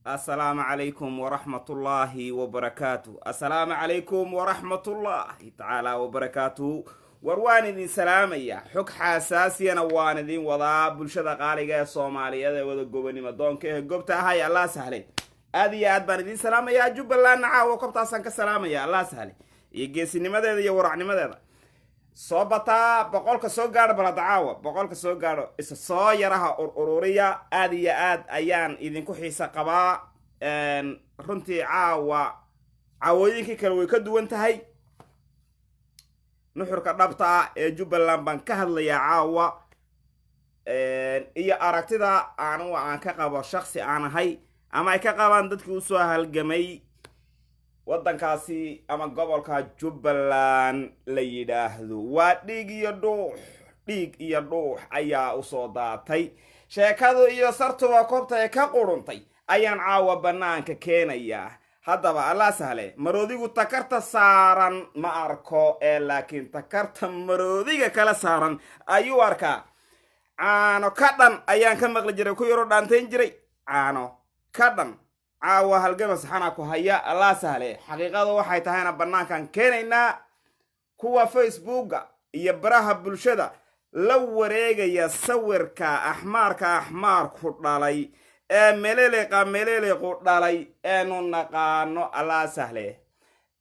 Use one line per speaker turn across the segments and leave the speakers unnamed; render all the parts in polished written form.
Assalaamu calaykum waraxmatullaahi wabarakaatu. Assalaamu calaykum waraxmatullaahi tacaala wabarakaatu. War waan idin salaamaya, xog xaasaasiyana waan idin wadaa, bulshada qaaliga ee Soomaaliyeed ee wada gobonimo doonka ee gobta ahay. Allah sahlay, aad iyo aad baan idin salaamayaa. Jubbalandna caawa kobtaasaan ka salaamaya, Allah sahlay, iyo geesinimadeeda iyo waracnimadeeda. Soo bataa, 100-ka soo gaadho. Balada caawa 100-ka soo gaadho, isa soo yaraha ururiya. Aad iyo aad ayaan idinku xiisa qabaa runtii. Caawa caawooyinkii kale way ka duwan tahay. Nuxurka dhabta ah ee Jubbaland baan ka hadlayaa caawa, iyo aragtida anugu aan ka qabo, shaksi aan ahay, ama ay ka qabaan dadkii usoo halgamay waddankaasi ama gobolka Jubbaland la yidhaahdo. Waa dhiig iyo dhuux, dhiig iyo dhuux ayaa usoo daatay. Sheekadu iyo sartuba koobta ee ka quruntay ayaan caawa bannaanka keenayaa. Haddaba Allah sahle, maroodigu takarta saaran ma arko ee laakiin takarta maroodiga kala saaran ayuu arkaa. Caano ka dhan ayaan ka maqli jiray, ku yaroo dhaantayn jiray, caano ka dhan. Caawa halgama saxana ku haya, Allah sahle. Xaqiiqadu waxay tahayna bannaankan keenaynaa. Kuwa Facebooka iyo baraha bulshada la wareegaya sawirka axmaarka axmaarku dhalay ee meleleqa melelequ dhalay eenu naqaano, Allah sahle,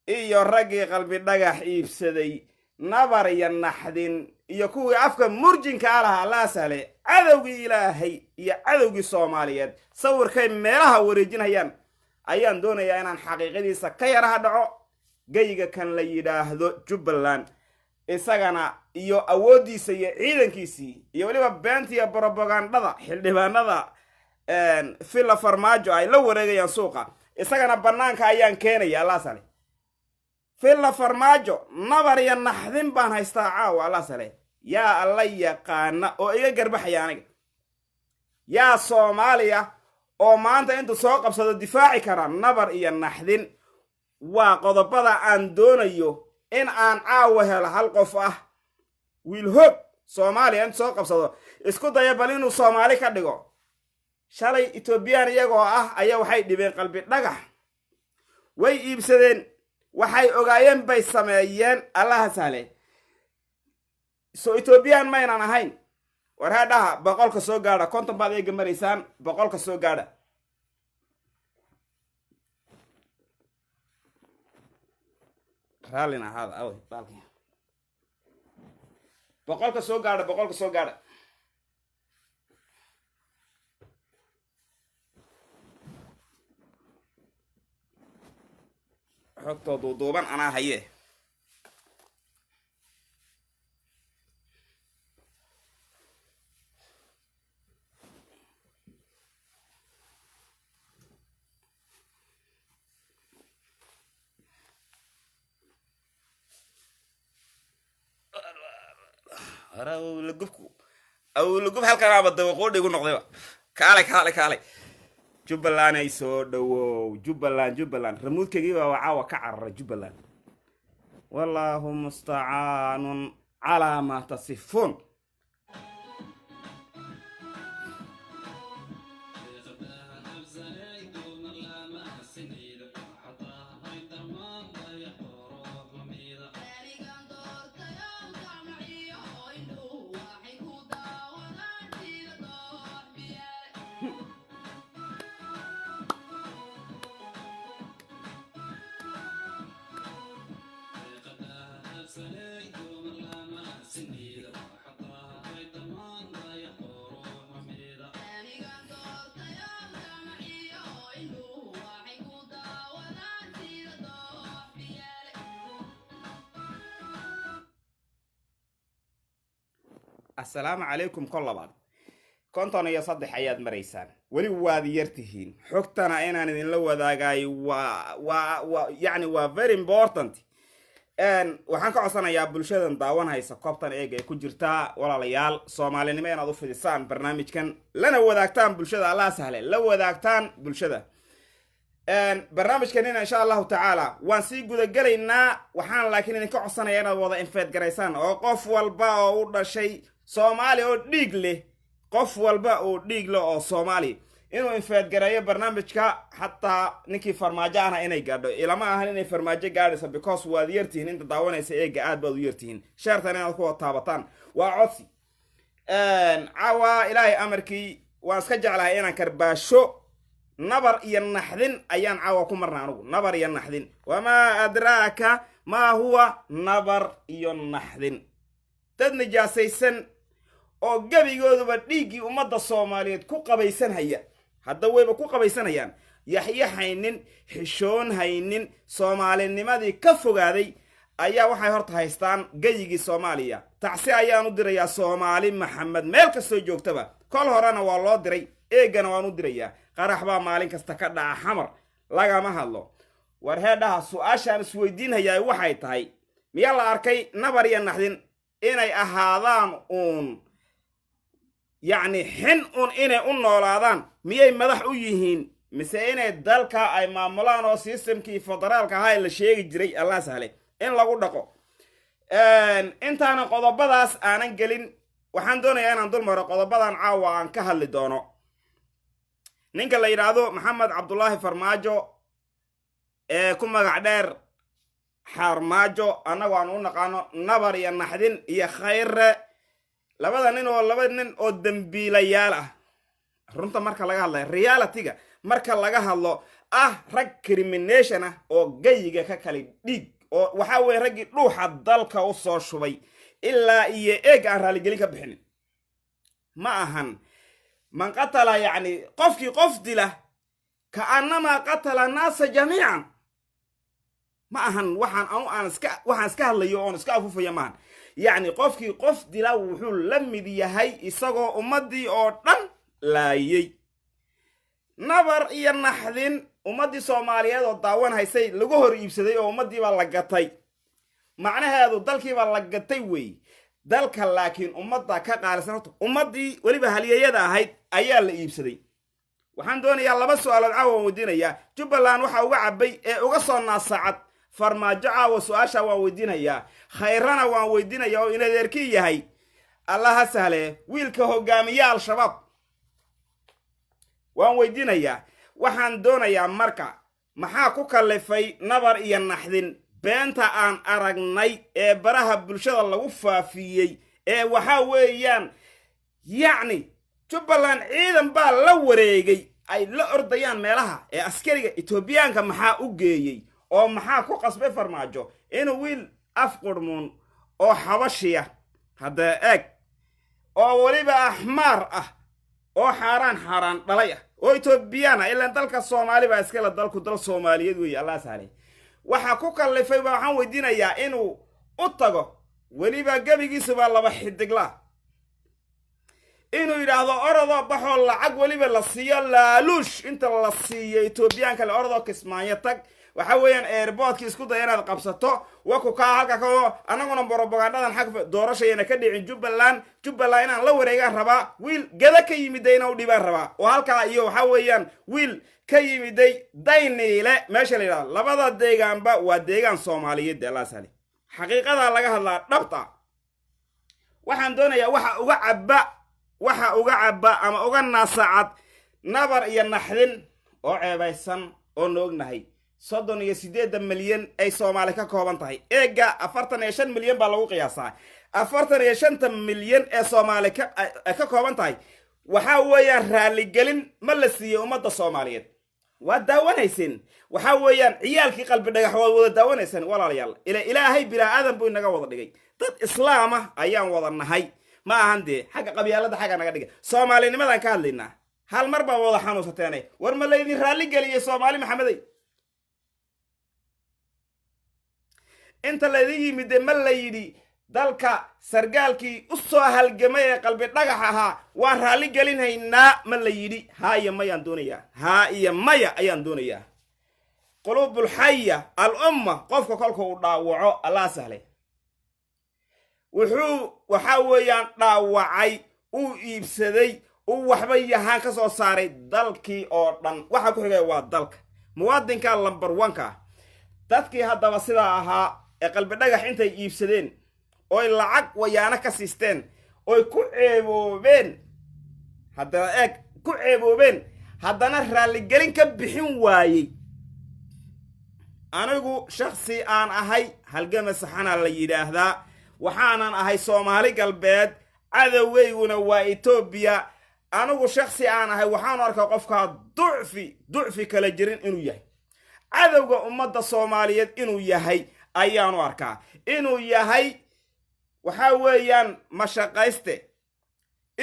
iyo raggii Qalbi Dhagax iibsaday, nabar iyo naxdin, iyo kuwii afka murjinka a lahaa, Allah sahle, cadowgii Ilaahay iyo cadowgii Soomaaliyeed, sawirkay meelaha wareejinayaan ayaan doonayaa inaan xaqiiqadiisa ka yaraha dhaco. Geyga kan la yidhaahdo Jubbaland isagana iyo awooddiisa iyo ciidankiisii iyo weliba beenta iyo brobagandada xildhibaanada Villa Farmaajo ay la wareegayaan suuqa, isagana bannaanka ayaan keenaya. Allah sale, Villa Farmaajo nabar iyo naxdin baan haystaa caawa. Allah sale, yaa Alla yaqaana oo iga garbaxaya aniga? Yaa Soomaaliya oo maanta intuu soo qabsado difaaci kara nabar iyo naxdin? Waa qodobada aan doonayo in aan caawa helo. Hal qof ah, wiil hoog Soomaaliya intu soo qabsado isku daya bal inuu Soomaali ka dhigo. Shalay Etoobiyaan iyagoo ah ayaa waxay dhibeen Qalbi Dhagax, way iibsadeen, waxay ogaayeen bay sameeyeen. Allaha sahle, so Etoobiyaan maynan ahayn. War haadhaha, 100-ka soo gaadha. 50 baad eega maraysaan, 100-ka soo gaadha. Raallina ahaada. Awey baalki, 100-ka soo gaadha, 100-ka soo gaadha. Xogtoo duuduuban anaa haye. Awlagubku, awlagub halkanaaba dawaqoodhigu noqdayba. Kaalay, kaalay, kaalay, Jubbaland ay soo dhawow. Jubbaland, Jubbaland, ramuudkaygii baa caawa ka cararay Jubbaland. Wallaahu mustacaanun calaa maa tasifuun. Assalaamu calaykum. Kol labaad, 53 ayaad maraysaan, weli waad yar tihiin. Xogtana inaan idinla wadaagaay waa yacni waa very important. Waxaan ka codsanayaa bulshadan daawan haysa koobtan eeg ay ku jirtaa, walaalayaal, Soomaalinimo inaad u fidisaan barnaamijkan, lana wadaagtaan bulshada. Allah sahle, la wadaagtaan bulshada barnaamijkanina. Insha Allahu tacaala waan sii gudagelaynaa. Waxaan laakiin idinka codsanaya inaad wada invite garaysaan, oo qof walba oo u dhashay Soomaali oo dhiig leh, qof walba oo dhiig leh oo Soomaali Inuu infeedgareeyo barnaamijka, xataa ninkii Farmaajo ahna inay gaadho. Ilama ahan inay Farmaajo gaadhayso, because waad yartihiin inta daawanaysa eega, aad baad u yartihiin. Share-tan inaad ku taabataan waa codsi. Caawa Ilaahay amarkii waan iska jeclahay inaan karbaasho. Nabar iyo naxdin ayaan caawa ku marna anugu. Nabar iyo naxdin, wamaa adraaka maa huwa nabar iyo naxdin? Dad nijaasaysan oo gebigooduba dhiiggii ummadda Soomaaliyeed ku qabaysanhaya, hadda wayba ku qabaysanayaan, yaxyaxaynin, xishoon haynin, soomaalinimadii ka fogaaday ayaa waxay horta haystaan geyigii Soomaaliya. Tacsi ayaan u dirayaa Soomaali Maxamed meel kastoo joogtaba. Kol horena waa loo diray, eegana waan u dirayaa. Qarax baa maalin kasta ka dhaca Xamar, lagama hadlo. War heedhaha, su-aashaan isweydiinhayaa waxay tahay: miyaa la arkay nabar iyo naxdin inay ahaadaan uun, yacni xin un inay u noolaadaan? Miyay madax u yihiin, mise inay dalka ay maamulaan oo system-kii federaalka ahaa ee la sheegi jiray, Allah sahle, in lagu dhaqo? Intaanan qodobadaas aanan gelin, waxaan doonayaa inaan dul maro qodobadan caawa aan ka hadli doono. Ninka la yidhaahdo Maxamed Cabdulaahi Farmaajo ee ku magac dheer Xaarmaajo, annagu aan u naqaano Nabar iyo Naxdin, iyo Khayre, labada nin oo laba nin oo dembiilayaal ah, runta marka laga hadlayo, reality-ga marka laga hadlo, ah rag crimination ah oo gayiga ka kale dhiig, oo waxaa weeye raggii dhuuxa dalka u soo shubay ilaa iyo eeg aan raaligelin ka bixinin. Ma ahan man qatala, yacni qofkii qof dila, ka'annamaa qatala naasa jamiican. Ma ahan waxaan anu aan iska waxaan iska hadlayo oon iska afuufaya maahan. Yacni qofkii qof dila wuxuu la mid yahay isagoo ummaddii oo dhan laayey. Nabar iyo naxdin ummaddii Soomaaliyeed oo daawan haysay lagu hor iibsaday, oo ummaddiibaa la gatay. Macnaheedu dalkiibaa la gatay wey dalka, laakiin ummadda ka qaalisan horta. Ummaddii weliba halyeeyada ahayd ayaa la iibsaday. Waxaan doonayaa laba su-aalood caawa waan weydiinayaa. Jubbaland waxa uga cabbay ee uga soo naasacad Farmaajo, caawa su-aasha waan weydiinayaa. Khayrana waan weydiinayaa, oo inadeerkii yahay, Allaha sahle, wiilka hogaamiye Al-Shabaab waan weydiinayaa. Waxaan doonayaa marka, maxaa ku kallifay Nabar iyo Naxdin beenta aan aragnay ee baraha bulshada lagu faafiyey ee waxaa weeyaan yacni Jubbaland ciidan baa la wareegay, ay la ordayaan meelaha ee askariga Etoobiyaanka? Maxaa u geeyey oo maxaa ku qasbay Farmaajo inuu wiil af qurmuun oo Xabashiya, hadda eeg, oo weliba Axmaar ah, oo xaaraan xaaraan dhalay ah, oo Etoobiyaan ah, ilaan dalka Soomaali baa iskale, dalku dal Soomaaliyeed weeye, Allah sahlay, waxaa ku kallifay baa waxaan weydiinayaa inuu u tago, weliba gebigiisubaa laba xidigla, inuu yidhaahdo orodoo baxoo, lacag weliba la siiyo, laaluush inta la siiyo Etoobiyaanka le, orodoo Kismaayo tag, waxa weeyaan airport-ki isku daya inaad qabsato, waku kaa halka ka, annaguna borobogandadan xag doorashayana ka dhicin Jubbaland, Jubbaland inaan la wareegaan rabaa, wiil Gada ka yimiday inaan u dhibaan rabaa, oo halkaa iyo waxa weeyaan wiil ka yimiday Dayniile meesha la yidhahdo. Labada deegaanba waa deegaan Soomaaliyeed de, Allah sali. Xaqiiqadaa laga hadlaa dhabta. Waxaan doonayaa waxa uga cabba ama uga naasacad Nabar iyo Naxdin oo ceebaysan oo na ognahay 38-da milyan ay Soomaali ka kooban tahay. Eega, 45 milyan baa lagu qiyaasaa. 45-ta milyan ee Soomaali ka kooban tahay, waxaa weeyaan raaligelin ma la siiyey ummadda Soomaaliyeed? Waad daawanayseen, waxaa weeyaan ciyaalkii Qalbi Dhagax waad wada daawanayseen. Walaalayaal, ila Ilaahay bilaa aadan buu inaga wada dhigay, dad Islaama ayaan wada nahay. Ma ahan dee xagga qabyaalada xagga naga dhigay, soomaalinimadaan ka hadlaynaa. Hal mar baa wada xanuunsateene, war ma laydin raalli geliyey Soomaali Maxamedey? Inta laydin yimide ma la yidhi dalka sargaalkii u soo halgamay ee Qalbi Dhagax ahaa waan raalli gelinhaynaa? Ma la yidhi? Haa iyo mayaan doonayaa, haa iyo maya ayaan doonayaa. Quluubulxaya al umma, qofka kolka uu dhaawaco, Allah sahlay, wuxuu waxaa weeyaan dhaawacay, uu iibsaday, uu waxba yahaan ka soo saaray dalkii oo dhan. Waxa ku xigaya waa dalka muwaadinka number one-ka. Dadkii haddaba sidaa ahaa ee Qalbi Dhagax intay iibsadeen oy lacag wayaano ka siisteen oy ku ceeboobeen, haddaba eeg, ku ceeboobeen. Haddana raalligelin ka bixin waayey. Anigu shaksi aan ahay, Halgama Saxana la yidhaahdaa, waxaanan ahay Soomaali Galbeed, cadowgeyguna waa Etoobiya. Anigu shaksi aan ahay, waxaanu arkaa qofkaa ducfi kala jirin inuu yahay cadowga ummadda Soomaaliyeed inuu yahay ayaanu arkaa, inuu yahay waxaa weeyaan mashaqayste,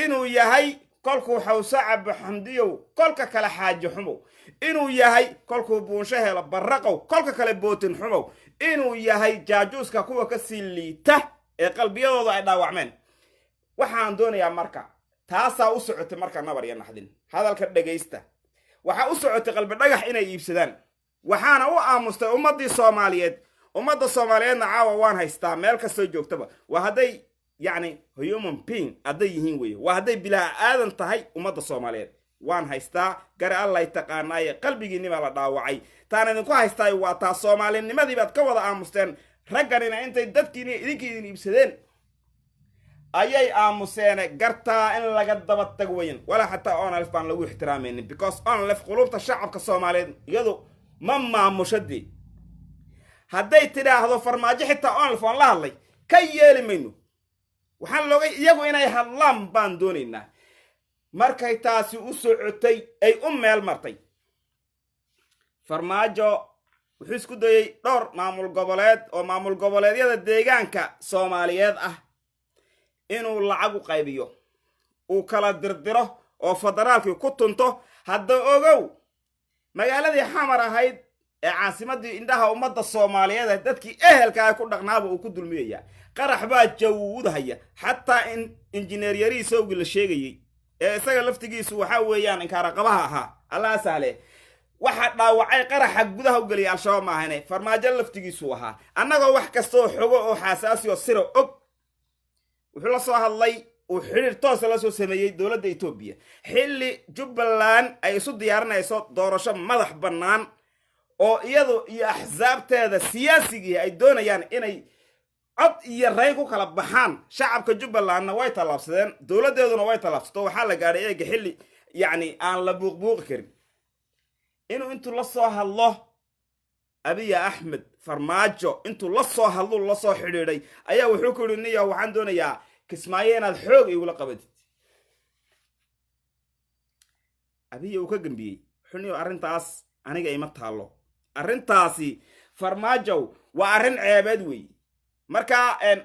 inuu yahay kolkuu xawso cabo Xamdiyow, kolka kale Xaaji Xumow, inuu yahay kolkuu buunsho helo Barraqow, kolka kale Bootin Xumow, inuu yahay jaajuuska kuwa ka sii liita ee qalbiyadooda ay dhaawacmeen. Waxaan doonayaa marka taasaa u socotay marka Nabar iyo Naxdin hadalka dhegaysta. Waxaa u socotay Qalbi Dhagax inay iibsadaan, waxaana u aamustay ummaddii Soomaaliyeed. Ummadda Soomaaliyeedna caawa waan haystaa meel kastoo joogtaba. Waa hadday yacni human being hadday yihiin weye, waa hadday bilaa aadan tahay. Ummadda Soomaaliyeed waan haystaa, gare allay taqaanaaye. Qalbigiinni baa la dhaawacay, taan idinku haystaayo waa taa. Soomaalinimadii baad ka wada aamusteen. Ragganina intay dadkiini idinkii idin iibsadeen ayay aamuseene. Gartaa in laga daba tag weyan. Walaa xataa ONLF baan lagu ixtiraamaynin, because ONLF qulubta shacabka Soomaaliyeed iyadu ma maamushadii. Hadday tidhaahdo Farmaajo xitaa ONLF waan la hadlay, ka yeeli mayno. Waxaan looga iyagu inay hadlaan baan doonaynaa. Markay taasi u socotay ay u meel martay, Farmaajo wuxuu isku dayey dhowr maamul goboleed oo maamul goboleedyada deegaanka Soomaaliyeed ah inuu lacag u qaybiyo, uu kala dirdiro oo federaalkii ku tunto. Hadda ogow, magaaladii Xamar ahayd ee caasimadii indhaha ummadda Soomaaliyeed ee dadkii ehelka ay ku dhaqnaaba uu ku dulmiyayaa. Qarax baa jawudhaya. Xataa in injineer Yariisowgii la sheegayey ee isaga laftigiisu waxaa weeyaan inkaaraqabaha ahaa, Allah sahle, waxa dhaawacay qaraxa gudaha u geliyay Al-Shabaab maahane, Farmaajo laftigiisuu ahaa. Annagoo wax kastaoo xogo oo xaasaasi oo sira og, wuxuu la soo hadlay, uu xidhiir toosa la soo sameeyey dowladda Etoobiya, xilli Jubbaland ay isu diyaarinayso doorasho madax bannaan oo iyadu iyo axsaabteeda siyaasigii ay doonayaan inay cod iyo rayn ku kala baxaan. Shacabka Jubbalandna way tallaabsadeen, dowladdeeduna way tallaabsato. Waxaa la gaadhay eega xilli yacni aan la buuqbuuqi karin. Inuu intuu la soo hadlo Abiya Axmed, Farmaajo intuu la soo hadlu la soo xidhiidhay, ayaa wuxuu ku yidhi: "Niyo, waxaan doonayaa Kismaayo inaad xoog igula qabatid." Abiya uu ka gambiyey. Wuxuu: "Niyo, arrintaas aniga ima taallo. Arrintaasi, Farmaajow, waa arrin ceebeed weeye. Marka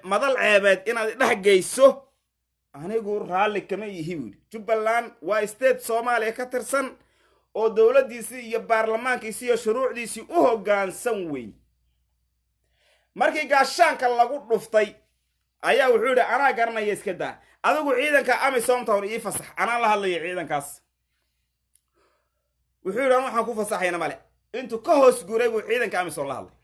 madal ceebeed inaad dhex geyso anigu raalli kama ihi," buu yidhi. Jubbaland waa state Soomaaliya ka tirsan oo dowladdiisii iyo baarlamaankiisii iyo shuruucdiisii u hoggaansan wey. Markii gaashaanka lagu dhuftay ayaa wuxuu yidhi: "Anaa garanaya, iska daa adigu. Ciidanka AMISOM town ii fasax, anaa la hadlaya ciidankaas." Wuxuu yidhi: "An waxaan ku fasaxayna male." Intuu ka hoos guuray buu ciidanka AMISOM la hadlay.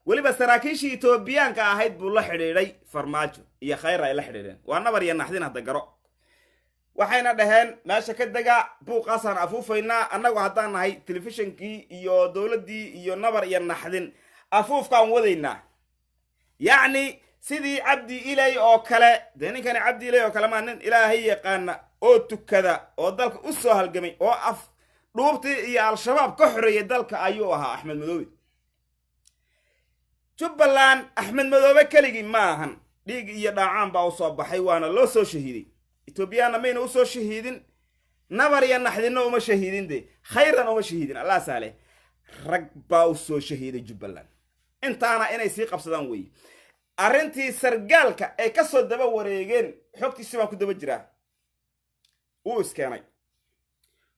Weliba saraakiishii Etoobiyaanka ahayd buu la xidhiidhay. Farmaajo iyo Khayra ay la xidhiidheen. Waa Nabar iyo Naxdin hadda garo. Waxayna dhaheen: "Meesha ka dega, buuqaasaan afuufaynaa annagu haddaan nahay telefishinkii iyo dowladdii iyo Nabar iyo Naxdin, afuufkaan wadaynaa." Yacni sidii Cabdi Ilay oo kale. Dee ninkani Cabdi Ilay oo kale maa, nin Ilaahay yaqaana oo tukada oo dalka u soo halgamay oo af dhuubtii iyo Al-Shabaab ka xoreeyay dalka ayuu ahaa Axmed Madoobe. Jubbaland Axmed Madoobe keligii ma ahan. Dhiig iyo dhaacaan baa usoo baxay, waana loo soo shahiiday. Etoobiyaanna mayna usoo shahiidin, Nabar iyo Naxdinna uma shahiidin, de khayran uma shahiidin, Allah saale. Rag baa u soo shahiiday Jubbaland. Intaana inay sii qabsadaan weeye. Arrintii sargaalka ay ka soo daba wareegeen, xogtiisi baan ku daba jiraa. Wuu iskeenay.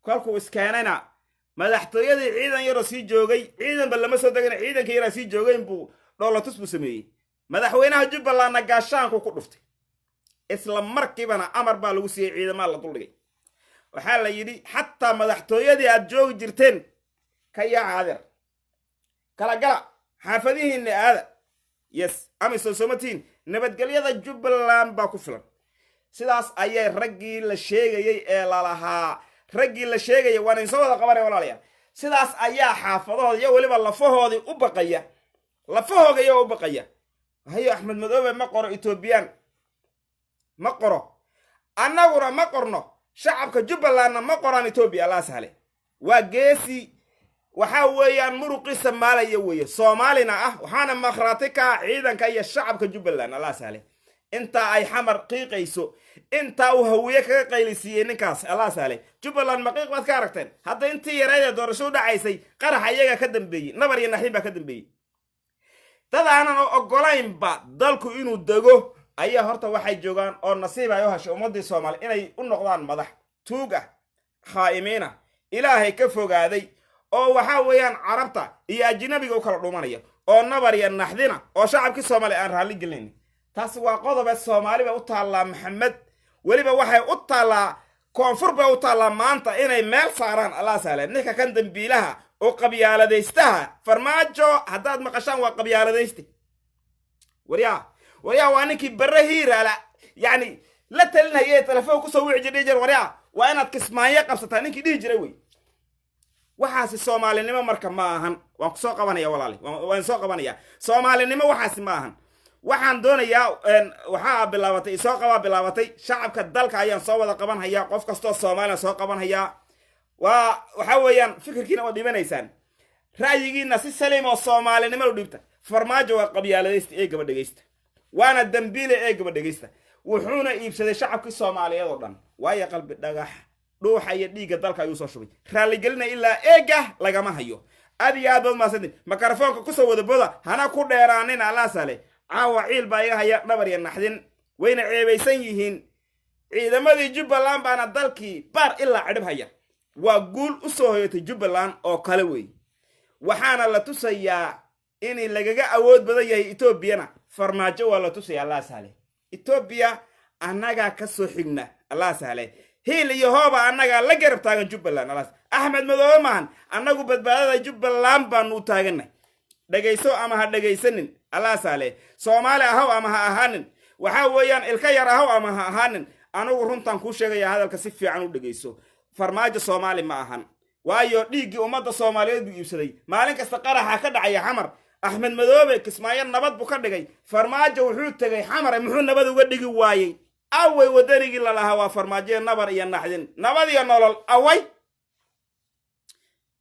Kolkuu iskeenayna, madaxtooyadii ciidan yaroo sii joogay, ciidanba lama soo degana, ciidanka yaraa sii joogayn buu dhoolatus buu sameeyey. Madaxweynaha Jubbalandna gaashaanku ku dhuftay. Isla markiibana amar baa lagu siiyey, ciidamaa la duldhigay. Waxaa la yidhi: "Xataa madaxtooyadii aad joogi jirteen ka yaaca, adeer, kala gala, xaafadihiinna aada. Yes, AMISOM somatiin, nabadgelyada Jubbaland baa ku filan." Sidaas ayay raggii la sheegayey ee lalahaa, raggii la sheegayay waan idinsoo wada qabanaya, walaalayaal. Sidaas ayaa xaafadahooda iyo weliba lafahoodii u baqaya, lafahooga iyagoo u baqaya. Hayo, Axmed Madoobe ma qoro Etoobiyaan, ma qoro, annaguna ma qorno. Shacabka Jubbalandna ma qoraan Etoobiya. Allah sahle, waa geesi. Waxaa weeyaan muruqiisa maalaya weeye, Soomaalina ah. Waxaana makhraati ka ah ciidanka iyo shacabka Jubbaland. Allah sahle, intaa ay Xamar qiiqayso, intaa uu Hawiye kaga qaylisiiyey ninkaas, Allah sahle, Jubbaland maqiiq baad ka aragteen? Hadda intii yarayd ee doorasho u dhacaysay, qaraxa iyagaa ka dambeeyey, nabar iyo naxdin baa ka dambeeyey. Dad aanan ogolaynba dalku inuu dego ayaa horta waxay joogaan oo nasiib ay u heshay ummaddii Soomaali inay u noqdaan madax tuug ah, khaa'imiina, Ilaahay ka fogaaday, oo waxaa weeyaan Carabta iyo ajnabiga u kala dhumanaya, oo nabar iyo naxdina, oo shacabkii Soomaaliya aan raalli gelinayn. Taasi waa qodobe Soomaali bay u taallaa. Maxamed, weliba waxay u taallaa Koonfur bay u taallaa maanta inay meel saaraan, Allah sahle, ninka kan dambiilaha oo qabyaaladaystaha Farmaajo. Haddaad maqashaan, waa qabyaaladayste. Waryaa, waryaa, waa ninkii Barre Hiiraala yacni la talinayay, telefoon kusoo wici jir, dhihi jir: "Waryaa, waa inaad Kismaayo qabsataa," ninkii dhihi jiray wey. Waxaasi Soomaalinimo marka ma ahan. Waan kusoo qabanaya, walaali, waan soo qabanaya. Soomaalinimo waxaasi ma ahan. Waxaan doonayaa, waxaa bilaabatay isoo qabaa bilaabatay. Shacabka dalka ayaan soo wada qaban hayaa, qof kastoo Soomaaliya soo qaban hayaa. Waa waxa weeyaan fikirkiina waad dhibanaysaan, ra'yigiina si saliim oo Soomaalinimo u dhibta. Farmaajo waa qabyaaladaysta ee gaba dhegaysta, waana dambiile ee gaba dhegaysta. Wuxuuna iibsaday shacabkii Soomaaliyeed oo dhan, waayo Qalbi Dhagax dhuuxa iyo dhiigga dalka ayuu soo shubay. Raalligelina ilaa eega lagama hayo. Aad iyo aad baad mahadsantiin. Mikrofoonka kusoo wada boda, hana ku dheeraanin. Allah sale, caawa ciil baa iga haya, dhabar iyo naxdin. Wayna ceebaysan yihiin. Ciidamadii Jubbaland baana dalkii baar ilaa cidhib haya. Waa guul u soo hoyatay Jubbaland oo kale wey. Waxaana la tusayaa in lagaga awood badan yahay Etoobiyana. Farmaajo waa la tusaya. Allah sahle, Etoobiya annagaa ka soo xigna. Allah sahle, hiil iyo hooba annagaa la garab taagan Jubbaland. Allah, Axmed Madoobe maahan, annagu badbaadada Jubbaland baanu u taagannahay. Dhegayso ama ha dhegaysanin, Allah sahle, Soomaali ahaw ama ha ahaanin, waxaa weeyaan ilka yar ahaw ama ha ahaanin, anigu runtaan kuu sheegaya. Hadalka si fiican u dhegayso. Farmaajo Soomaali ma ahan, waayo dhiiggii ummadda Soomaaliyeed buu iibsaday. Maalin kasta qaraxa ka dhacaya Xamar. Axmed Madoobe Kismaayo nabad buu ka dhigay. Farmaajo wuxuu tegay Xamare, muxuu nabad uga dhigi waayey? Away wadanigii lalahaa waa Farmaajo, nabar iyo naxdin, nabad iyo nolol away?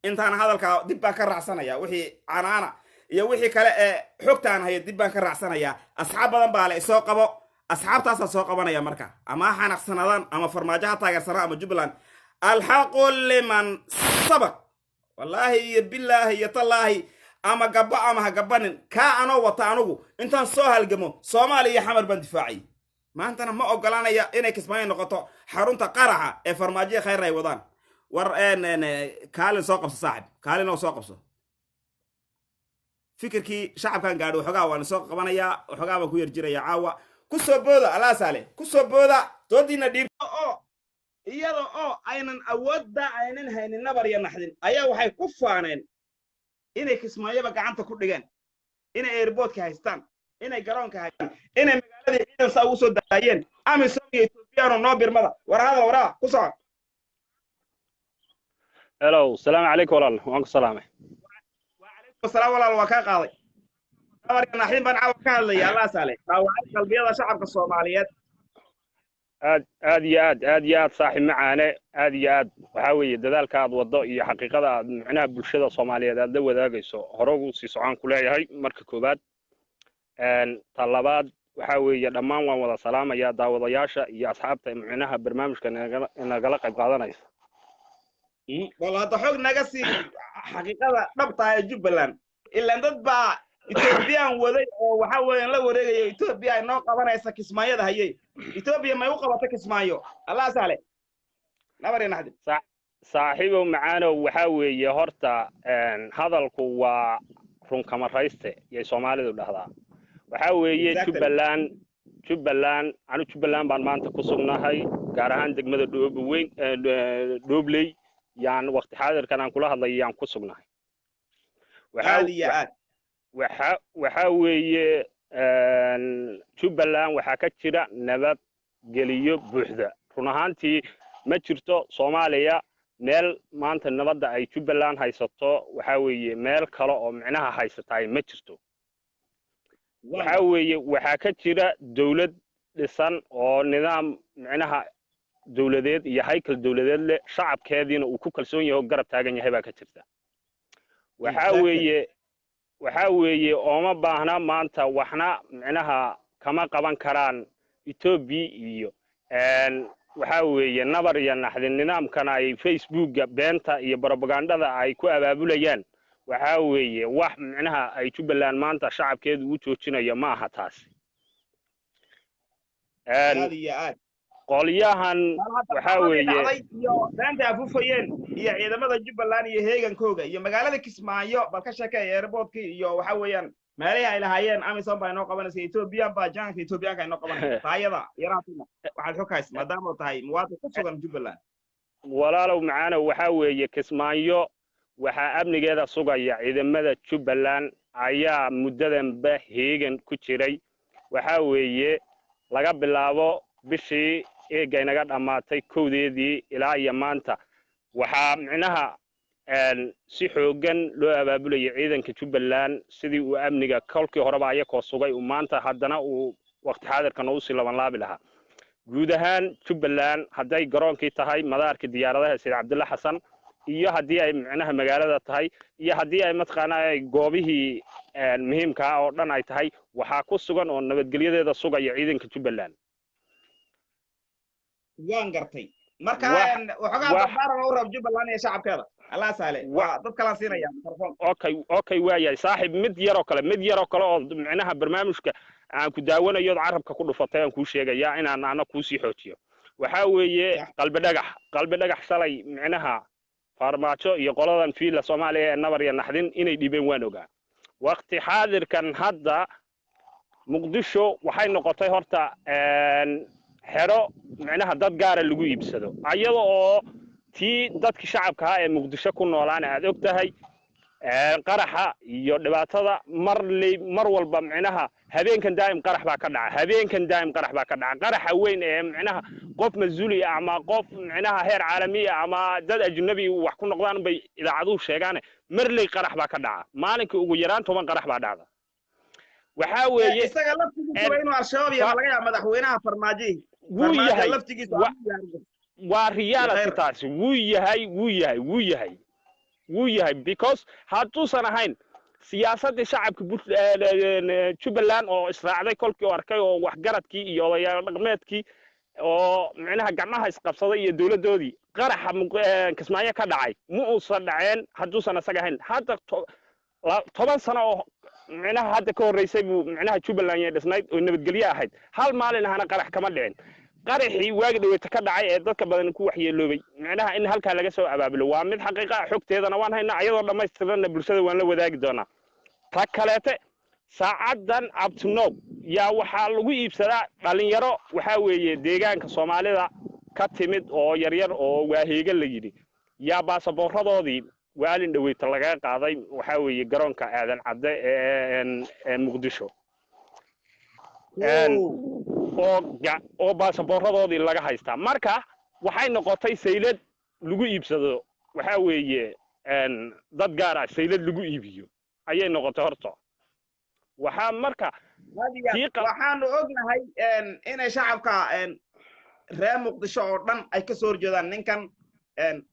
Intaan hadalkaa dib baan ka raacsanaya, wixii canaana iyo wixii kale ee xogtaan haya dib baan ka raacsanayaa. Asxaab badan baa le isoo qabo, asxaabtaasaa soo qabanaya marka, ama ha xanaqsanadaan ama Farmaajo ha taageersanaan ama Jubbaland. Alxaqu liman sabaq. Wallaahi iyo bilaahi iyo tallaahi, ama gabbo ama ha gabanin, kaa anoo wata anugu intaan soo halgamo Soomaaliya iyo Xamar baan difaacay. Maantana ma ogolanaya inay Kismaayo noqoto xarunta qaraxa ee Farmaajoya Khayr ay wadaan. War kaalin soo qabso, saaxib, kaalin oo soo qabso. Fikirkii shacabkan gaadho waxoogaa waan soo qabanayaa, waxoogaa baan ku yar jiraya caawa. Ku soo booda, Alaasaale, ku soo booda, doodiina dhiib. Oo iyada oo aynan awoodda aynan haynin nabar iyo naxdin ayaa waxay ku faaneen inay Kismaayoba gacanta ku dhigeen, inay airportka haystaan, inay garoonka haystaan, inay magaaladii ciidan saa ugu soo daayeen, AMISOM iyo Ethoobiyaano noo birmada. War hadal, waraa ku soco.
Hello, salaamu calaykum walaal, waan ku salaamay.
Wacalaykum asalaam walaal, waa kaa qaaday. Nabar iyo naxdin baan caawa ka hadlaya. Allah saale, dhaawacay qalbiyada shacabka Soomaaliyeed.
Aad aad iyo aad, aad iyo aad, saaxiib macaane, aad iyo aad. Waxaa weeye dadaalka aad waddo iyo xaqiiqada aad micnaha bulshada Soomaaliyeed aad la wadaagayso, hore ugu sii socon ku leeyahay. Marka koowaad, ta labaad, waxaa weeye dhammaan waan wada salaamayaa daawadayaasha iyo asxaabta micnaha barnaamijka nagala qayb qaadanaysa.
Bal hadda xog naga sii xaqiiqada dhabta ee Jubbaland. Ilaan dad baa Ethoobiyan waday oo waxa weeyaan la wareegaya, Etoobiya ay noo qabanaysa Kismaayada hayey. Etoobiya may u qabata Kismaayo? Allah sahle, nabar iyo naxdin.
Saaxiibow macaanow, waxaa weeye horta hadalku waa runkamarayste yay Soomaalidu dhahdaa. Waxaa weeye Jubbaland, anu Jubbaland baan maanta ku sugnahay, gaar ahaan degmada Dhooboweyn, Dhoobley yaan waqti xaadirkan aan kula hadlay yaan ku sugnahay.
Aad iyo aad.
Waxaa weeye Jubbaland waxaa ka jira nabad geliyo buuxda. Run ahaantii ma jirto Soomaaliya meel maanta nabadda ay Jubbaland haysato. Waxaa weeye meel kale oo micnaha haysataay ma jirto. Waxaa weeye waxaa ka jira dawlad dhisan oo nidaam micnaha dowladeed iyo haykal dowladeed leh, shacabkeediina uu ku kalsoon yahay oo garab taagan yahay baa ka jirta. Waxaa weeye, waxaa weeye ooma baahna maanta waxna micnaha kama qaban karaan Etoobiya iyo waxaa weeye nabar iyo naxdin. Nidaamkan ay Facebooka beenta iyo propagandada ay ku abaabulayaan, waxaa weeye wax micnaha ay Jubbaland maanta shacabkeedu u joojinayo ma aha taasi.
Aad iyo aad.
Qolyahan waxaa weeye
iyo beenta afufayeen iyo ciidamada Jubbaland iyo heegankooga iyo magaalada Kismaayo, bal ka sheekeeya airportkii iyo waxa weeyaan meelihii ay lahaayeen AMISOM baa inoo qabanaysa, Ethiopian baa jaanka Ethiopianka inoo qabanaysa. Taayada yaraha waxaad xog haysa maadaama tahay muwaadin ku sugan Jubbaland.
Walaalow macaanow, waxaa weeye Kismaayo waxaa amnigeeda sugaya ciidamada Jubbaland ayaa muddadanba heegan ku jiray. Waxaa weeye laga bilaabo bishii eega inaga dhammaatay 1-deedii ilaa iyo maanta waxaa micnaha si xooggan loo abaabulayay ciidanka Jubbaland sidii uu amniga kolkii horeba ayakoo sugay uu maanta haddana uu waqti xaadirkan usii labanlaabi lahaa. Guud ahaan Jubbaland hadday garoonkii tahay madaarkii diyaaradaha Sayid Cabdulla Xasan, iyo haddii ay micnaha magaalada tahay, iyo haddii ay mataqaanaa ay goobihii muhiimka ah oo dhan ay tahay, waxaa ku sugan oo nabadgelyadeeda sugaya ciidanka Jubbaland.
Waan gartay. Marka waxoogaa dardaaran u rab Jubbaland iyo shacabkeeda, Allah saale, waa dad kalaan siinaya microphone.
Okay, waayahay saaxiib. Mid yaroo kale oo micnaha barnaamijka aan ku daawanayo ood carabka ku dhufatay aan kuu sheegayaa inaan ana kuusii xoojiyo. Waxaa weeye Qalbi Dhagax, Qalbi Dhagax shalay micnaha Farmaajo iyo qoladan Fiila Soomaaliya ee nabar iyo naxdin inay dhibeen waan ogaa. Waqti xaadirkan hadda Muqdisho waxay noqotay horta xero micnaha dad gaara lagu iibsado, ayada oo tii dadkii shacabka ahaa ee Muqdisho ku noolaana aad og tahay qaraxa iyo dhibaatada marley mar walba. Micnaha habeenkan daa'im qarax baa ka dhaca, habeenkan daa'im qarax baa ka dhaca. Qaraxa weyn ee micnaha qof mas-uuli ah ama qof micnaha heer caalami ah ama dad ajnabi wax ku noqdaan bay idaacaduhu sheegaane, marley qarax baa ka dhaca. Maalinkii ugu yaraan 10 qarax baa dhacda. Waxaa weeye
isaga laftigiisa waa inuu Al-Shabaab yahay laga yaaba madaxweynaha Farmaajo.
Wuu yahay.
Laftigiisa.
Waa reality taasi. Wuu yahay, wuu yahay, wuu yahay, wuu yahay, because hadduusan ahayn siyaasaddii shacabka Jubbaland oo israacday kolkii oo arkay oo waxgaradkii iyo odayaal dhaqameedkii oo micnaha gacmaha isqabsaday iyo dowladdoodii, qaraxa Kismaayo ka dhacay ma uusan dhaceen hadduusan isaga ahayn. Hadda 10 sano oo micnaha hadda ka horreysay buu micnaha Jubbaland yay dhisnayd oo nabadgelyo ahayd, hal maalin ahana qarax kama dhicin. Qaraxii waagi dhaweyta ka dhacay ee dadka badan ku waxyeeloobay micnaha in halkaa laga soo abaabulo waa mid xaqiiqa ah. Xogteedana waan haynaa, ayadoo dhammaystiranna bulshada waan la wadaagi doonaa. Ta kaleete, saacaddan abtinow yaa waxaa lagu iibsadaa dhalinyaro, waxaa weeye deegaanka Soomaalida ka timid oo yaryar oo waaheega la yidhi, yaa baasaboorradoodii waalin dhaweyta lagaga qaaday, waxaa weeye garoonka Aadan Cadde ee Muqdisho oo baasaboorradoodii laga haystaa. Marka waxay noqotay saylad lagu iibsado, waxaa weeye dad gaar ah saylad lagu iibiyo ayay noqotay horta. Waxaa marka
Waxaanu ognahay inay shacabka reer Muqdisho oo dhan ay ka soo horjeedaan ninkan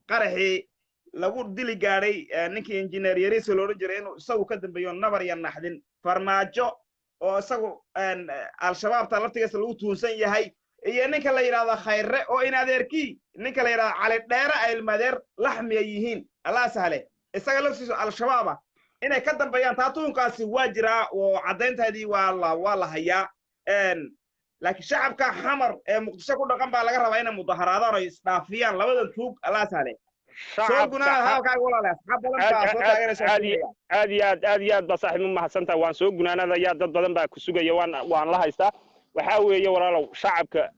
qaraxii lagu dili gaadhay ninkii Injineer Yariso la odhan jiray, inuu isagu ka dambeeyo nabar iyo naxdin Farmaajo oo isagu Al-Shabaabta laftigiisa lagu tuunsan yahay, iyo ninka la yidhahdo Khayre oo in adeerkii ninka la yidhahdo Cali Dheere ay ilmadeer laxmiya yihiin, Allah sahle, isaga laftiisu Al-Shabaaba inay ka dambeeyaan. Taa tuunkaasi waa jiraa oo caddaynteedii waa la hayaa, laakiin shacabka Xamar ee Muqdisho ku dhaqan baa laga rabaa inay mudaharaadaan oo isdhaafiyaan labadan tuug. Allah sahle, soo gunaada hadalkaaga walaale, asxaab badan baa soo taageeraysa.
Aad iyo aad, aad iyo aad baa saaxiib u mahadsantahay. Waan soo gunaanadayaa, dad badan baa ku sugaya, waan la haystaa. Waxaa weeye walaalow, shacabka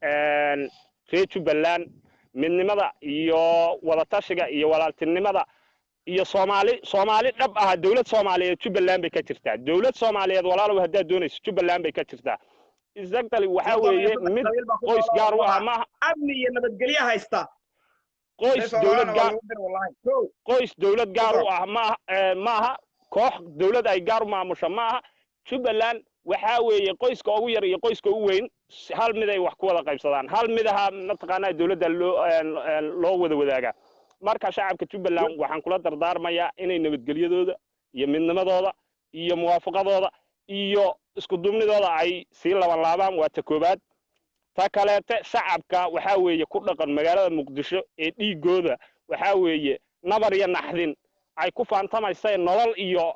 reer Jubbaland midnimada iyo wadatashiga iyo walaaltinimada iyo Soomaali, Soomaali dhab ah, dowlad Soomaaliyeed Jubbaland bay ka jirtaa. Dowlad Soomaaliyeed walaalow haddaad doonayso Jubbaland bay ka jirtaa. Exactly, waxaa weeye mid qoys gaar u ah maaha.
Amni iyo nabadgelyo haysta.
Qoys dowlad gaar, qoys dowlad gaar u ah maaha, maaha koox dowlad ay gaar u maamusho maaha. Jubbaland waxaa weeye qoyska ugu yar iyo qoyska ugu weyn. Hal mid ay wax ku wada qaybsadaan, hal mid aha mataqaanaa dowladda loo wada wadaagaa. Marka shacabka Jubbaland waxaan kula dardaarmayaa inay nabadgelyadooda iyo midnimadooda iyo muwaafaqadooda iyo isku duubnidooda ay sii laban laabaan. Waa ta koowaad. Ta kaleete, shacabka waxaa weeye ku dhaqan magaalada Muqdisho ee dhiigooda waxaa weeye nabar iyo naxdin ay ku faantamaysa nolol iyo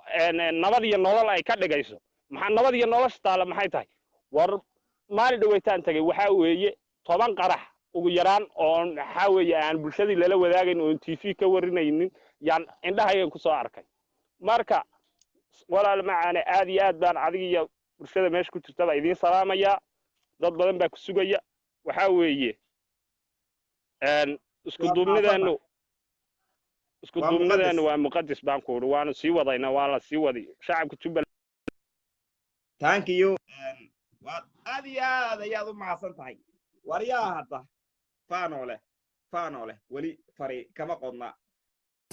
nabad iyo nolol ay ka dhigayso. Maxaa nabad iyo nolosha taala maxay tahay? War maalin dhaweytaan tagay, waxaa weeye 10 qarax ugu yaraan oon waxaa weeye aan bulshadii lala wadaagayn oon TV ka warinaynin yaan indhahaygan kusoo arkay. Marka walaal macaane, aad iyo aad baan adiga iyo bulshada meesha ku jirtaba idiin salaamayaa. Dad badan baa ku sugaya. Waxaa weeye isku duubnideenu, isku duubnideenu waa muqadis baan ku uri. Waanu sii wadaynaa, waa la sii wadi shacabka Jubbaland.
Thank you, waad aad iyo aad ayaad u mahadsan tahay. Waryaa, hadda Faanoole, Faanoole weli fari kama qodna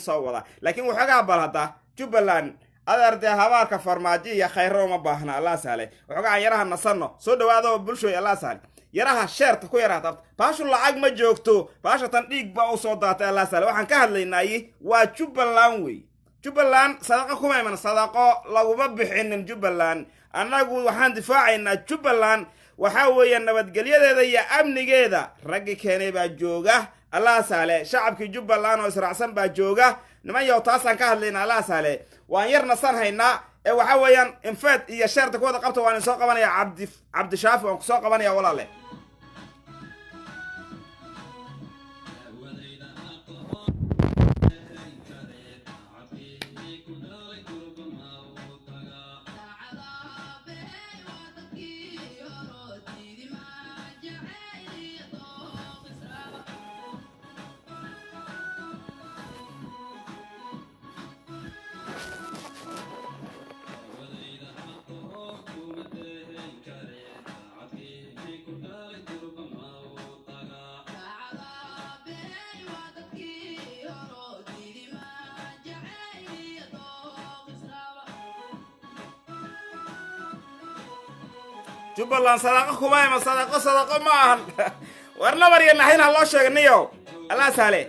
soo wada, laakiin waxoogaa bal hadda Jubbaland adeer dee habaarka Farmaajo iyo Khayro uma baahna. Allah sahle, waxoogaa aan yaraha nasanno. Soo dhawaado bulshooy. Allah sahle, yaraha sheerta ku yaraha tabta. Baashu lacag ma joogto, baasha tan dhiig baa u soo daatay. Allah sahle, waxaan ka hadlaynaayi waa Jubbaland wey. Jubbaland sadaqo kuma iman, sadaqo laguma bixinin Jubbaland. Annagu waxaan difaacaynaa Jubbaland, waxaa weeye nabadgelyadeeda iyo amnigeeda. Raggii keenay baa jooga. Allah sahle, shacabkii Jubbaland oo israacsan baa jooga. Niman yow, taasaan ka hadlaynaa. Allah sahle, waan yar nasan haynaa ee waxa weeyaan invite iyo shareta ku wada qabta. Waan soo qabanaya Cabdi, Cabdishaafi waan kusoo qabanaya, walaale. Jubbaland sadaqo kuma iman, sadaqo, sadaqo ma ahan. War nabar iyo naxdin ha loo sheega niyow. Allah sahle.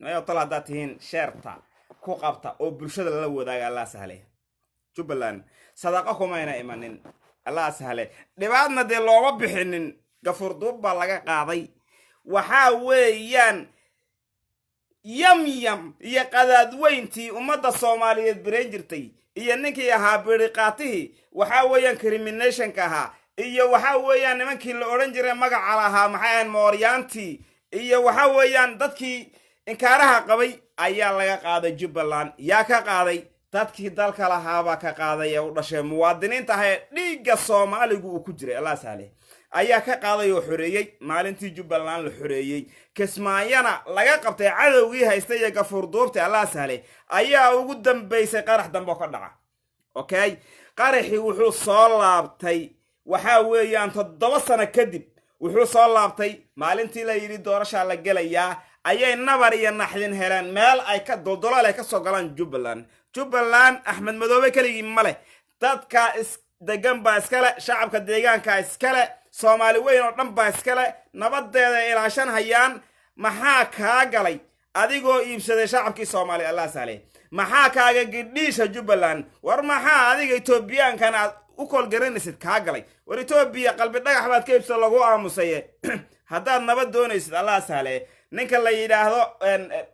Niyow, tal haddaad tihiin shareta ku qabta oo bulshada lala wadaaga. Allah sahle, Jubbaland sadaqo kumayna imanin. Allah sahle, dhibaadna dee looma bixinin, gafurduub baa laga qaaday. Waxaa weeyaan yam yam iyo qadaadweyntii ummadda Soomaaliyeed berayn jirtay iyo ninkii ahaa biriqaatihii, waxaa weeyaan criminationka ahaa, iyo waxaa weeyaan nimankii la odhan jiray magaca lahaa maxay ahayn, mooryaantii, iyo waxaa weeyaan dadkii inkaaraha qabay ayaa laga qaaday Jubbaland. Yaa ka qaaday? Dadkii dalka lahaabaa ka qaaday ee u dhashay muwaadiniinta ah ee dhiigga Soomaaligu uu ku jiray. Allah sahle, ayaa ka qaaday oo xoreeyey. Maalintii Jubbaland la xoreeyey, Kismaayana laga qabtay cadowgii haystay iyo gafuurduubtay, Allah sahle, ayaa ugu dambaysay qarax dambe oo ka dhaca. Okay, qaraxii wuxuu soo laabtay waxaa weeyaan 7 sano kadib. Wuxuu soo laabtay maalintii la yidhi doorashaa la gelayaa, ayay nabar iyo naxdin heleen meel ay ka duldulaal ay ka soo galaan Jubbaland. Jubbaland Axmed Madoobe keligii ma leh, dadka is degan baa iskale, shacabka deegaanka iskale, Soomaali weyn oo dhan baa iskale. Nabadeeda ay ilaashan hayaan. Maxaa kaa galay adigoo iibsaday shacabkii Soomaaliya? Allah sahle, maxaa kaaga gidhiisha Jubbaland? War maxaa adiga Etoobiyaankan aad u kolgaranaysid kaa galay? War Etoobiya qalbi dhagax baad ka iibsada lagu aamusaye. Haddaad nabad doonaysid, Allah sahle, ninka la yidhaahdo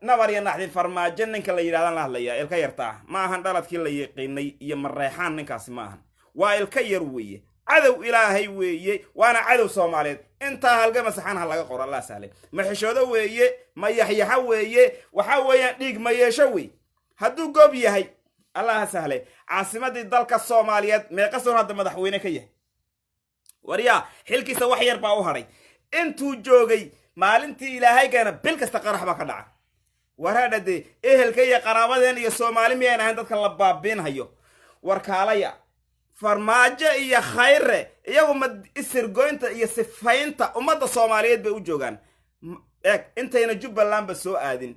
nabar iyo naxdin Farmaajo, ninka la yidhahdan la hadlaya ilka yartaa ma ahan. Dhaladkii la yiqiinay iyo Mareexaan ninkaasi ma ahan, waa ilka yar weeye, cadow Ilaahay weeye, waana cadow Soomaaliyeed. Intaa halgama saxan ha laga qoro. Allah sahle, ma xishoodo weeye, ma yaxyaxo weeye, waxaa weeyaan dhiig ma yeesho wey. Hadduu goob yahay, Allah ha sahle, caasimadii dalka Soomaaliyeed meeqa soon hadda madaxweyne ka yahay? Waryaa, xilkiisa wax yar baa u hadhay. Intuu joogay maalintii Ilaahay keena bil kasta qarax baa ka dhaca. Waraadha dee, ehelka iyo qaraabadeen iyo Soomaali miyaan ahayn dadka la baabiinhayo? Warkaalaya. Farmaajo iyo Khayre iyagu ma isirgoynta iyo sifaynta ummadda Soomaaliyeed bay u joogaan. Eeg, intayna Jubbalandba soo aadin,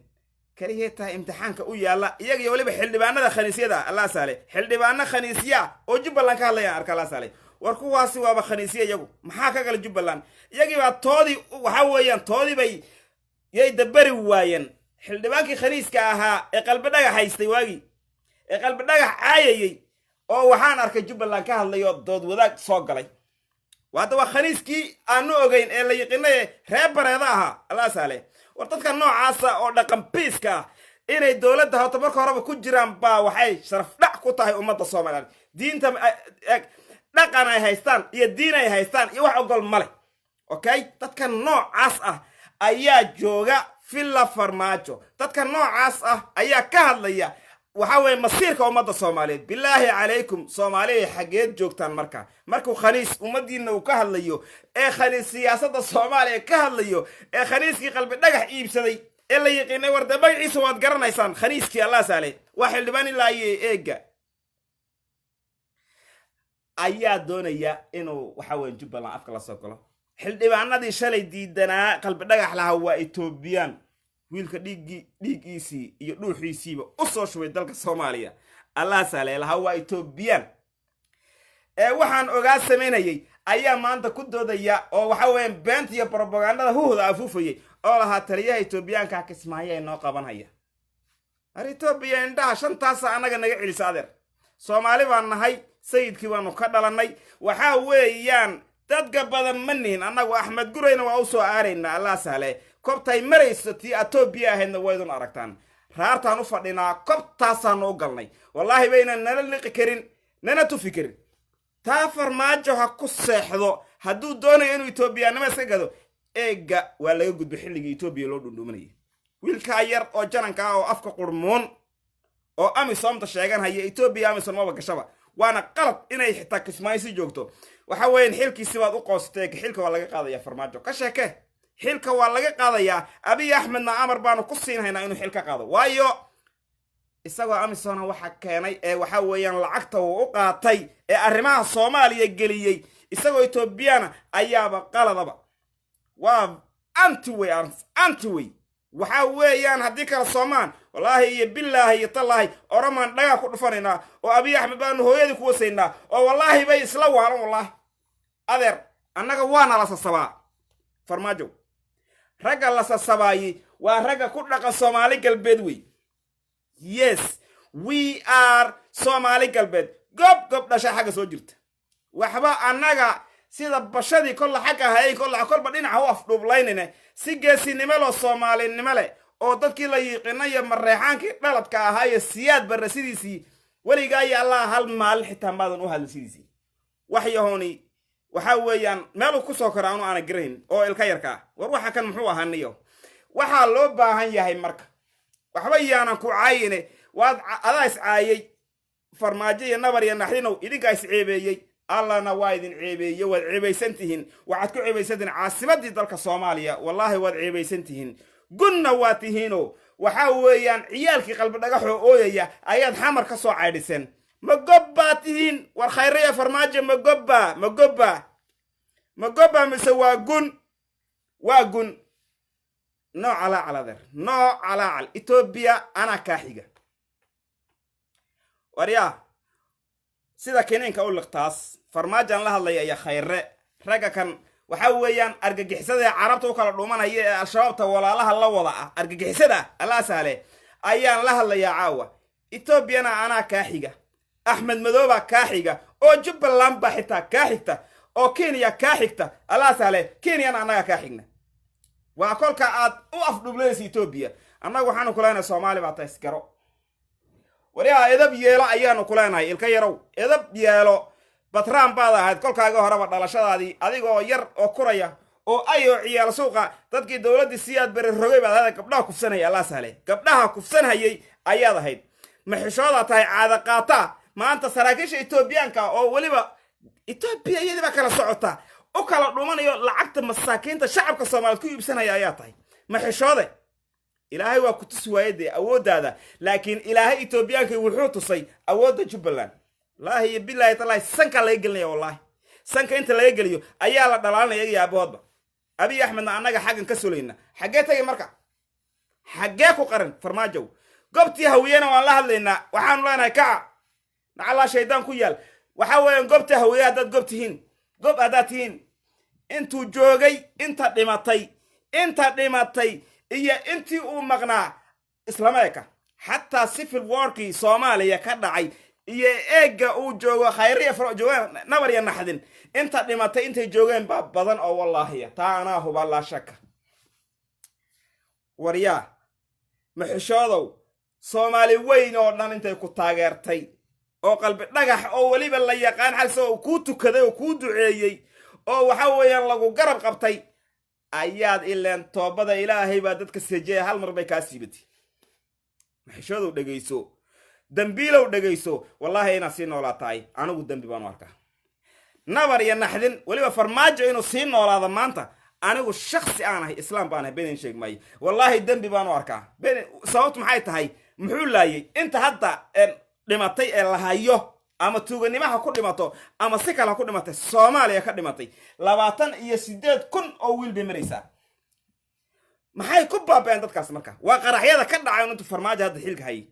keligay tahay imtixaanka u yaalla iyaga iyo weliba xildhibaanada khaniisyada. Allah saale, xildhibaano khaniisya oo Jubbaland ka hadlayaan arka. Allah saale, war kuwaasi waaba khaniisya iyagu, maxaa ka gala Jubbaland? Iyagii baa toodii, waxaa weeyaan, toodii bay yay dabari waayeen. Xildhibaankii khaniiska ahaa ee Qalbi Dhagax haystay waagii, ee Qalbi Dhagax caayayey, oo waxaan arkay Jubbaland ka hadlayo, dood wadaag soo galay. Hadda waa khaniiskii aanu ogeyn ee la yiqinay, reer Bareeda ahaa. Allah saale, war dadka noocaasa oo dhaqan biiska ah inay dowladda horta marka horeba ku jiraan baa waxay sharaf dhac ku tahay ummadda Soomaaliyeed. Diinta dhaqan ay haystaan iyo diin ay haystaan iyo wax ogol male. Okay, dadka noocaas ah ayaa jooga Villa Farmaajo. Dadka noocaas ah ayaa ka hadlaya waxa weeye masiirka ummadda Soomaaliyeed. Bilaahi calaykum, Soomaaliya, xaggeed joogtaan marka markuu khaniis ummaddiina uu ka hadlayo, ee khaniis siyaasadda Soomaaliya ka hadlayo, ee khaniiskii Qalbi Dhagax iibsaday ee la yiqiinay? War dee magaciisa waad garanaysaan, khaniiskii. Allah saale, waa xildhibaan ilaa iyo eega ayaa doonaya inuu waxa weeye Jubbaland afka la soo galo. Xildhibaanadii shalay diidanaa Qalbi Dhagax lahaa waa Etoobiyaan, wiilka dhiiggii dhiiggiisii iyo dhuuxiisiiba u soo shubay dalka Soomaaliya, Allah saale, lahaa waa Etoobiyaan, ee waxaan ogaa samaynayay ayaa maanta ku doodaya, oo waxa weeyaan beenta iyo brobagandada huhda afuufayay, oo lahaa taliyaha Etoobiyaanka Kismaayo ee noo qabanhaya. Ar Etoobiya indhaha shantaasa annaga naga celisa. Adeer, Soomaali baan nahay, sayidkii baanu ka dhalannay. Waxaa weeyaan dadka badan ma nihin annagu. Axmed Gurayna waa u soo aaraynaa. Allah sahle, kobtay marayso tii Etoobiya ahaydna waydun aragtaan. Raartaan u fadhinaa, kobtaasaanu u galnay. Wallaahi baynan nala liqi karin, nana tufi karin. Taa Farmaajo ha ku seexdo hadduu doonayo inuu Etoobiyaannimo iska gado. Eegga waa laga gudbay xilligii Etoobiya loo dhundhumanayay. Wiilkaa yar oo jananka ah oo afka qurmuun oo AMISOMta sheeganhaya, Etoobiya AMISOM maba gashaba, waana qalad inay xitaa Kismaayo si joogto. Waxa weeyaan xilkiisi baad u qoosatee, xilka waa laga qaadaya. Farmaajo ka sheeke, xilka waa laga qaadayaa. Abiy Axmedna amar baanu ku siinhaynaa inuu xil ka qaado, waayo isagoo AMISOMna waxa keenay ee waxa weeyaan lacagta uu u qaatay ee arrimaha Soomaaliya geliyey isagoo Etoobiyana ayaaba qaladaba. Waa anti way, anti way. Waxa weeyaan haddii kala soomaan, wallaahi iyo bilaahi iyo tallaahi, Oromaan dhagaa ku dhufanaynaa oo Abiy Axmed baanu hooyadii ku wasaynaa, oo wallaahi bay isla waalan. Wallaahi adeer, annaga waana la sasabaa. Farmaajo, ragga la sasabaayi waa ragga ku dhaqan Soomaali Galbeed wey. Yes, we are Soomaali Galbeed, gob gob dhasha xagga soo jirta. Waxba annaga sida bashadii kolla xagga hayay, kolla kolba dhinaca u afdhuublaynayna, si geesinimo loo Soomaalinimo leh, oo dadkii la yiiqinayo Mareexaankii dhaladka ahaa iyo Siyaad Barre sidiisii weligaa iyo Allah hal maalin xitaa maadan u hadlin sidiisii. Wax yahooni waxa weeyaan meeluu ku soo kora anu aana garayn oo ilka yarkaa. War waxa kan muxuu ahaa niyo? Waxaa loo baahan yahay marka, waxba yaanan ku caayine, waad adaa is caayay. Farmaajo iyo Nabar iyo Naxdinow, idinkaa is ceebeeyey, Allahna waa idin ceebeeye. Waad ceebaysan tihiin, waxaad ku ceebaysan tihiin caasimadii dalka Soomaaliya. Wallaahi waad ceebaysan tihiin, gunna waa tihiino. Waxaa weeyaan ciyaalkii Qalbi Dhagaxoo ooyaya ayaad Xamar ka soo caydhiseen. Ma gob baa tihiin? War Khayre iyo Farmaajo, ma gobba, ma gobba, ma gobba, mise waa gun? Waa gun. Noo calaacal, adeer, noo calaacal. Etoobiya anaa kaa xiga. Waryaa, sida kiniinka u liqtaas. Farmaajaan la hadlaya iyo Khayre, ragga kan waxaa weeyaan argagixisada ee Carabta u kala dhuumanaya ee Al-Shabaabta walaalaha la wada ah, argagixisada, Allah sahle, ayaan la hadlayaa caawa. Etoobiyana anaa kaa xiga, Axmed Madoobaa kaa xiga, oo Jubbaland baa xitaa kaa xigta, oo Kenya kaa xigta. Allah sahle, Kenyana annagaa kaa xigna. Waa kolka aad u afdhublaysa Etoobiya, annagu waxaanu ku leenahay Soomaali baa ta isgaro. Waryaha, edab yeelo ayaanu ku leenahay. Ilka yarow, edab yeelo. Batraan baad ahayd kolkaaga horeba dhalashadaadii, adigoo yar oo kuraya oo ayoo ciyaal suuqa, dadkii dowladdii Siyaad Bere rogay baad ahayd. Gabdhaha kufsanaya, Allah sahle, gabdhaha kufsanhayay ayaad ahayd. Ma xishoodaa tahay caada qaataa? Maanta saraakiisha Etoobiyaanka oo weliba Etoobiya iyadii baa kala socota u kala dhumanayo, lacagta masaakiinta shacabka Soomaaliyeed ku iibsanaya ayaa tahay. Ma xishoode? Ilaahay waa ku tusi waaye dee awooddaada, laakiin Ilaahay Etoobiyaankii wuxuu tusay awoodda Jubbaland. Wallaahi iyo bilaahi tallaahi, sankaa laga gelinaya. Wallaahi, sanka inta laga geliyo ayaa la dhalaalinaya iyaga aabahoodba. Abiy Axmedna annaga xaggan ka sulayna. Xaggee tagay marka? Xaggee ku qaran, Farmaajow? Gobtii Hawiyena waan la hadlaynaa. Waxaanu leenahay, kaca, nacallaa shaydaan ku yaal. Waxa weeyaan, gobta Hawiye haddaad gob tihiin, gob haddaad tihiin, intuu joogay inta dhimatay, inta dhimatay iyo intii uu maqnaa islama eka. Xataa civil warkii Soomaaliya ka dhacay iyo eegga uu joogo Khayriya joogaan nabar iyo naxdin, inta dhimatay intay joogeen baa badan oo wallaahiya. Taa anaa huba, laa shaka. Waryaa maxishoodow, Soomaali weyn oo dhan intay ku taageertay oo qalbi dhagax oo weliba la yaqaan xalse oo kuu tukaday oo kuu duceeyey oo waxa weeyaan lagu garab qabtay, ayaad ileen toobada Ilaahay baa dadka seejiyay, hal mar bay kaa siibatay. Maxishoodow, dhegayso. Dambiilow, dhegayso. Wallaahi inaad sii noolaatahay anigu dembi baan u arkaa, nabar iyo naxdin. Weliba Farmaajo inuu sii noolaado maanta, anigu shaksi aan ahay, Islaam baan ahay, benen sheeg maayo, wallaahi dembi baan u arkaa. Sababtu maxay tahay? Muxuu laayay? Inta hadda dhimatay ee la hayo, ama tuuganimaha ku dhimato ama si kale ha ku dhimatay, Soomaaliya ka dhimatay 28,000 oo wiil bay maraysaa. Maxay ku baaba'een dadkaas marka? Waa qaraxyada ka dhacay intuu Farmaajo hadda xilka hayay.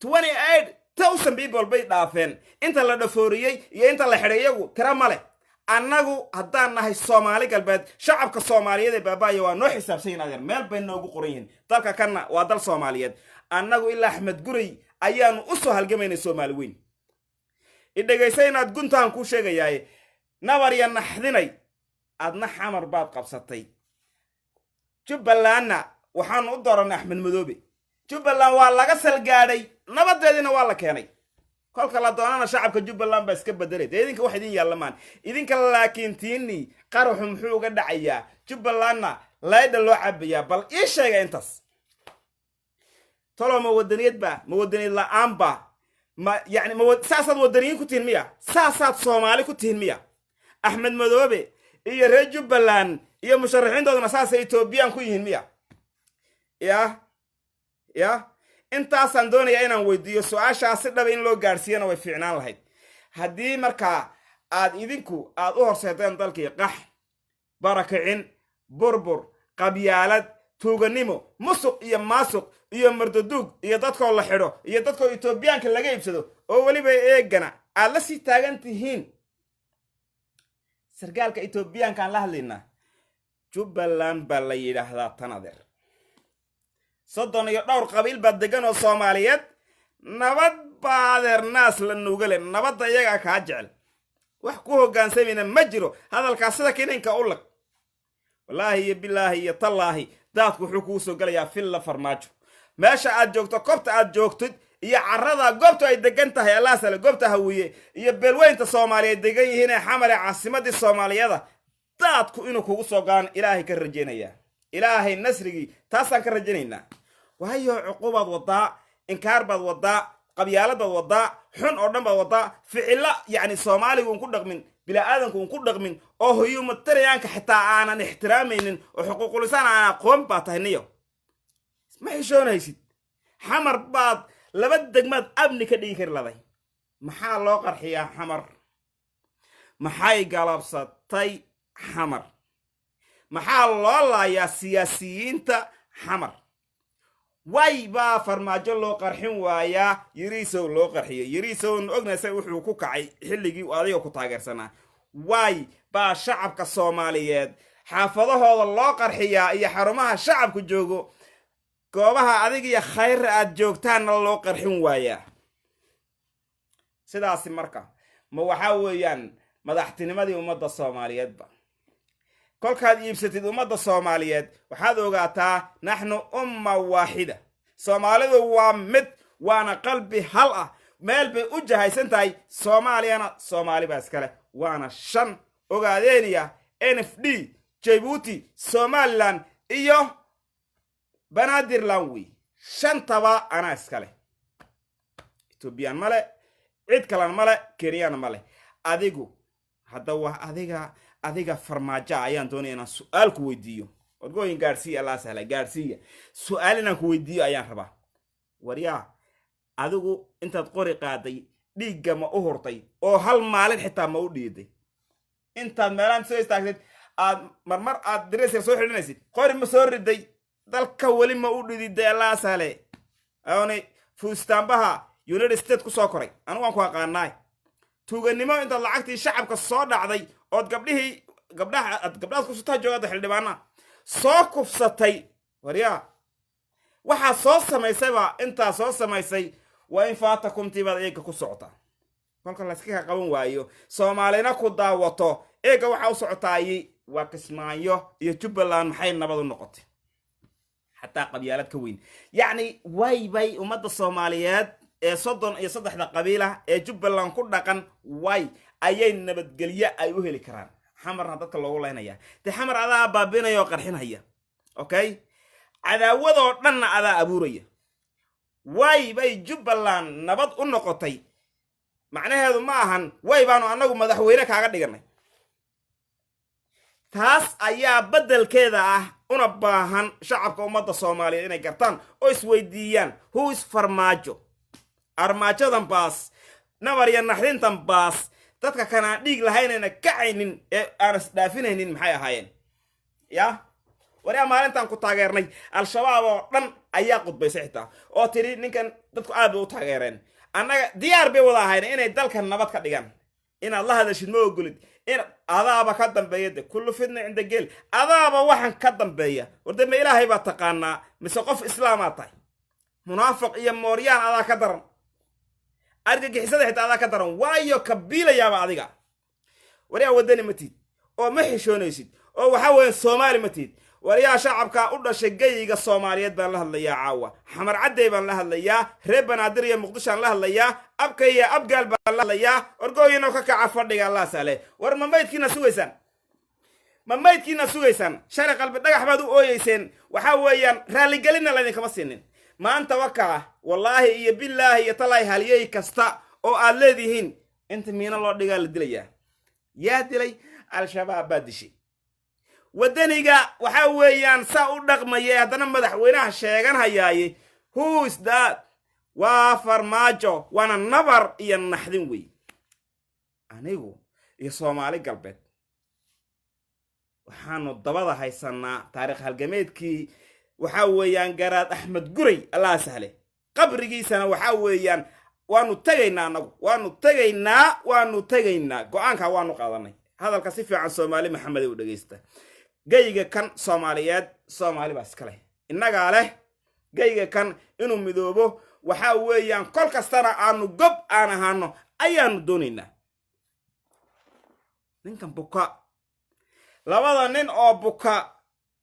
28,000 people bay dhaafeen inta la dhafooriyey iyo inta la xidhay, iyagu tira ma leh. Annagu haddaan nahay Soomaali Galbeed, shacabka Soomaaliyeed ee baaba'aya waa noo xisaabsan yihin, adeer. Meel bay noogu qoran yihiin. Dalka kanna waa dal Soomaaliyeed. Annagu ilaa Axmed Guray ayaanu u soo halgamaynay Soomaali weyn. Idhegaysa, inaad guntaan kuu sheegayaaye, nabar ya naxdinay. Adna Xamar baad qabsatay. Jubbalandna waxaanu u dooranay Axmed Madoobe. Jubbaland waa laga salgaadhay, nabadeediina waa la keenay. Kolka la doonana shacabka Jubbaland baa iska bedelay. Dee idinka wax idin yaallamaan idinka, laakiin tiini qaraxu muxuu uga dhacayaa? Jubbalandna laydha loo cabayaa? Bal ii sheega intaas. Tolo, ma wadaniyad ba? Ma wadaniyad la-aan ba? Ma yani ma saasaad wadaniyiin ku tihin miya? Saasaad Soomaali ku tihin miya? Axmed Madoobe iyo reer Jubbaland iyo musharaxiintooduna saasay Etoobiyaan ku yihiin miya? Ya intaasaan doonayaa inaan weydiiyo. Su-aashaas si dhaba in loo gaadhsiiyana way fiicnaan lahayd. Haddii markaa aad idinku aad u horseedeen dalkii qax, barakicin, burbur, qabyaalad, tuuganimo, musuq iyo maasuq iyo mardaduug iyo dadkoo la xidho iyo dadkoo Etoobiyaanka laga iibsado, oo weliba eegana aad la sii taagan tihiin sargaalka Etoobiyaankaan la hadlaynaa, Jubbaland baa la yidhaahdaa tan, adeer. 30 iyo dhowr qabiil baa degan oo Soomaaliyeed. Nabad baa, adeer, naas la nugale. Nabadda iyagaa kaa jecel, wax ku hoggaansamayna ma jiro. Hadalkaas sida kininka u lag. Wallaahi iyo bilaahi iyo tallaahi, daadku wuxuu kuu soo gelayaa filla Farmaajo. Meesha aad joogto, kobta aad joogtid iyo carrada goobtu ay degan tahay, Allah sale, goobta Hawiye iyo beelweynta Soomaaliyeed degan yihiin ee Xamare, caasimadii Soomaaliyada, daadku inuu kugu soo galaan Ilaahay ka rajaynayaa. Ilaahay nasrigii taasaan ka rajaynaynaa. Waayo, cuqubaad wadaa, inkaar baad wadaa, qabyaalad baad wadaa, xun oo dhan baad wadaa, ficilo yacni Soomaaligu un ku dhaqmin, bila'aadanku un ku dhaqmin, oo humanitarianka xitaa aanan ixtiraamaynin oo xuquuqulisaan aan aqoon baa tahay. Niyo, ma xishoonaysid? Xamar baad laba degmaad amni ka dhigi kari laday. Maxaa loo qarxiyaa Xamar? Maxay galabsatay Xamar? Maxaa loo laayaa siyaasiyiinta Xamar? Way baa Farmaajo loo qarxin waayaa? Yariisow loo qarxiyay. Yariisown ognaysa wuxuu ku kacay xilligii adiga ku taageersanaa. Waay baa shacabka Soomaaliyeed xaafadahooda loo qarxiyaa iyo xarumaha shacabku joogo? Goobaha adiga iyo Khayra aad joogtaanna loo qarxin waayaa? Sidaasi marka ma waxaa weeyaan madaxtinimadii ummadda Soomaaliyeedba? Kolkaad iibsatid ummadda Soomaaliyeed, waxaad ogaataa naxnu umma waaxida. Soomaalidu waa mid, waana qalbi hal ah, meel bay u jahaysan tahay. Soomaaliyana Soomaali baa iskale, waana shan: Ogaadeeniya, NFD, Jabuuti, Somalilan iyo Banaadirland. Wey shantaba anaa iskale. Etoobiyaan male, cid kalena male, Kenyana male. Adigu hadda waa adiga Farmaajoa ayaan doonaya inaan su-aal ku weydiiyo. Wargooyin gaadhsiiya, Allah sahla, gaadhsiiya. Su-aal inaan ku weydiiyo ayaan rabaa. Waryaa, adigu intaad qori qaaday Dhiigga ma u hurtay oo hal maalin xitaa ma u dhiiday? Intaad meelaan soo istaagtid, aad marmar aad dareeska soo xidhanaysid, qori ma soo riday? Dalka weli ma u dhididay? Allaasale oonay fuustaanbaha United States ku soo koray. Anigu waan ku aqaanaay tuuganimo. Intaad lacagtii shacabka soo dhacday ood gabdhihii gabdhaha aad gabdhahaad kufsataa joogada, xildhibaanaha soo kufsatay, waryaa, waxaa soo samaysayba intaa soo samaysay. Waa in faata kumtii baad eega ku socotaa. Kolka layska qaban waayo, Soomaalina ku daawato, eega waxaa u socotaayi waa Kismaayo iyo Jubbaland. Maxay nabad u noqotay? Xataa qabyaalad ka weyn, yacni way bay ummadda Soomaaliyeed ee 33-da qabiilah ee Jubbaland ku dhaqan way ayay nabadgelyo ay u heli karaan? Xamarna dadka loogu laynaya dee, Xamar adaa baabinaya oo qarxinhaya. Okay, cadaawadoo dhanna adaa abuuraya. Way bay Jubbaland nabad u noqotay? Macnaheedu ma ahan way baanu annagu madaxweyne kaaga dhiganay. Taas ayaa beddelkeeda ah una baahan shacabka ummadda Soomaaliyeed inay gartaan oo isweydiiyaan: who is Farmaajo? Armaajadan baas, nabar iyo naxdintan baas, dadka kanaan dhiig lahaynayna kacaynin ee aan isdhaafinaynin maxay ahaayeen? Ya waryaa, maalintaan ku taageernay Al-Shabaab oo dhan ayaa qudbaysay xitaa oo tidhi ninkan dadku aad bay u taageereen. Annaga diyaar bay wada ahayn inay dalka nabad ka dhigaan. Inaad la hadashid ma ogolid, in adaaba ka dambeeya de. Kullu fidna cinda geel, adaaba waxan ka dambeeya. Warde, ma Ilaahay baa taqaanaa mise qof islaamaa tahay? Munaafiq iyo mooryaan adaa ka daran, argagixisada xitaa adaa ka daran, waayo kabiilayaaba adiga. Waryaa, waddani ma tihid oo ma xishoonaysid oo waxaa weeye Soomaali ma tihid. Waryaa, shacabka u dhashay geyiga Soomaaliyeed baan la hadlayaa caawa. Xamar Caddey baan la hadlayaa, reer Banaadir iyo Muqdishoaan la hadlayaa, abka iyo Abgaal baan la hadlayaa. Orgooyinoo ka kaca fadhiga, Allah sahle. War, ma maydkiina sugaysaan? Ma maydkiina sugaysaan? Shalay Qalbi Dhagax baad u ooyeyseen. Waxaa weeyaan raalligelinna laydinkama siinin. Maanta wakaa, wallaahi iyo bilaahi iyo talaahi, halyey kasta oo aad leedihiin inta miino loo dhigaa la dilayaa. Yaa dilay? Al-Shabaab baa dishay. Waddaniga waxaa weeyaan saa u dhaqmaya ee haddana madaxweynaha sheegan hayaaye, who is that? Waa Farmaajo, waana nabar iyo naxdin wey. Anigu iyo Soomaali Galbeed waxaanu dabada haysanaa taariikh halgameedkii waxaa weeyaan Garaad Axmed Guray, Allah sahle. Qabrigiisana waxaa weeyaan waanu tegaynaa, annagu waanu tegaynaa, waanu tegaynaa. Go-aankaa waanu qaadanay. Hadalka si fiican Soomaali Maxamed u dhegaysta. Geyga kan Soomaaliyeed Soomaali baa iska leh, innagaa leh. Geyga kan inuu midoobo waxaa weeyaan kol kastana aanu gob aan ahaano ayaanu doonaynaa. Ninkan buka, labada nin oo buka,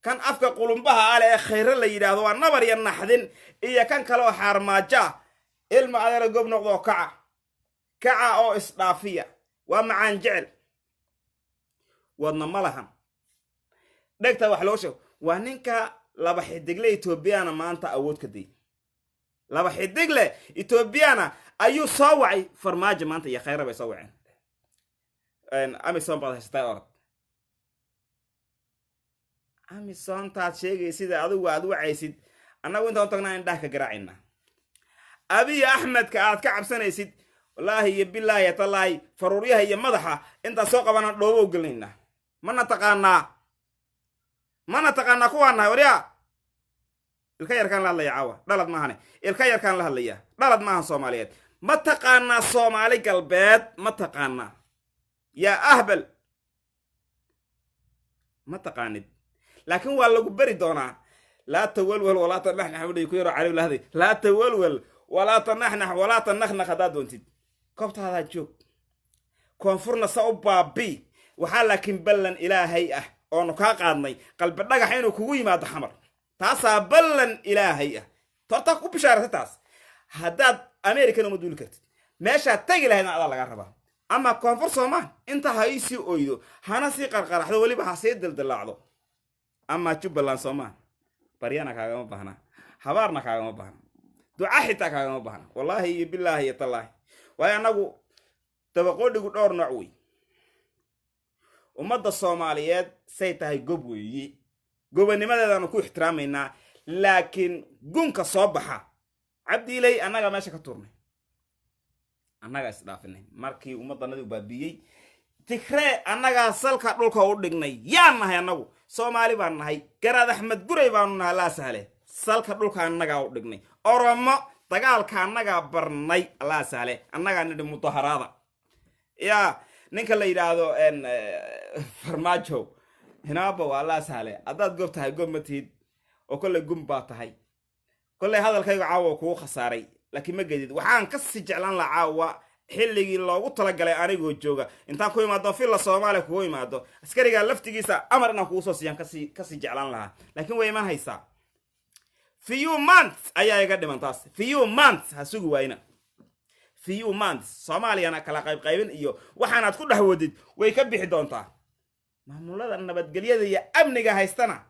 kan afka qulumbaha ale ee Khayre la yidhaahdo, waa nabar iyo naxdin, iyo kan kale oo xaarmaajo ah. Ilma adeera, gob noqdoo kaca, kaca oo isdhaafiya. Waa macaan jecel, wadna ma lahan. Dhegta wax loo sheego, waa ninka laba xidigle Etoobiyana maanta awood ka day. Laba xidigle Etoobiyana ayuu soo wacay Farmaajo maanta iyo Khayre bay soo waceen. AMISOM baad haysataa, orod. AMISOMtaad sheegay sida adigu aad wacaysid, annagu intaan u tagnaa indhaha ka garaacayna. Abiy Axmedka aad ka cabsanaysid, wallaahi iyo bilaahi tallaahi, faruuryaha iyo madaxa intaan soo qabana dhoobo u gelinaynaa. Mana taqaanaa? Mana taqaanaa kuwaa nahay? Waryaa, ilka yarkaan la hadlaya caawa, dhalad maahane, ilka yarkaan la hadlaya, dhalad maahan. Soomaaliyeed ma taqaanaa? Soomaali Galbeed ma taqaanaa? Yaa ahbal, ma taqaanid, laakiin waa lagu beri doonaa. Laa tawalwal walaa tanaxnax udhay ku yaroo caliw lahday. Laa tawalwal walaa tanaxnax walaa tanaknaq. Haddaad doontid koobtaadaa joog, koonfurna sa u baabi. Waxaa laakiin ballan Ilaahay ah oonu kaa qaadnay Qalbi Dhagax inuu kugu yimaado Xamar. Taasaa ballan Ilaahay ah. Torta ku bishaarata taas. Haddaad American uma duuli kartid, meeshaad tegi lahaydna adaa lagaa rabaa. Ama koonfur soomaa inta ha iisii oydo, hana sii qarqaraxdo, weliba ha sii dildilaacdo. Ama Jubbaland soomaa baryana kaagama baahna, habaarna kaagama baahna, duca xitaa kaagama baahna, wallaahi iyo bilaahi iyo tallaahi. Waayo annagu dabaqoodhigu dhowr nooc wey. Ummadda Soomaaliyeed say tahay gob weeyi, gobonimadeedaanu ku ixtiraamaynaa. Laakiin gunka soo baxa Cabdiiley annagaa meesha ka tuurnay. Annagaa isdhaafinay markii ummaddanadii u baabiiyey Tigree, annagaa salka dhulka u dhignay. Yaan nahay annagu? Soomaali baan nahay, Garaad Axmed Guray baanu nahay. Allaa sahle, salka dhulka annagaa u dhignay. Oromo dagaalka annagaa barnay. Allaa sahle, annagaa nidhi mudaharaada. Yaa ninka la yidhaahdo Farmaajo hinaabo, allaa sahle, haddaad gob tahay, gob ma tihid oo kollay gum baa tahay. Kollay hadalkayga caawa kugu khasaaray, laakiin ma gedid. Waxaan kasii jeclaan lahaa caawa xilligii loogu talagalay anigoo jooga intaan ku imaado Villa Soomaaliya, kugu imaado askarigaa laftigiisa amar inaan kugu soo siiyaan kasii jeclaan lahaa, laakiin way iman haysaa. Few months ayaa iga dhiman taas. Few months ha sugi waayna, few months. Soomaaliyana kala qaybqaybin iyo waxaanaad ku dhex wadid way ka bixi doontaa. Maamulada nabadgelyada iyo amniga haystana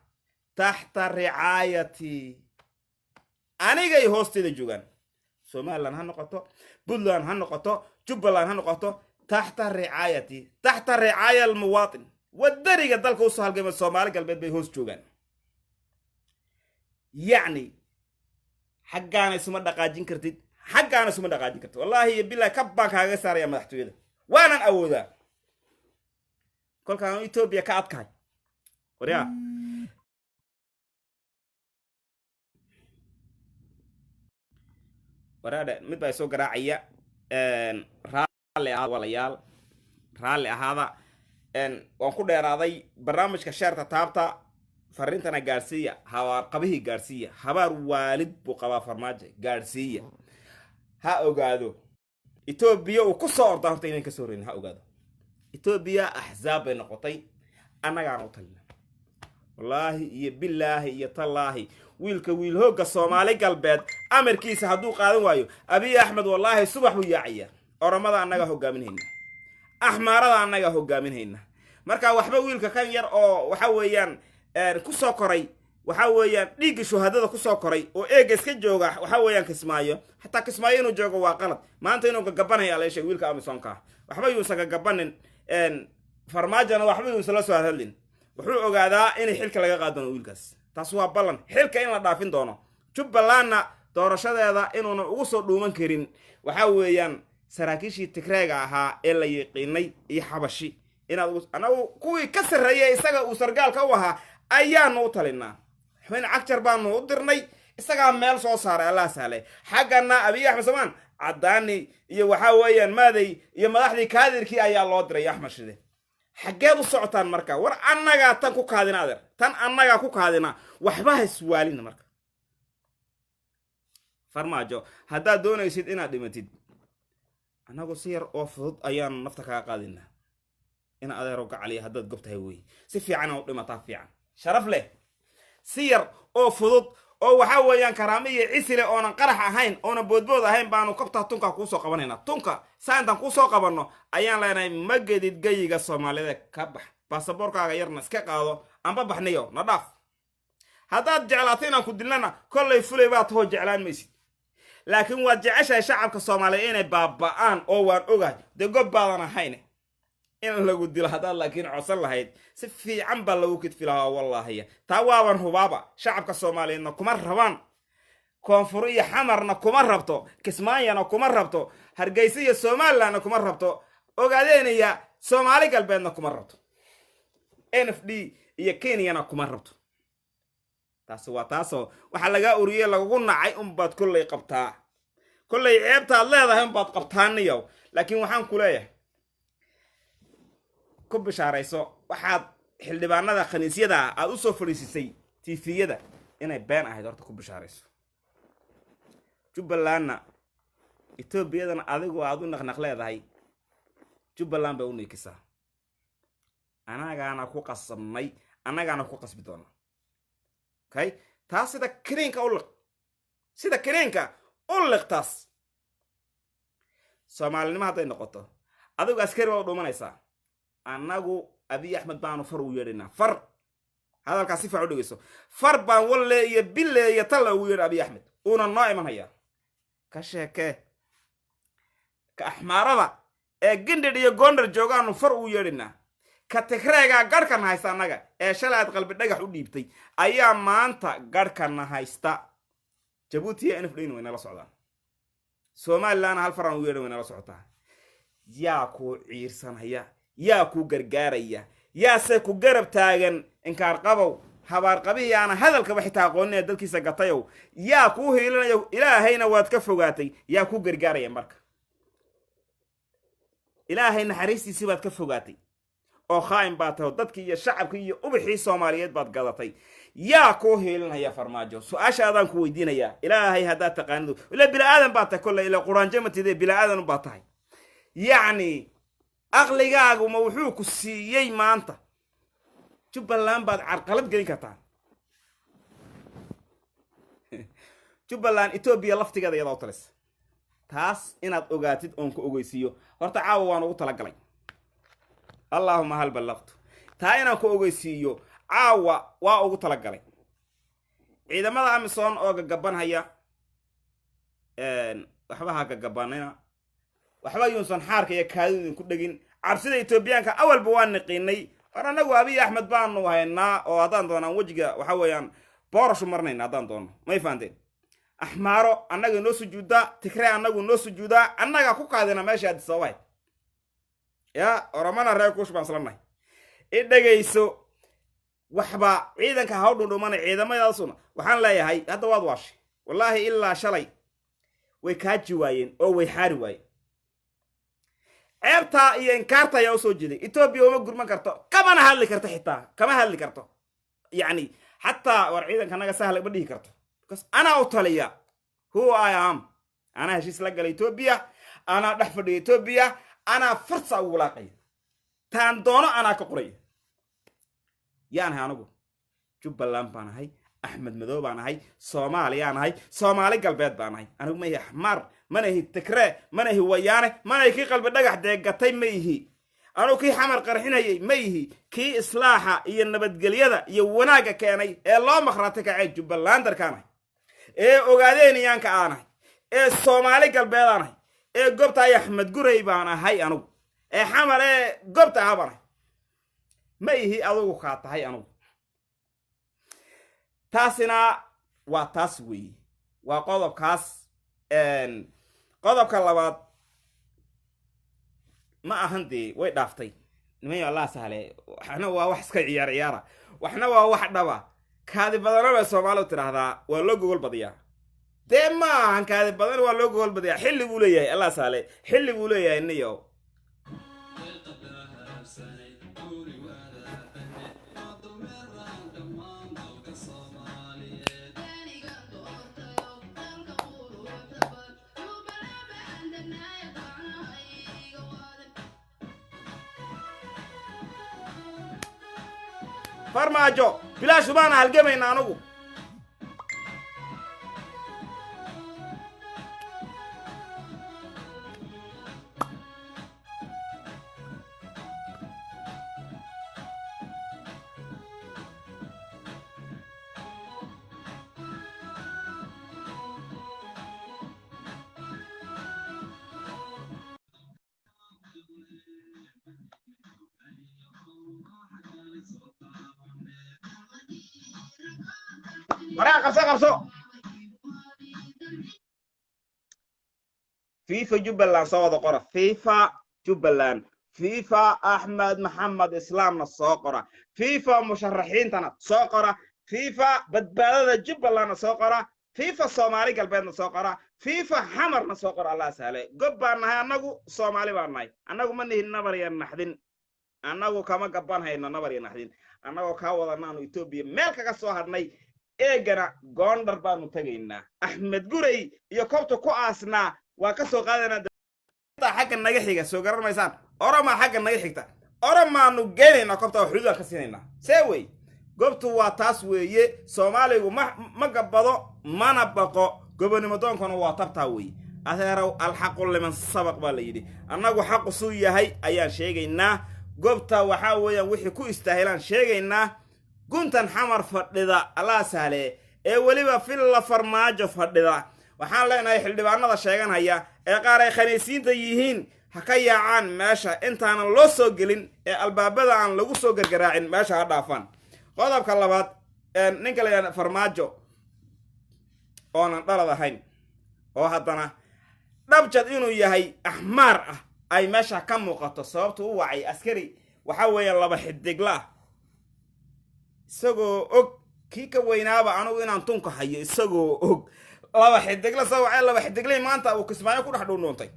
taxta ricaayati, anigay hoosteeda joogaan. Somaliland ha noqoto, Puntland ha noqoto, Jubbaland ha noqoto, taxta ricaayati, taxta ricaaya almuwaatin wadaniga dalka usoo halgama Soomaali Galbeed bay hoos joogaan. Yacni xaggaana isuma dhaqaajin kartid, xaggaana isuma dhaqaajin kartid. Wallaahi iyo bilahi, kab baan kaaga saaraya madaxtooyada, waanan awoodaa kolkaan Etoobiya ka adkahay. Waryaa waraadhe, mid baa isoo garaacaya. Raalli ahaada walayaal, raalli ahaada, waan ku dheeraaday barnaamijka. Sheerta taabta, fariintana gaadhsiiya, habaar qabihii gaadhsiiya. Habaar waalid buu qabaa Farmaajo, gaadhsiiya. Ha ogaado Etoobiya uu ku soo ordaa horta inaan ka soo horeyn. Ha ogaado Etoobiya axzaab bay noqotay, annagaana u talina. Wallaahi iyo bilaahi iyo tallaahi, wiilka wiil hoogga Soomaali Galbeed amarkiisa hadduu qaadan waayo Abiy Axmed, wallaahi subax buu yaacaya. Oromada annagaa hogaaminhayna, Axmaarada annagaa hogaaminhayna. Marka waxba wiilka kan yar oo waxa weeyaan kusoo koray, waxa weeyaan dhiigga shuhadada kusoo koray oo eega iska jooga, waxa weeyaan Kismaayo, xataa Kismaayo inuu joogo waa qalad. Maanta inuu gagabanaya la sheegay wiilka Amisonka ah. Waxba yuusan gagabanin Farmaajona, waxba yuusan la soo hadlin. Wuxuu ogaadaa inay xilka laga qaadi doono wiilkaas, taas waa ballan, xilka in la dhaafin doono. Jubbalandna doorashadeeda inuuna ugu soo dhuuman karin, waxa weeyaan saraakiishii Tigreega ahaa ee la yiqiinay iyo Xabashi inaad anagu kuwii ka sarreeyay isaga uu sargaalka u ahaa ayaanu u talinaa. Madaxweyne Cagjar baanu u dirnay, isagaa meel soo saaray. Allah sahlay. Xaggana Abiy Axmed Somaan Cadaani iyo waxaa weeyaan Maaday iyo madaxdii kaadirkii ayaa loo diray Axmed Shide. Xaggeed u socotaan marka? War annagaa tan ku kaadina, adeer, tan annagaa ku kaadina. Waxba ha iswaalina. Marka Farmaajo, haddaad doonaysid inaad dhimatid, annagu si yar oo fudud ayaanu nafta kaga qaadinaa. In adeero gacaliya, haddaad gob tahay wey, si fiican u dhimataa, fiican, sharaf leh, si yar oo fudud oo waxaa weeyaan karaamo iyo cisile, oonan qarax ahayn, oonan boodbood ahayn baanu kabtaa tunka kuusoo qabanaynaa. Tunka saa intaan kuusoo qabanno ayaan leenahay, ma gedid geyiga Soomaalida, ka bax, baasaboorkaaga yarna iska qaado, amba baxniyo na dhaaf. Haddaad jeclaato inaan ku dilnana, kollay fulay baa tahoo jeclaan maysid, laakiin waad jeceshahay shacabka Soomaaliya inay baaba'aan oo waan ogahay dee gob baadan ahayn in lagu dilo haddaad laakiin codsan lahayd, si fiican baa lagu kidfi lahaa wallaahiya. Taa waaban hubaaba. Shacabka Soomaaliyeedna kuma rabaan, Koonfur iyo Xamarna kuma rabto, Kismaayana kuma rabto, Hargeysa iyo Somalilandna kuma rabto, Ogaadeynaya Soomaali Galbeedna kuma rabto, NFD iyo Kenyana kuma rabto. Taasi waa taasoo waxaa lagaa uriyey lagugu nacay unbaad kollay qabtaa, kollay ceebtaad leedahay unbaad qabtaaniyow. Laakiin waxaan ku leeyahay, ku bishaarayso waxaad xildhibaanada khaniisyada ah aad u soo fadhiisisay TV-yada inay been ahayd. Horta ku bishaarayso. Jubbalandna Etoobiyadana adigu aad u naqnaq leedahay, Jubbaland bay u niikisaa. Annagaana ku qasabnay, annagaana ku qasbi doona. Okay, taas sida kiniinka u liq, sida kiniinka u liq taas. Soomaalinimo hadday noqoto, adigu askari baa u dhumanaysaa, annagu Abiy Axmed baanu far ugu yeedhaynaa. Far hadalkaas si fiican u dhegeyso. Far baan walle iyo bille iyo talla ugu yeedha Abiy Axmed, uuna noo iman hayaa. Ka sheekee ka Axmaarada ee Gindhidh iyo Gondar joogaanu far ugu yeedhaynaa. Ka Tigreegaa garhkana haysta annaga ee shalay aad Qalbi Dhagax u dhiibtay ayaa maanta garhkana haysta. Jabuuti iyo NFD way nala socdaan. Somalilandna hal faraan ugu yeedhan, waynala socotaa. Yaa kuu ciirsanaya? Yaa kuu gargaaraya? Yaase ku garab taagan? Inkaar qabow, habaar qabihii aana hadalkaba xitaa aqoonin ee dadkiisa gatayow, yaa kuu hiilinaya? Ilaahayna waad ka fogaatay. Yaa kuu gargaaraya? Marka Ilaahay naxariistiisii baad ka fogaatay oo khaa'in baad tahay oo dadkii iyo shacabkii iyo ubaxii Soomaaliyeed baad gadatay. Yaa kuu hiilinaya, Farmaajo? Su-aasha adaan ku weydiinayaa. Ilaahay haddaad taqaanidu, ila bini aadan baad tahay kolley, ila quraanjo matide, bini aadan baad tahay. Yacni aqligaaguma wuxuu ku siiyey maanta Jubbaland baad carqalad gelin kartaa? Jubbaland Etoobiya laftigeeda iyadaa u talisa. Taas inaad ogaatid oon ku ogeysiiyo horta caawa waan ugu talagalay. Allaahuma hal ballaqtu. Taa inaan ku ogeysiiyo caawa waa ugu talagalay. Ciidamada AMISOM oo gagabanhaya, waxba ha gagabanina, waxba yuunsan xaarka iyo kaadidu idinku dhegin. Cabsida Etoobiyaanka awalba waa niqiinay. War annagu Abiy Axmed baanu haynaa oo haddaan doonaan wejiga waxa weeyaan boorashu marinayna haddaan doono. May fahanteen? Axmaaro annaga noo sujuudaa, Tigree annagu noo sujuudaa, annagaa ku kaadina meesha Addis Ababa ya. Oromana reer Kuush baan isla nahay. I dhegayso, waxba ciidanka ha u dhundhumana. Ciidamadaasuna waxaan leeyahay hadda waad waashay. Wallaahi ilaa shalay way kaaji waayeen oo way xaari waayeen. Ceebtaa iyo inkaarta ayaa usoo jeeday. Etoobiya uma gurman karto, kamana hadli karto, xitaa kama hadli karto. Yacni xataa war ciidanka naga sahla ma dhihi karto, because anaa u taliya. Who I am? Anaa heshiis la gala Etoobiya, anaa dhex fadhiya Etoobiya, anaa farsa ugu walaaqaya, taan doono anaa ka qoraya. Yaan ahay anigu? Jubbaland baan ahay, Axmed Madow baan ahay, Soomaaliyaan ahay, Soomaali Galbeed baan ahay. Anigu ma ihi Axmaar, mana ihi Tigree, mana ihi Wayaane, mana ihi kii Qalbi Dhagax deegatay, ma ihi anugu kii Xamar qarxinayay, ma ihi kii islaaxa iyo nabadgelyada iyo wanaagga keenay ee loo makhraati kacay. Jubbalandarkaan ahay, ee Ogaadeeniyaanka aan ahay, ee Soomaali Galbeed aan ahay, ee gobta ay Axmed Guray baan ahay anugu, ee Xamar ee gobta aha baan ahay. Ma ihi adugu kaa tahay anugu. Taasina waa taas weeye, waa qodobkaas. Qodobka labaad ma ahan dee, way dhaaftay nimanyo. Allah sahle. Waxna waa wax iska ciyaar ciyaara, waxna waa wax dhaba. Kaadi badana bay Soomaalidu tidhaahdaa, waa loo gogol badiyaa. Dee ma ahan kaadi badan, waa loo gogol badiyaa. Xilli buu leeyahay. Allah sahle, xilli buu leeyahay niyo. Farmaajo, bilaash baana halgamayna anugu. Waraa qabso, qabso. FIFA Jubbaland soo wada qora, FIFA Jubbaland, FIFA Axmed Maxamed Islaamna soo qora, FIFA musharaxiintana soo qora, FIFA badbaadada Jubbalandna soo qora, FIFA Soomaali Galbeedna soo qora, FIFA Xamarna soo qora. Allah sahle. Gob baan nahay annagu, Soomaali baan nahay annagu. Ma nihin nabar iyo naxdin, annagu kama gaban hayno nabar iyo naxdin. Annagoo kaa wadanaanu Etoobiya meel kaga soo hadhnay. Eegana Goondhar baanu tegaynaa. Axmed Guray iyo koobta ku aasnaa waa ka soo qaadanaa. Xagga naga xiga soo garan maysaan, Oromaa xagga naga xigta, Oromaanu geenaynaa koobta oo xuduudaan ka siinaynaa. See wey, goobtu waa taas weeye. Soomaaligu ma gabbado mana baqo, gobonimo doonkuna waa tabtaa weeye. Adeerow, alxaqu liman sabaq baa la yidhi. Annagu xaqu suu yahay ayaan sheegaynaa. Goobta waxaa weeyaan wixii ku istaahilaan sheegaynaa. Guntan Xamar fadhida, Allah sahle, ee weliba Villa Farmaajo fadhida, waxaan leenahay xildhibaanada sheeganhaya ee qaar ay khaniisiinta yihiin ha ka yaacaan meesha intaanan loo soo gelin ee albaabada aan lagu soo gargaraacin, meesha ha dhaafaan. Qodobka labaad, ninka la yidhahda Farmaajo oonan dhalad ahayn oo haddana Dhabjad inuu yahay axmaar ah ay meesha ka muuqato. Sababtu u wacay askari waxaa weeye laba xidigla ah, isagoo og kii ka weynaaba anugu inaan tunka hayo, isagoo og laba xidigla sa wacay. Laba xidiglay maanta uu Kismaayo ku dhex dhuundhuuntay,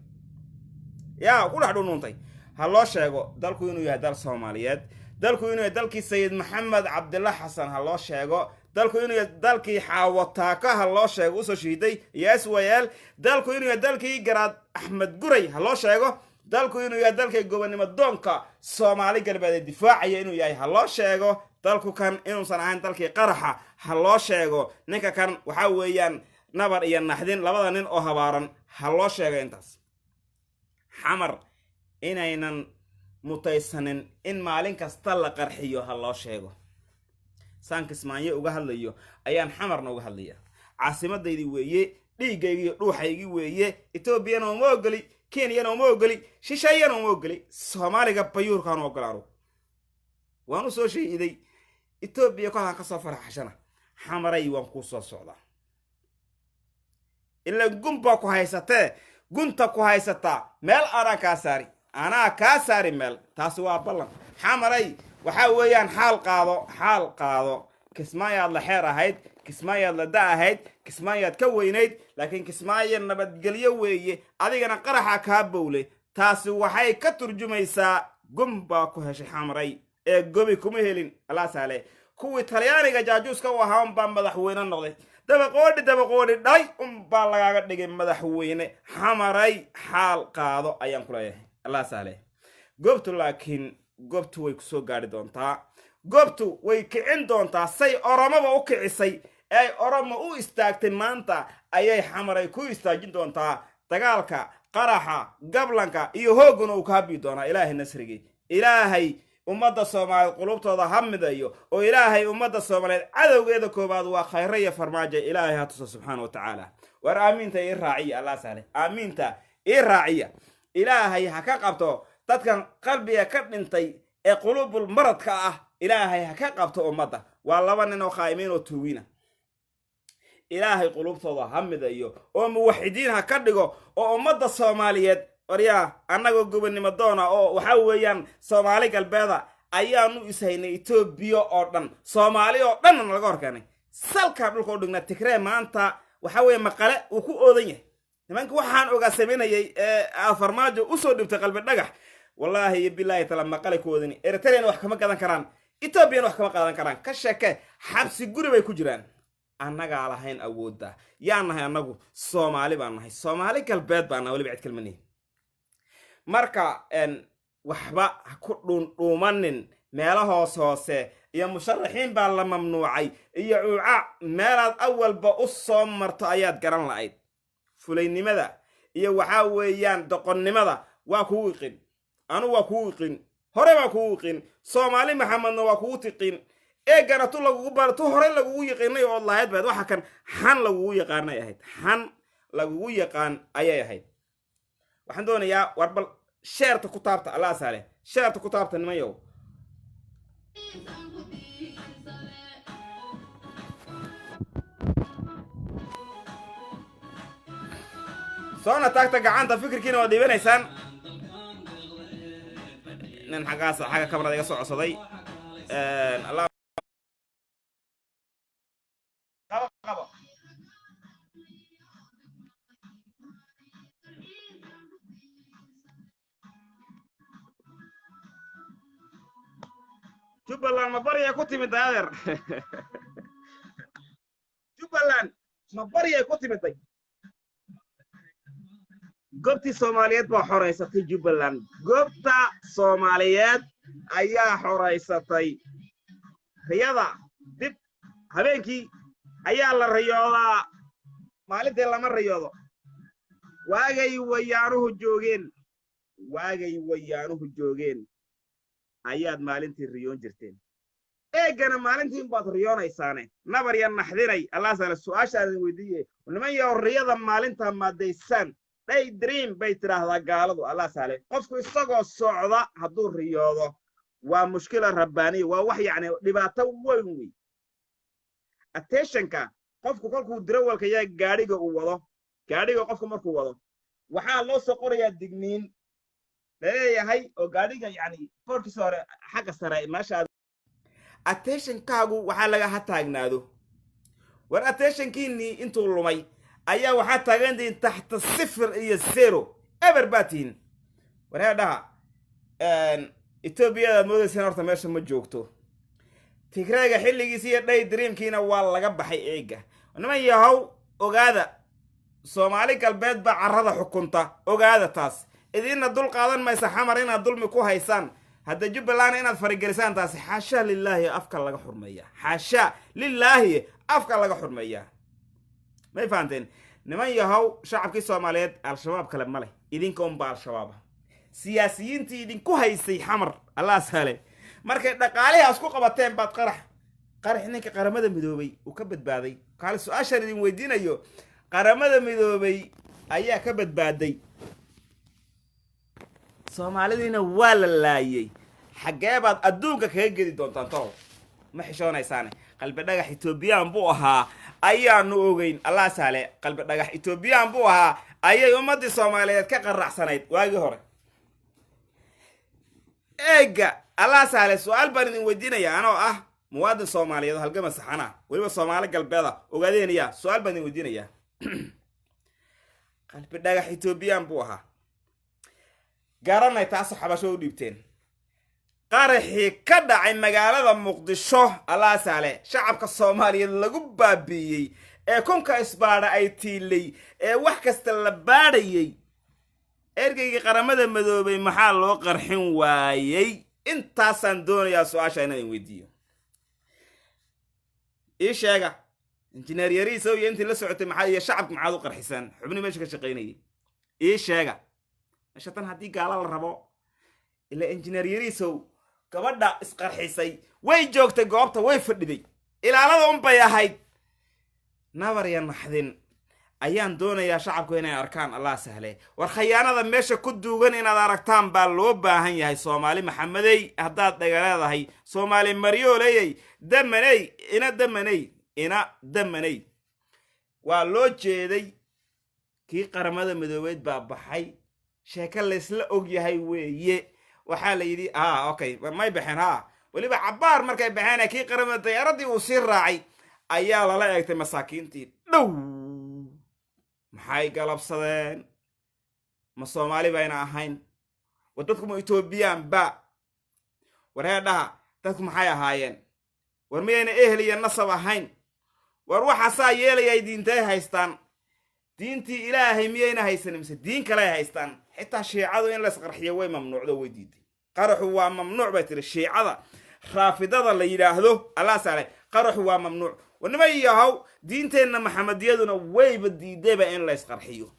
yaa ku dhex dhuundhuuntay. Ha loo sheego dalku inuu yahay dal Soomaaliyeed, dalku inuu yahay dalkii Sayid Maxamed Cabdilla Xasan. Ha loo sheego dalku inuu yahay dalkii Xaawataaka, ha loo sheego usoo shahiiday iyo SYL. Dalku inuu yahay dalkii Garaad Axmed Guray, ha loo sheego. Dalku inuu yahay dalkii gobonimo doonka Soomaali Galbeed ee difaacaya inuu yahay, ha loo sheego. Dalku kan inuusan ahayn dalkii qaraxa, ha loo sheego. Ninka kan waxaa weeyaan nabar iyo naxdin, labada nin oo habaaran, ha loo sheego intaas. Xamar inaynan mutaysanin in maalin kasta la qarxiyo, ha loo sheego. Saan Kismaanyo uga hadlayo ayaan Xamarna uga hadlaya. Caasimadaydi weeye, dhiiggaygi iyo dhuuxaygii weeye. Etoobiyana uma ogoli, Kenyana uma ogoli, shisheeyana uma ogoli, Soomaaliga bayuurkaan u ogola. Anugu waan u soo shahiiday Etoobiya, kolkaan kasoo farxashana Xamaray waan kuu soo socdaa. Ilaa gun baa ku haysatee, gunta ku haysataa meel anaa kaa saari, anaa kaa saari meel. Taasi waa ballan. Xamaray waxaa weeyaan xaal qaado, xaal qaado. Kismaayaad la xeer ahayd, Kismaayaad la da ahayd, Kismaayaad ka weynayd, laakiin Kismaayo nabadgelyo weeye, adigana qaraxa kaa bowlay. Taasi waxay ka turjumaysaa gun baa ku heshay Xamaray ee gobi kuma helin. Allah saale, kuwii Talyaaniga jaajuuska u ahaa unbaa madaxweyne noqday. Dabaqoodhi, dabaqoodhi dhalay unbaa lagaaga dhigay madaxweyne. Xamaray xaal qaado ayaan ku leeyahay. Allah saale, goobtu laakiin goobtu way kusoo gaari doontaa, goobtu way kicin doontaa. Say Oromaba u kicisay ee Oromo u istaagtay maanta ayay Xamaray ku istaajin doontaa. Dagaalka, qaraxa, gablanka iyo hoogguna uu kaa bii doonaa. Ilaahay nasrigii, Ilaahay ummadda Soomaaliyeed qulubtooda ha midayo, oo Ilaahay ummadda Soomaaliyeed cadowgeeda koowaad waa Khayre iyo Farmaajo, Ilaahay ha tuso subxaana wa tacaala. War aamiinta ii raaciya, Allah sahle, aamiinta ii raaciya. Ilaahay ha ka qabto dadkan qalbiga ka dhintay ee qulubul maradka ah, Ilaahay ha ka qabto ummadda. Waa laba nin oo khaa'imiin oo tuugina. Ilaahay qulubtooda ha midayo oo muwaxidiin ha ka dhigo oo ummadda Soomaaliyeed. Waryaa, annagoo gobonnimo doona oo waxaa weeyaan Soomaali Galbeeda ayaanu ishaynay Etoobiya oo dhan, Soomaali oo dhanna laga hor keenay, salkaa dhulka u dhignaa. Tigree maanta waxaa weeye maqale uu ku oodan yahay. Nimanka waxaan ogaa samaynayay ee Farmaajo usoo dhibtay Qalbi Dhagax, wallaahi iyo bilaahi tala maqale ku oodani. Eritreana wax kama gadan karaan, Etoobiyana wax kama qaadan karaan. Ka sheeke, xabsi guri bay ku jiraan. Annagaa lahayn awoodda. Yaa nahay annagu? Soomaali baan nahay, Soomaali Galbeed baan nahay, waliba cid kalma nihin. Marka waxba ha ku dhuundhuumanin meelo hoos hoose iyo musharaxiin baa la mamnuucay iyo cuuca. Meelaad awalba u soo marto ayaad garan la'ayd. Fulaynimada iyo waxaa weeyaan doqonnimada waa kugu iqin, anu waa kugu iqin, hore baa kugu iqin, Soomaali Maxamedna waa kugu tiqin. Eegana tu lagugu bar, tu hore lagugu yiqiinay ood lahayd bayd. Waxa kan xan lagugu yaqaanay ahayd, xan lagugu yaqaan ayay ahayd. Waxaan doonayaa, war bal share-ta ku taabta, Allah saale, share-ta ku taabta nimanyow. Soona taagta gacanta, fikirkiina waad dhiibanaysaan. Nin xaggaas xagga kamarada iga soo codsaday. Allah qabo qabo. Jubbaland ma baryay ku timid, adeer? Jubbaland ma baryay ku timiday? Goobtii Soomaaliyeed baa xoraysatay Jubbaland, goobta Soomaaliyeed ayaa xoraysatay. Riyada dib habeenkii ayaa la riyoodaa, maalintii lama riyoodo. Waagay wayaanuhu joogeen, waagay wayaanuhu joogeen ayaad maalintii riyoon jirteen, eeggana maalintii unbaad riyoonaysaane. Nabar ya naxdinay, Allah sala. Su-aashaan idin weydiiye niman yow, riyada maalintaa maadaysaan? Day dream bay tidhaahdaa gaaladu. Allah saale, qofku isagoo socda hadduu riyoodo waa mushkila rabbaaniya, waa wax yacni dhibaato weyn wey. Attentionka qofku kolkuu dirawalka yaa gaadhiga uu wado, gaadhiga qofku markuu wado Waxaa loo soo qorayaa digniin laleeyahay oo gaadhiga, yani boorkiisa hore xagga sare meesha attentionkaagu waxaa laga ha taagnaado. War attentionkiinii intuu lumay ayaa waxaa taagantihiin taxta sifir iyo zero, eber baa tihiin. Wareedhaha, Etoobiyadaad moodayseen horta meesha ma joogto. Tigreega xilligiisi iyo day dreamkiina waa laga baxay. Eega, niman yahow, ogaada, Soomaali Galbeed baa carrada xukunta, ogaada taas. Idinna dul qaadan maysa Xamar inaad dulmi ku haysaan. Hadda Jubbaland inaad faragelisaan, taasi xaasha lilaahi, afka laga xurmeeya. Xaasha lilaahi, afka laga xurmeeyaa. May fahanteen, niman yahow? Shacabkii Soomaaliyeed Al-Shabaab kale ma leh, idinka unba Al-Shabaaba. Siyaasiyiintii idinku haysay Xamar, Allah sahale, markay dhaqaalihaas ku qabateen baad qarax qarax ninka Qaramada Midoobay uu ka badbaaday. Kaale, su-aashaan idin weydiinayo, Qaramada Midoobay ayaa ka badbaaday, Soomaalidiina waa la laayay. Xaggee baad adduunka kaga gedi doontaan tolow? Ma xishoonaysaane? Qalbi Dhagax Etoobiyaan buu ahaa ayaanu ogeyn. Allah saale, Qalbi Dhagax Etoobiyaan buu ahaa ayay ummaddii Soomaaliyeed ka qaracsanayd waagii hore. Eega, Allah saale, su-aal baan idin weydiinaya anoo ah muwaadin Soomaaliyeed oo halgama saxana, weliba Soomaali Galbeeda ogaadeynaya. Su-aal baan idin weydiinaya. Qalbi Dhagax Etoobiyaan buu ahaa garanay, taasoo Xabasho u dhiibteen. Qaraxii ka dhacay magaalada Muqdisho, Allah saale, shacabka Soomaaliyeed lagu baabiiyey ee kunka isbaadha ay tiilay ee wax kasta la baadhayey, ergeygii Qaramada Madoobay maxaa loo qarxin waayey? Intaasaan doonayaa su-aasha inaan idin weydiiyo. Ii sheega, injineer Yariisow iyo intii la socotay maxaa iyo shacabka maxaad u qarxisaan xubnii meesha ka shaqaynayay? Ii sheega meesha tan haddii gaala la rabo. Ilaa injineer Yariisow gabadha isqarxisay way joogtay goobta, way fadhiday, ilaalada unbay ahayd. Nabar iyo naxdin ayaan doonayaa shacabku inay arkaan. Allah sahle, war khayaanada meesha ku duugan inaad aragtaan baa loo baahan yahay. Soomaali Maxamedey, haddaad dhaga leedahay, Soomaali maryooleyey, damaney, ina damaney, ina damaney, waa loo jeeday. Kii Qaramada Midoobeyd baa baxay, sheeko laysla og yahay weeye. Waxaa la yidhi ha, okay, may baxeen ha. Weliba cabbaar markay baxeen, kii qaramada dayaaradii uu sii raacay ayaa lala eegtay masaakiintii dhow. Maxay galabsadeen? Ma Soomaali bayna ahayn? War dadku ma Etoobiyaan ba? War heedhaha, dadku maxay ahaayeen? War miyayna ehel iyo nasab ahayn? War waxaasaa yeelayay, diintay haystaan? Diintii Ilaahay miyayna haysanin mise diin kaley haystaan? Xitaa Shiicadu in laysqarxiyo way mamnuucdo, way diiday. Qaraxu waa mamnuuc bay tiri Shiicada Raafidada la yidhaahdo. Allah saale, qaraxu waa mamnuuc. Warnima yahow, diinteenna Maxamediyaduna wayba diidayba in laysqarxiyo.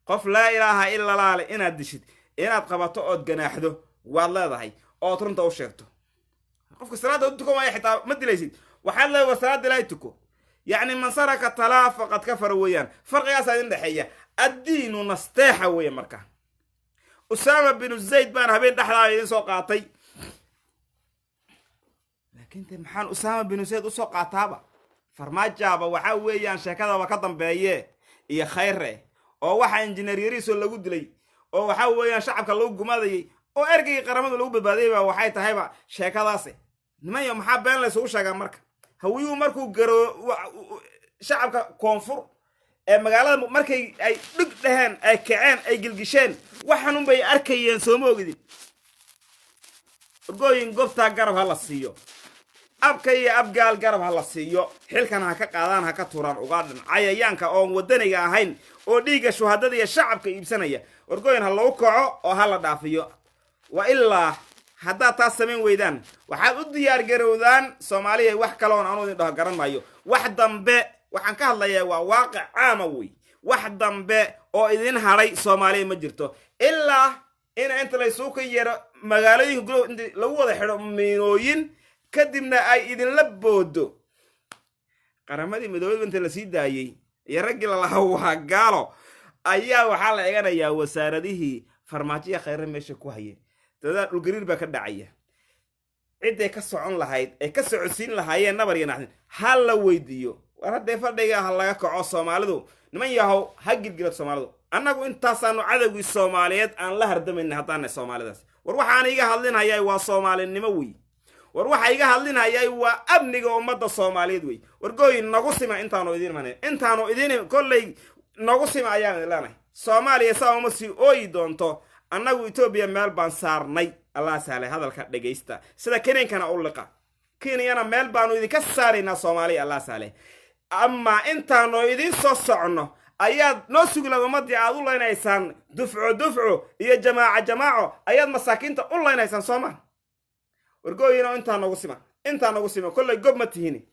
Qof laa ilaaha ila laale inaad dishid, inaad qabato ood ganaaxdo waad leedahay, ood runta u sheegto. Qofka salaada u tukan waaya xitaa ma dilaysid, waxaad leedahay war salaada Ilaahay tuko. Yacni man saraka talaa faqad kafara weeyaan. Farqigaasaa idin dhexeeya. Addiinu nasteexa weeye. Marka Usaama binu Zayd baan habeen dhexdaa idin soo qaatay, laakiin de maxaan Usaama binu Zayd usoo qaataaba? Farmaajaaba waxaa weeyaan sheekadaba ka dambeeye iyo Khayre, oo waxaa injineer Yariiso lagu dilay, oo waxaa weeyaan shacabka lagu gumadayay, oo ergeygii Qaramada lagu badbaadayba waxay tahayba sheekadaasi. Nimanyo, maxaa been laysugu sheegaa? Marka Hawiyuhu markuu garo shacabka koonfur ee magaalada, markay ay dhig dheheen, ay kaceen, ay gilgisheen, waxanunbay arkayeen. Sooma ogidin? Orgooyin gobtaa garab ha la siiyo, abka iyo abgaal garab ha la siiyo, xilkan ha ka qaadaan, ha ka turaan ugaadhan cayayaanka oon wadaniga ahayn oo dhiigga shuhadada iyo shacabka iibsanaya. Orgooyin ha lagu kaco oo ha la dhaafiyo. Wa ilaa haddaad taas samayn weydaan, waxaad u diyaar garowdaan Soomaaliya. Wax kaloon anuu idin dhaho garan maayo. Wax dambe waxaan ka hadlayaa waa waaqic caama wey. Wax dambe oo idin hadhay Soomaaliya ma jirto, ilaa ina inta laysuu ka yeero magaalooyinka gudaho inta lagu wada xidho miinooyin, kadibna ay idinla boodo Qaramadii Midoobeyba inta lasii daayey iyo raggii lalahaa waa gaalo. Ayaa waxaa la eganayaa wasaaradihii Farmaajoya Khayre meesha ku hayay. Dadaa dhulgariir baa ka dhacaya. Cidday ka socon lahayd ay ka socodsiin lahaayeen nabar iyo naxdin ha la weydiiyo. War haddee fadhiga ha laga kaco Soomaalidu. Niman yahow, ha gilgilad Soomaalidu. Annagu intaasaanu cadowgii Soomaaliyeed aan la hardamayna haddaanay Soomaalidaas. War waxaan iga hadlinhayay waa Soomaalinimo wey. War waxa iga hadlinhayay waa amniga ummadda Soomaaliyeed wey. War gooyin nagu sima intaanu idiin imanin, intaanu idiin kolley nagu sima ayaan idin leenahay. Soomaaliya saa uma sii ooyi doonto. Annagu Etoobiya meel baan saarnay. Allah sahlay. Hadalka dhegaysta, sida keninkana u liqa. Kenyana meel baanu idinka saaraynaa Soomaaliya. Allah sahlay. Amaa intaanu idiin soo soconno ayaad noo sugi laad. Ummaddii aad u laynaysaan dufco dufco iyo jamaaco jamaaco ayaad masaakiinta u laynaysaan, sooma? Wargooyino, intaa nagu sima, intaa nagu sima. Kollay gob ma tihini.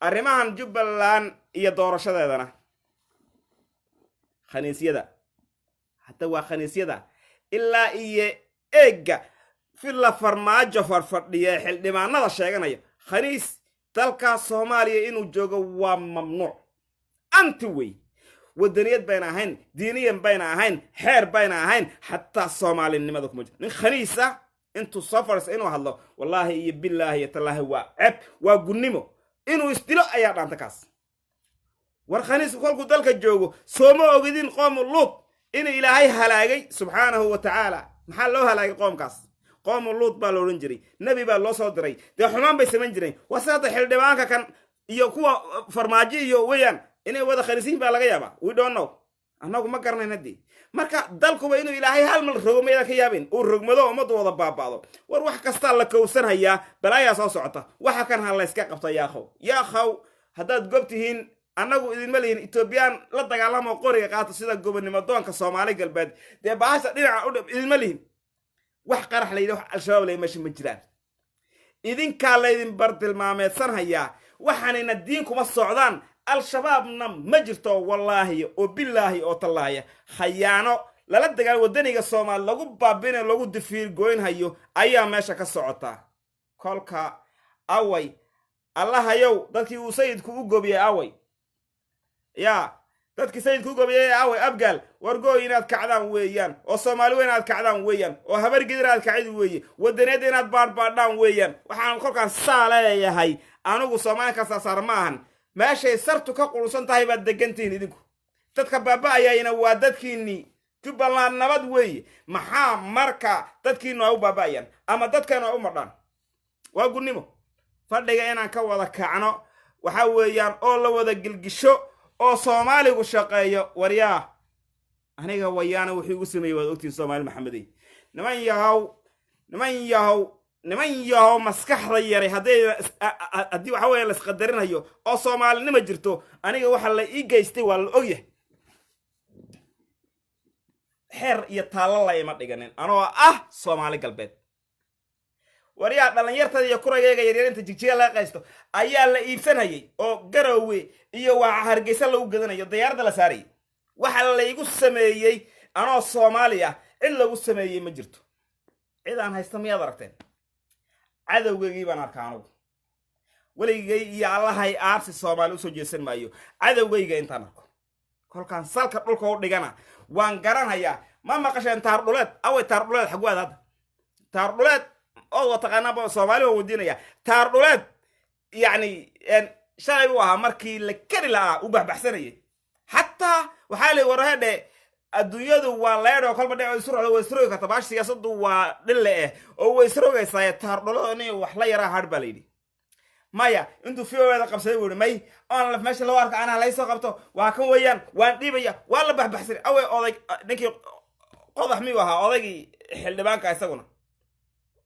Arrimahan Jubbaland iyo doorashadeedana, khaniisyada hadda waa khaniisyada ilaa iyo eegga Villa Farmaajo farfadhiya ee xildhibaanada sheeganaya. Khaniis dalka Soomaaliya inuu joogo waa mamnuuc, anti wey. Wadaniyad bayna ahayn, diiniyan bayna ahayn, xeer bayna ahayn, xataa Soomaalinimada kuma jiro. Nin khaniis ah intuu soo fadhiisto inuu hadlo, wallaahi iyo bilaahi iyo tallaahi, waa ceeb, waa gunnimo. Inuu isdilo ayaa dhaanta kaas. War khaniisku kolkuu dalka joogo, sooma ogidin qoomu Luut in Ilaahay halaagay subxaanahu wa tacaala? Maxaa loo halaagay qoomkaas? Qoomu Luut baa la odhan jiray. Nebi baa loo soo diray. Dee xumaan bay samayn jireen. Waa sida hadda xildhibaanka kan iyo kuwa Farmaajo iyo weeyaan inay wada khaniisiin baa laga yaabaa. We don't know, annagu ma garanayn. Haddii marka dalkuba inuu Ilaahay hal mal rogo, maydan ka yaabin uu rogmado, ummaddu wada baaba'do? War wax kastaa la kowsanhayaa, balaayaa soo socota. Waxa kan ha layska qabta. Yaakhow, yaakhow, haddaad gob tihiin, annagu idinma lihin Etoobiyaan la dagaalamo, qoriga qaato sida gobonimo doonka Soomaali Galbeed. Dee bahasha dhinaca u idinma lihin. Wax qarax la yidhi, wax Al-Shabaab la meesha ma jiraan. Idinkaa laydin bartilmaameedsanhayaa. Waxaanayna diin kuma socdaan, Al-Shabaabna ma jirto. Wallaahi oo bilaahi oo tallaaya, khayaano lala dagaal waddaniga Soomaali lagu baabinayo, lagu difiir goynhayo ayaa meesha ka socotaa. Kolka away Allahayow, dadkii uu sayidku u gobiyey away? Yaa dadkii sayidku u gobiyey away? Abgaal, wargooy inaad kacdaan weeyaan, oo Soomaali weyn inaad kacdaan weeyaan, oo Habargidir aad kacid weeye, wadaneedda inaad baadhbaadhaan weeyaan. Waxaan kolkaan saa leeyahay, anigu Soomaali kasaasaar ma ahan. Meeshay sartu ka qurunsan tahay baad degantihiin idinku. Dadka baaba'ayayna waa dadkiinnii. Jubbaland nabad weeye. Maxaa marka dadkiinu ay u baaba'ayaan ama dadkanu ay u madhaan? Waa gunnimo. Fadhiga inaan ka wada kacno waxa weeyaan, oo la wada gilgisho, oo Soomaaligu shaqeeyo. Waryaa, aniga wayaana wuxuu igu sameeyey waad ogtihin. Soomaali Maxamedey, niman yahow, niman yahow, niman yahow, maskaxda yaray haddii waxa weya laisqadarinayo oo Soomaalinima jirto, aniga waxa la ii geystay waa la ogyahay. Xeer iyo taallo la ima dhiganin anoo ah Soomaali Galbeed. Waryaa, dhallinyartada iyo kuragayga yaryar inta Jigjiga laga qaysto ayaa la iibsanayay, oo Garowe iyo waa Hargeysa lagu gadanayo, diyaaradda la saarayay. Waxa laygu sameeyey anoo Soomaali ah cid lagu sameeyey ma jirto. Cid aan haysta miyaad aragteen? Cadowgaygii baan arkaa anugu. Weligay iyo Allahay aarsi Soomaali usoo jeesan maayo cadowgayga intaan arko. Kolkaan salka dhulka u dhigana waan garanhayaa. Ma maqasheen taardhuleed? Away taardhuleed? Xagu aad hadda taardhuleed ood wa taqaanaaba? Soomaali waan weydiinaya. Taardhuleed yacni shalay buu ahaa markii la keri la'aa u baxbaxsanayay. Xataa waxaa la warhedhe, adduunyadu waa leedho, kolba dhec isu rocdo, way isrogi karta baash. Siyaasaddu waa dhille eh oo way isrogaysaa. Taardhuleed in wax la yaraa hadh baa la yidhi. Maya, intuu VOda qabsaday buu yihi, may oon meesha loo arko anaa laysoo qabto, waa kan weeyaan, waan dhiibaya, waa la baxbaxsanay. Awey oday ninkii Qodax miyuu ahaa, odaygii xildhibaanka isaguna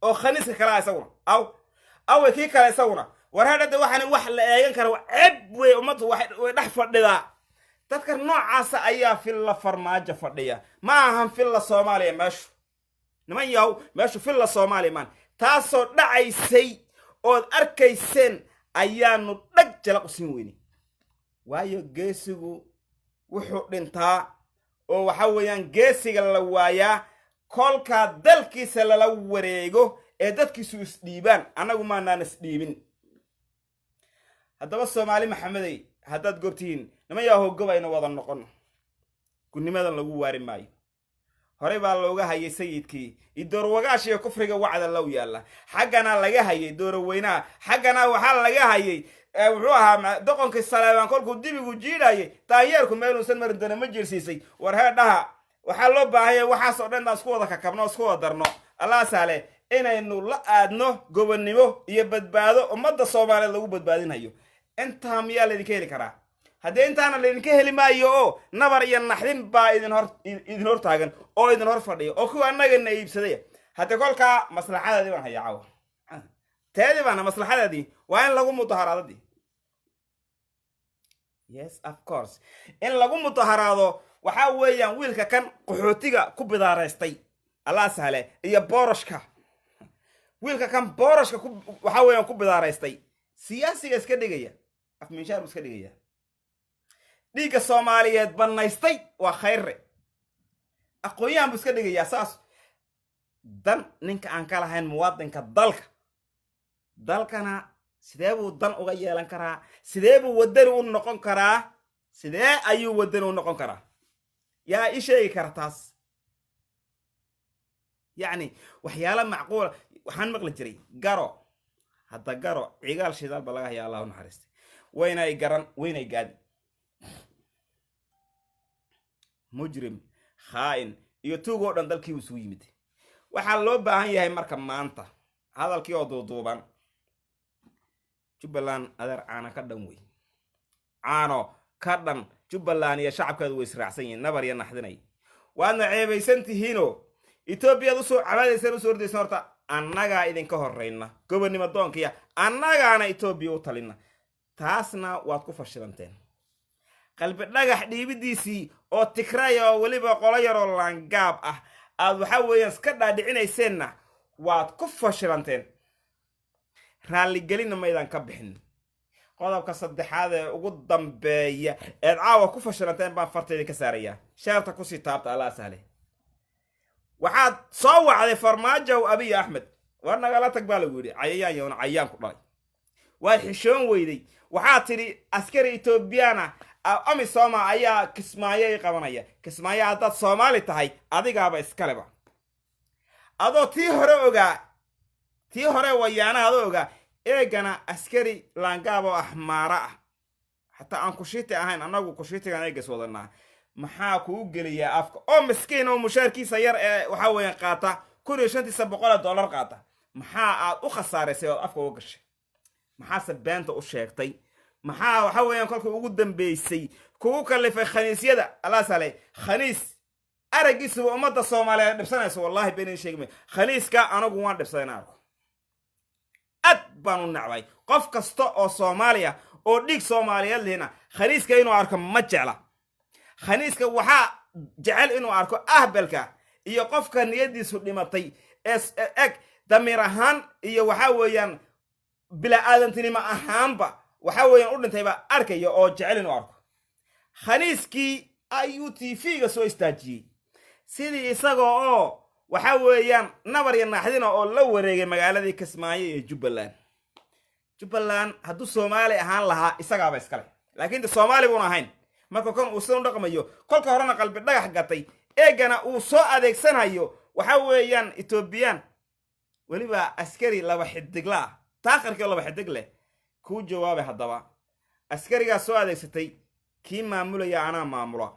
oo khaniiska kalea isaguna? Aw, awey kii kale isaguna? War hadhade, waxaani wax la eegan kara ceeb wey. Ummaddu way dhex fadhidaa. Dadka noocaasa ayaa Villa Farmaajo fadhiya. Ma ahan Villa Soomaaliya meeshu, niman yahow, meeshu Villa Soomaaliya maan. Taasoo dhacaysay ood arkayseen ayaanu dhag jalaq u siin weynay, waayo geesigu wuxuu dhintaa oo waxa weeyaan geesiga la waayaa kolkaa dalkiisa lala wareego ee dadkiisu isdhiibaan. Annagu maanaan isdhiibin. Haddaba Soomaali Maxamedey, haddaad goobtihiin, niman yahow, gobayna wada noqon. Gudnimadan lagu waari maayo. Horey baa looga hayay sayidkii iyo doorwagaasha iyo kufriga wacda low yaalla. Xaggana laga hayay dooroweynaha, xaggana waxaa laga hayay. Wuxuu ahaa doqonkii Saleebaan kolkuu dibigu jiidhayay, daanyeerku meeluusan marin doona ma jiirsiisay. War heedhaha, waxaa loo baahanya waxaas oo dhan inaan isku wada kakabno, isku wada darno, Allah sahle, inaynu la aadno gobonnimo iyo badbaado ummadda Soomaaliyeed lagu badbaadinayo. Intaa miyaa laydinka heli karaa? Haddii intaana laydinka heli maayo oo nabar iyo naxdin baa idin hor taagan oo idin hor fadhiya oo kuwa annagana iibsaday. Haddii kolkaa maslaxadaadii baan hayaa cawa, teedii baana maslaxadaadii waa in lagu mudaharaadadii. Yes, of course, in lagu mudaharaado. Waxaa weeyaan wiilka kan qaxootiga ku bidaaraystay, Allah sahle, iyo boorashka, wiilka kan boorashka waxaa weeyaan ku bidaaraystay, siyaasiga iska dhigaya, afminshaar buu iska dhigaya, dhiigga Soomaaliyeed bannaystay, waa Khayre. Aqoon-yahan buu iska dhigayaa. Saas dan ninka aan ka lahayn muwaadinka dalka, dalkana sidee buu dan uga yeelan karaa? Sidee buu waddani u noqon karaa? Sidee ayuu waddani u noqon karaa? Yaa ii sheegi kara taas? Yacni waxyaala macquula waxaan maqli jiray garo. Hadda garo cigaal shidaal ba laga haya, Allah u naxariistay, waynay garan, waynay gaadi. Mujrim, khaa'in iyo tuug oo dhan dalkii uu isugu yimid. Waxaa loo baahan yahay marka maanta hadalkii oo duuduuban: Jubbaland, adeer, caano ka dhan wey, caano ka dhan. Jubbaland iyo shacabkeedu way israacsan yihiin. Nabar iyo naxdinay, waadna ceebaysan tihiinoo Etoobiyaad usoo cabaadaysaan, usoo ordaysan. Horta annagaa idinka horrayna gobonnimo doonkiya, annagaana Etoobiya u talina. Taasna waad ku fashilanteen. Qalbi Dhagax dhiibidiisii oo Tigraya oo weliba qolo yaroo laangaab ah aad waxaa weeyaan iska dhaadhicinayseenna waad ku fashilanteen, raalligelinna maydaan ka bixin. Qodobka saddexaad ee ugu dambeeya eed caawa ku fashilanteen baan farta idinka saarayaa. Share-ta kusii taabta, Allah sahle. Waxaad soo wacday Farmaajow Abiy Axmed. War nagala tag baa lagu yidhi, cayayaan yowna cayayaan ku dhalay. Waad xishoon weyday. Waxaad tidhi askari Etoobiyana Amisoma ayaa Kismaayo i qabanaya. Kismaayo haddaad Soomaali tahay adigaaba iskaleba. Adoo tii hore ogaa, tii hore wayaanaha adoo ogaa, eegana askari laangaab oo axmaara ah, xataa aan kushiiti ahayn, annagu kushiitigan eegas wadanaa, maxaa kuu geliyaa afka? Oo miskiin oo mushaarkiisa yar ee waxaa weeyaan qaata 1500 dollar qaata, maxaa aad u khasaaraysay ood afka uga gashay? Maxaase beenta u sheegtay? Maxaa waxa weeyaan kolkii ugu dambeysay kugu kallifay khaniisyada? Allah sale, khaniis araggiisuba ummadda Soomaaliyeed dhibsanayso. Wallahi been sheegmay, khaniiska anagu waan dhibsaday in arko, aad baan u nacbay. Qof kasta oo Soomaaliya oo dhiig Soomaaliyeed lehna khaniiska inuu arko ma jecla. Khaniiska waxaa jecel inuu arko ahbelka iyo qofka niyadiisu dhimatay ee eg damiir ahaan iyo waxaa weeyaan bila-aadantinimo ahaanba waxaa weeyaan u dhintayba arkaya oo jecel inuu arko. Khaniiskii ayuu TV-ga soo istaajiyey sidii isagoo oo waxaa weeyaan nabar iyo naaxdina oo la wareegay magaaladii Kismaayo iyo Jubbaland. Jubbaland hadduu Soomaali ahaan lahaa isagaaba iskale, laakiin de Soomaali buuna ahayn. Marka kan uu sidan u dhaqmayo, kolka horena Qalbi Dhagax gatay, eegana uu soo adeegsanayo waxaa weeyaan Etoobiyaan, weliba askari laba xidigla ah, taakharkii oo laba xidig leh kuu jawaabay. Haddaba askarigaas soo adeegsatay kii maamulaya anaa maamula,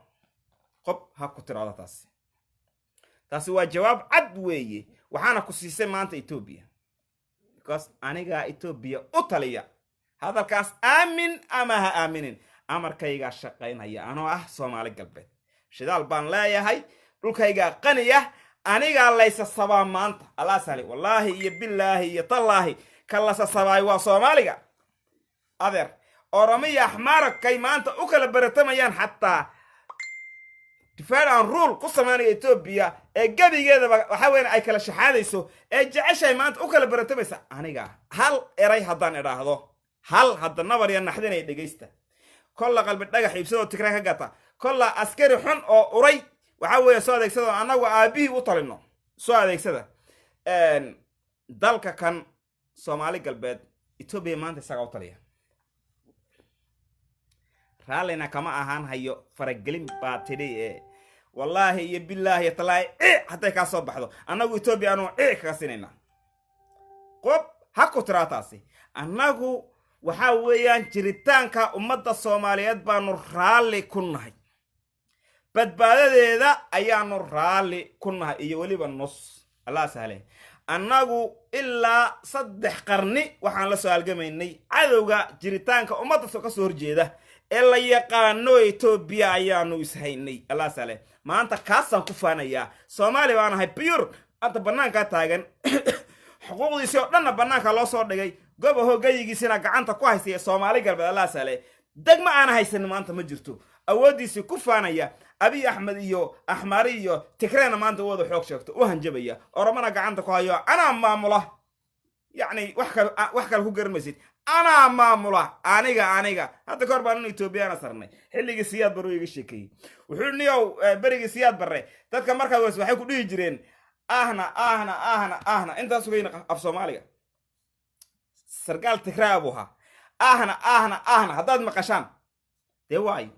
qob ha ku tiraado. Taasi waa jawaab cad weeye. Waxaana ku siisay maanta Etoobiya, because anigaa Etoobiya u taliya. Hadalkaas aamin ama ha aaminin, amarkaygaa shaqaynaya. Anoo ah Soomaali Galbeed, shidaal baan leeyahay, dhulkaygaa qaniya, anigaa laysa sabaa maanta. Allah sahli, wallaahi iyo bilaahi iyo tallaahi, ka lasa sabaay waa Soomaaliga. Adeer, Oromiya Axmaara kay maanta u kala baratamayaan, xataa divide and rule ku samaynaya Etoobiya ee gebigeedaba waxaa weyan ay kala shaxaadayso ee jeceshahay maanta u kala baratamaysa. Aniga hal eray haddaan idhaahdo, hal hadda nabar iyo naxdinaya dhegaysta. Kolla Qalbi Dhagax iibsadoo Tigray ka gata, kolla askari xun oo uray waxaa weeye soo adeegsada oo annagu aabbihii u talino soo adeegsada. Dalka kan Soomaali Galbeed Etoobiya maanta isagaa u taliya, raallina kama ahaan hayo. Faragelin baa tidhi ee wallaahi iyo bilaahi iyo talaahi ci hadday kaa soo baxdo, annagu Etoobiya anugu ci kaga sinayna. Qob ha ku tiraa taasi annagu. Waxaa weeyaan jiritaanka ummadda Soomaaliyeed baanu raalli ku nahay, badbaadadeeda ayaanu raalli ku nahay, iyo weliba nus Allah sahle. Annagu ilaa 3 qarni waxaan la soo halgamaynay cadowga jiritaanka ummadda ka soo horjeeda ee la yaqaano Etoobiya ayaanu ishaynay. Allah sahle, maanta kaasaan ku faanayaa. Soomaali baan ahay pure. Maanta bannaankaa taagan, xuquuqdiisii oo dhanna bannaanka loo soo dhigay, gobaho gayigiisina gacanta ku haystay Soomaali Galbeed. Allah sahle, degma aana haysanin maanta ma jirto. Awooddiisii ku faanaya, Abiy Axmed iyo Axmaari iyo Tigreena maanta u wada xoog sheegto, u hanjabaya, Oromana gacanta ku hayo, anaa maamula. Yacni wax kale, wax kale ku garan maysid, anaa maamula aniga. Aniga hadda kahor baan in Etoobiyana sarnay xilligii Siyaad Barre iga sheekeeyey. Wuxuu niyow, berigii Siyaad Barre dadka markaad weys waxay ku dhihi jireen ahna, ahna, ahna, ahna. Intaas ugayna af Soomaaliga. Sargaal Tigraa buu ahaa. Ahna, ahna, ahna haddaad maqashaan, dee waayo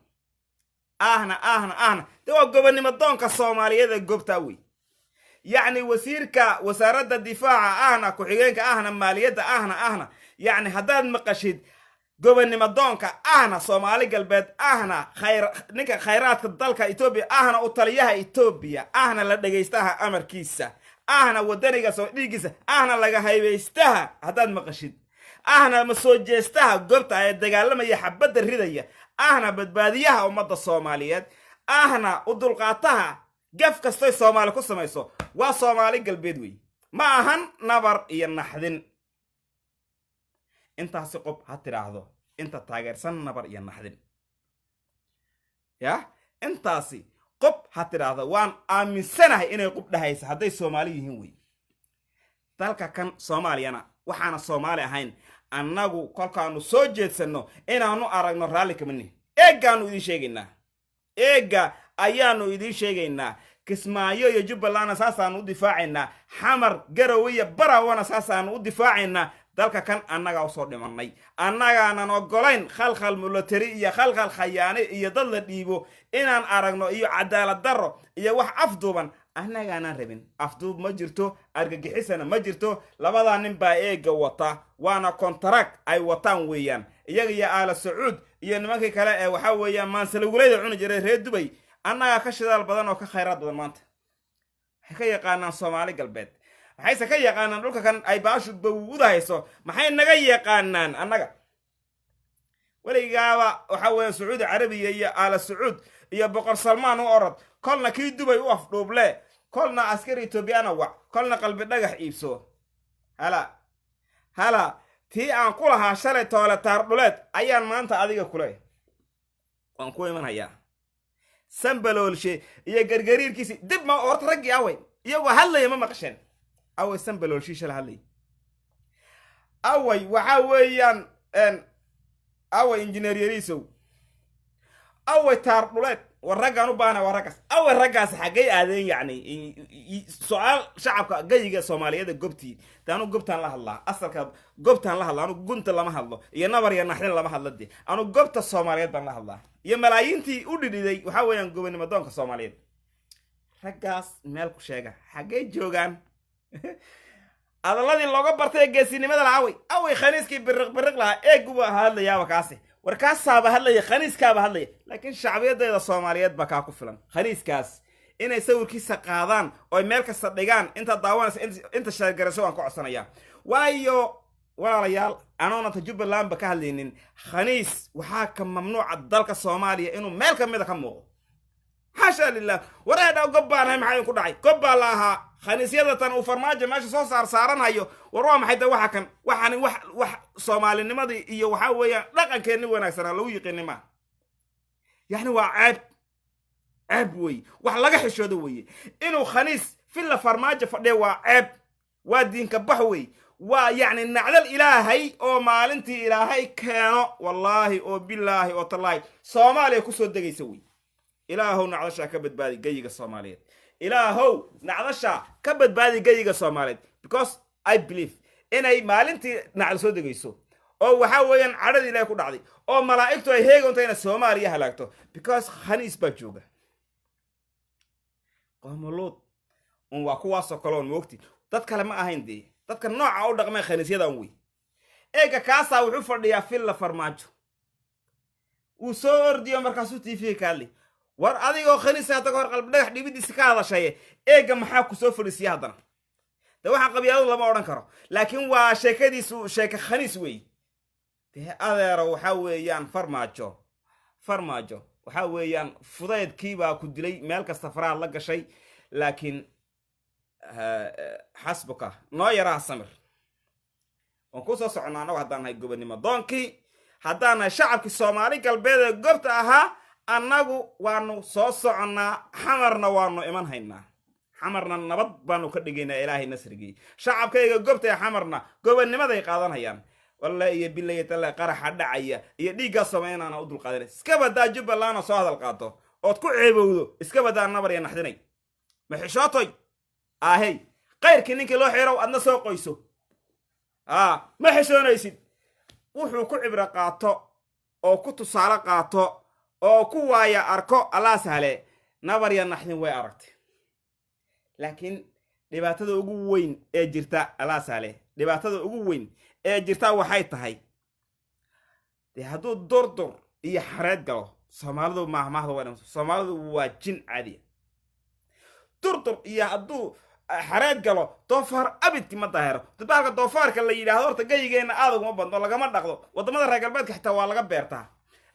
ahna, ahna, ahna, dee waa gobonnimo doonka Soomaaliyeed ee goobtaa wey. Yacni wasiirka wasaaradda difaaca ahna, ku-xigeenka ahna, maaliyadda ahna, ahna. Yacni haddaad maqashid gobonnimo doonka ahna, Soomaali Galbeed ahna, khayr ninka khayraadka dalka Etoobiya ahna, u taliyaha Etoobiya ahna, la dhegaystaha amarkiisa ahna, wadaniga soo dhiiggiisa ahna, laga haybaystaha haddaad maqashid ahna, ma soo jeestaha goobta ee dagaalamaya, xabadda ridaya ahna, badbaadiyaha ummadda Soomaaliyeed ahna, u dulqaataha gaf kastoy Soomaali ku samayso, waa Soomaali Galbeed wey. Ma ahan nabar iyo naxdin. Intaasi qof ha tidhaahdo inta taageersan nabar iyo naxdin. Yah, intaasi qof ha tidhaahdo. Waan aaminsanahay inay qub dhahaysa hadday Soomaali yihiin wey. Dalka kan Soomaaliyana waxaana Soomaali ahayn annagu kolkaanu soo jeedsanno inaanu aragno raalli kama nihin. Eeggaanu idiin sheegaynaa, eegga ayaanu idiin sheegaynaa. Kismaayo iyo Jubbalandna saasaanu u difaacaynaa, Xamar, Garowe iyo Barawana saasaanu u difaacaynaa. Dalka kan annagaa usoo dhimannay, annagaanan ogolayn khalkhal military iyo khalkhal khayaane iyo dad la dhiibo inaan aragno iyo cadaalad darro iyo wax afduuban annagaanaan rabin. Afduub ma jirto, argagixisana ma jirto. Labadaa nin baa eegga wata, waana contract ay wataan weeyaan, iyaga iyo Aala Sacuud iyo nimankii kale ee waxaa weeyaan maansalawulayda cuni jiray reer Dubay. Annagaa ka shidaal badan oo ka khayraad badan. Maanta waxay ka yaqaanaan Soomaali Galbeed? Maxayse ka yaqaanaan dhulka kan ay baashu bawuda hayso? Maxay naga yaqaanaan annaga? Weligaaba waxaa weeyaan Sacuudi Carabiya iyo Aala Sacuud iyo Boqor Salmaan u orod, kolna kii Dubay u afdhuuble, kolna askari Etoobiyana wac, kolna Qalbi Dhagax iibso. Hala hala, tii aan ku lahaa shalay toole taardhuleed ayaan maanta adiga kule waan ku imanhayaa. Sambaloolshe iyo gargariirkiisi dib ma horta raggii away? Iyagoo hadlaya ma maqasheen? Away Sambaloolshii shala hadlay? Away waxaa weeyaan away Injineer Yariisow? Away taar dhuleed? War raggaan u baahana waa raggaas. Away raggaas? Xaggay aadeen? Yacni su-aal shacabka gayiga Soomaaliyeed ee gobtii de anu gobtaan la hadlaa, asalka gobtaan la hadla. Anu gunta lama hadlo iyo nabar iyo naxdin lama hadla de. Anu gobta Soomaaliyeed baan la hadlaa iyo malaayiintii u dhidhiday waxaa weeyaan gobonimo doonka Soomaaliyeed. Raggaas meel ku sheega, xaggay joogaan? Adaladii looga bartay ee geesinimada lahaa away? Away khaniiskii biriq biriq lahaa? Eeguba hadlayaaba kaasi. War kaasaaba hadlaya, khaniiskaaba hadlaya, laakiin shacbiyadeeda Soomaaliyeed baa kaa ku filan. Khaniiskaas inay sawirkiisa qaadaan oo ay meel kasta dhigaan, intaad daawanaysa, inta sheergarayso waan ka codsanayaa. Waayo walaalayaal, anoona ta Jubbalandba ka hadlaynin, khaniis waxaa ka mamnuuca dalka Soomaaliya inuu meel ka mida ka muuqdo. Xaasha lilah. Wareedha, gob baanahay, maxaa idinku dhacay? Gob baa la ahaa. Khaniisyada tan uu Farmaajo meesha soo saar saaranhayo, war waa maxay? De waxa kan waxani wax soomaalinimadii iyo waxaa weeyaan dhaqankeenni wanaagsanaa lagu yiqiinay maaha. Yacni waa ceeb, ceeb weeye, wax laga xishoodo weeye inuu khaniis Villa Farmaajo fadhiya. Waa ceeb, waa diinka bax wey, waa yacni nacdal Ilaahay oo maalintii Ilaahay keeno, wallaahi oo bilaahi oo tallaahi, Soomaaliya kusoo degaysa wey. Ilaahow nacdashaa ka badbaadi gayiga Soomaaliyeed. Ilaahow nacdashaa ka badbaadi gayiga Soomaaliyeed, because I believe inay maalintii nacdal soo degayso oo waxaa weeyaan cadhadii Ilaahay ku dhacday oo malaa'igtu ay heegonto inay Soomaaliya halaagto, because khaniis baa jooga. Qoomuluud un waa kuwaasoo kale oon moogti, dad kale ma ahayn dee. Dadka nooca u dhaqmeen khaniisyadan wey. Eega kaasaa wuxuu fadhiyaa Villa Farmaajo, wuu soo ordiyo, markaasuu TV ka hadlay. War adigoo khaniisa hadda ka hor Qalbi Dhagax dhibidiisa ka hadashaye, eega maxaa ku soo fadhiisiya haddana? De waxaan qabyaaladu lama odhan karo, laakiin waa sheekadiisu sheeke khaniis weey. Dee adeero, waxaa weeyaan Farmaajo, Farmaajo waxaa weeyaan fudaydkiibaa ku dilay, meel kasta faraha la gashay, laakiin xasbuka noo yaraha samir. Waan ku soo soconnaa annagu haddaan nahay gobonnimo doonkii, haddaan nahay shacabkii Soomaali Galbeed ee goobta ahaa. Annagu waanu soo soconnaa, Xamarna waanu iman haynaa, Xamarna nabad baanu ka dhigaynaa Ilaahay nasrigii. Shacabkayga gobta ee Xamarna gobonnimaday qaadanayaan. Walle iyo bilaya talle, qaraxa dhacaya iyo dhiiggaa sooma inaana u dulqaadanay. Iska badaa Jubbalandna soo hadal qaato ood ku ceebowdo, iska badaa nabar iyo naxdinay. Ma xishootoy ahey, qayrkii ninkii loo xirow adna soo qoyso, a ma xishoonaysid. Wuxuu ku cibro qaato oo ku tusaale qaato oo ku waaya arko Allah sahle. Nabar iyo naxdin way aragtay, laakiin dhibaatada ugu weyn ee jirta, Allah sahle, dhibaatada ugu weyn ee jirta waxay tahay, dee hadduu durdur iyo xareed galo, Soomaalidu maahmaahda waa, Soomaalidu waa jin caadiya. Durdur iyo hadduu xareed galo, doofaar abidki ma daahiro. Dadbaalka doofaarka la yidhaahdo horta gayigeenna aad uguma badno, lagama dhaqdo. Waddamada reer galbeedka xitaa waa laga beertaa.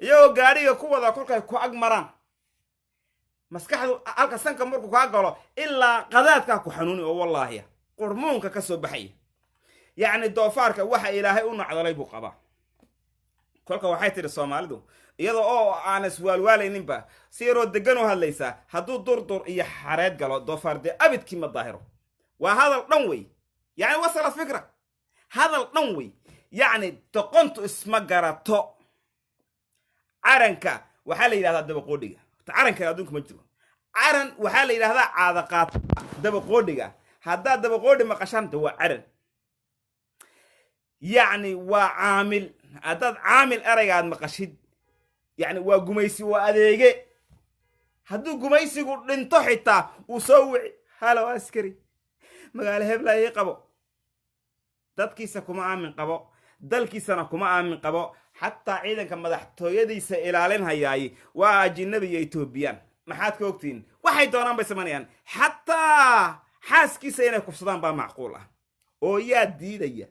Iyagoo gaadhiga ku wada kolkay ku ag maraan, maskaxdu halka sanka markuu kaa galo ilaa qadaadkaa ku xanuuni oo wallaahiya qurmuunka ka soo baxaya. Yacni doofaarka waxa Ilaahay u nacdalay buu qabaa. Kolka waxay tidhi Soomaalidu, iyada oo aan iswaalwaalayninba, si yaroo degan u hadlaysaa, hadduu durdur iyo xareed galo, doofaar dee abidkii ma daahiro. Waa hadal dhan wey, yacni wasala fikra, hadal dhan wey. Yacni doqontu isma garato. Caranka waxaa la yidhahdaa dabaqoodhiga. Carankan adduunka ma jiro. Caran waxaa la yidhahdaa caadaqaata dabaqoodhiga. Haddaad dabaqoodhi maqashaan, de waa caran, yacni waa caamil. Haddaad caamil eraygaad maqashid, yacni waa gumaysi, waa adeege. Hadduu gumaysigu dhinto xitaa uu soo wici, "Hello askari, magaalo hebla ii qabo." Dadkiisa kuma aamin qabo, dalkiisana kuma aamin qabo. Xataa ciidanka madaxtooyadiisa ilaalin hayaay waa ajinabi iyo Etoobiyaan. Maxaad ka ogtihiin? Waxay doonaan bay samaynayaan. Xataa xaaskiisa inay kufsadaan baa macquul ah. Oo yaa diidaya?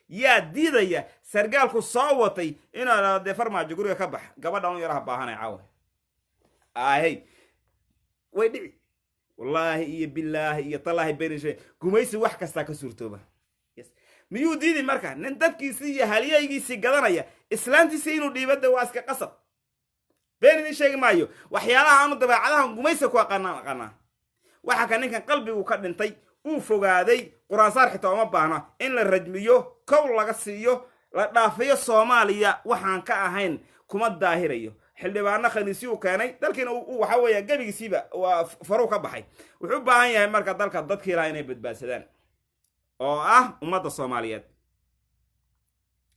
Yaa diidaya sargaalku soo watay inuu dee Farmaajo guriga ka bax, gabadhan u yaraha baahanay caawa ahey? Way dhici, wallaahi iyo bilaahi iyo talaahi benishe. Gumaysi wax kastaa ka suurtooba. Miyuu diidi marka nin dadkiisii iyo halyaygiisii gadanaya islaantiisii inuu dhiibada? Waa iska qasab. Been idin sheegi maayo, waxyaalaha aanu dabeecadahan gumaysa ku aqaanaan aqaanaa. Waxa ka ninkan qalbigu ka dhintay, uu fogaaday. Qur-aansaar xitaa uma baahna in la rajmiyo, kow laga siiyo, la dhaafiyo Soomaaliya. Waxaan ka ahayn kuma daahirayo. Xildhibaano khaniisyo uu keenay dalkiina waxa weeya gebigiisiiba waa faruu ka baxay. Wuxuu u baahan yahay marka dalka dadkii lahaa inay badbaadsadaan, oo ah ummadda Soomaaliyeed.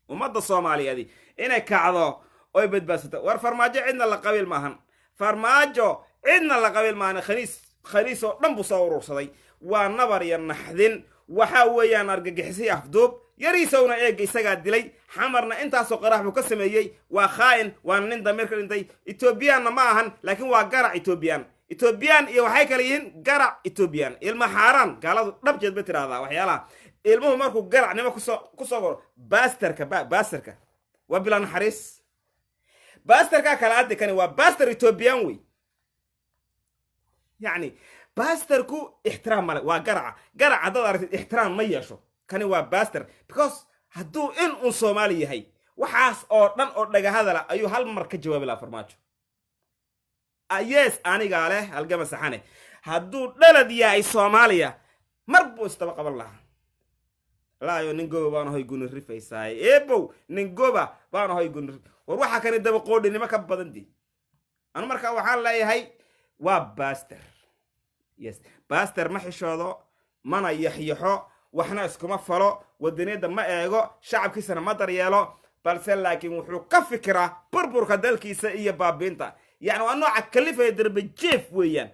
Ummadda Soomaaliyeed inay kacdo oy badbaadsato. War Farmaajo cidna la qabiil maahan, Farmaajo cidna la qabiil maahan. Khaniis, khaniis oo dhan buu soo urursaday. Waa nabar iyo naxdin, waxa weeyaan argagixisay, afduub yariisowna eega isagaa dilay. Xamarna intaasoo qarax buu ka sameeyey. Waa khaa'in, waana nin damiir ka dhintay. Etoobiyaanna ma ahan, laakiin waa garac Etoobiyaan. Etoobiyaan iyo waxay kale yihiin garac Etoobiyaan, ilma xaaraan. Gaaladu dhabjeed bay tidhahdaa waxyaalaha ilmuhu markuu garacnimo kusoo goro. Bastardka, bastardka waa bilaa naxariis. Bastardkaa kala addi kani waa bastard Etoobiyaan wey. Yacni bastardku ixtiraam male, waa garaca. Garac haddaad aragtid ixtiraam ma yeesho. Kani waa bastard, because hadduu in uun Soomaali yahay, waxaas oo dhan oo dhagahadala ayuu hal mar ka jawaabi lahaa Farmaajo. Yes, anigaa leh halgama saxane. Hadduu dhalad yahay Soomaaliya, mar buu isdaba qaban lahaa. Laayo nin goba baan ahoy guni rifaysaay, eebow, nin goba baan ahoy guni. War waxaa kani dabaqoodhinimo ka badan di. Anu marka waxaan leeyahay waa bastard. Yes, bastard ma xishoodo, mana yaxyaxo, waxna iskuma falo, wadaniyadda ma eego, shacabkiisana ma daryeelo, balse laakiin wuxuu ka fikiraa burburka dalkiisa iyo baabiinta. Yacni waa nooca kalifaya darbajeef weeyaan.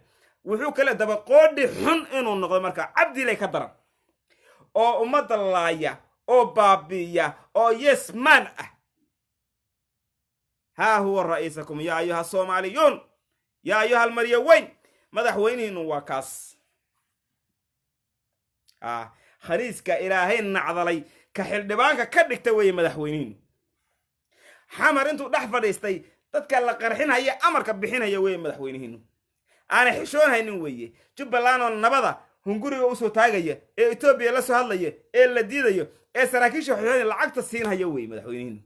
Wuxuu kale dabaqoodhi xun inuu noqdo marka Cabdilay ka daran oo ummadda laaya. Oo baabi'iya oo yes man ah. Haa huwa ra'iisakum, yaa ayuha Soomaaliyuun, yaa ayuha almaryo weyn. Madaxweynihiinu waa kaas. Khaniiska Ilaahay nacdalay ka xildhibaanka ka dhigta weeye madaxweynihiinu. Xamar intuu dhex fadhiistay dadka la qarxinhaya, amarka bixinaya weeye madaxweynihiinu. Aanay xishoon haynin weeye. Jubbaland oo nabada hunguriga usoo taagaya ee Etoobiya la soo hadlaya ee la diidayo ee saraakiisha xishoonaya lacagta siinhaya weeye madaxweynihiinu.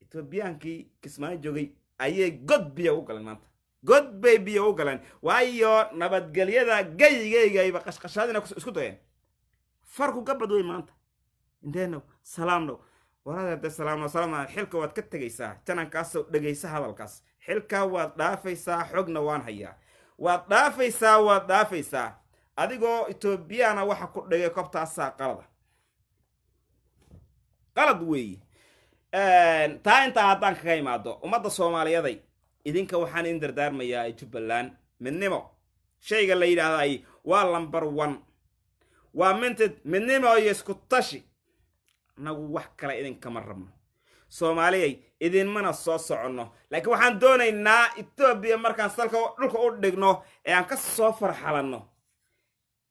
Etoobiyaankii Kismaayo joogay ayay god biyo u galeen maanta, god bay biyo u galeen, waayo nabadgelyada geyigaygayba qashqashaadina isku dayeen. Farku gabad wey maanta. Inteenow salaamnow waradeerde, salaamnow, salaam. Xilka waad ka tegaysaa janankaasoo, dhegaysa hadalkaas. Xilka waad dhaafaysaa, xogna waan hayaa. Waad dhaafaysaa, waad dhaafaysaa adigoo Etoobiyana. Waxa ku dhigay kobtaasaa qalada, qalad weeye taa. Intaa haddaan kaga imaado, ummadda Soomaaliyaday, idinka waxaan idin dardaarmayaa Jubbaland midnimo. Shayga la yidhaahday waa number one, waa minted midnimo iyo isku tashi. Annagu wax kale idinkama rabno, Soomaaliyay, idinmana soo soconno, laakiin waxaan doonaynaa Etoobiya markaan salka dhulka u dhigno ee aan ka soo farxalanno,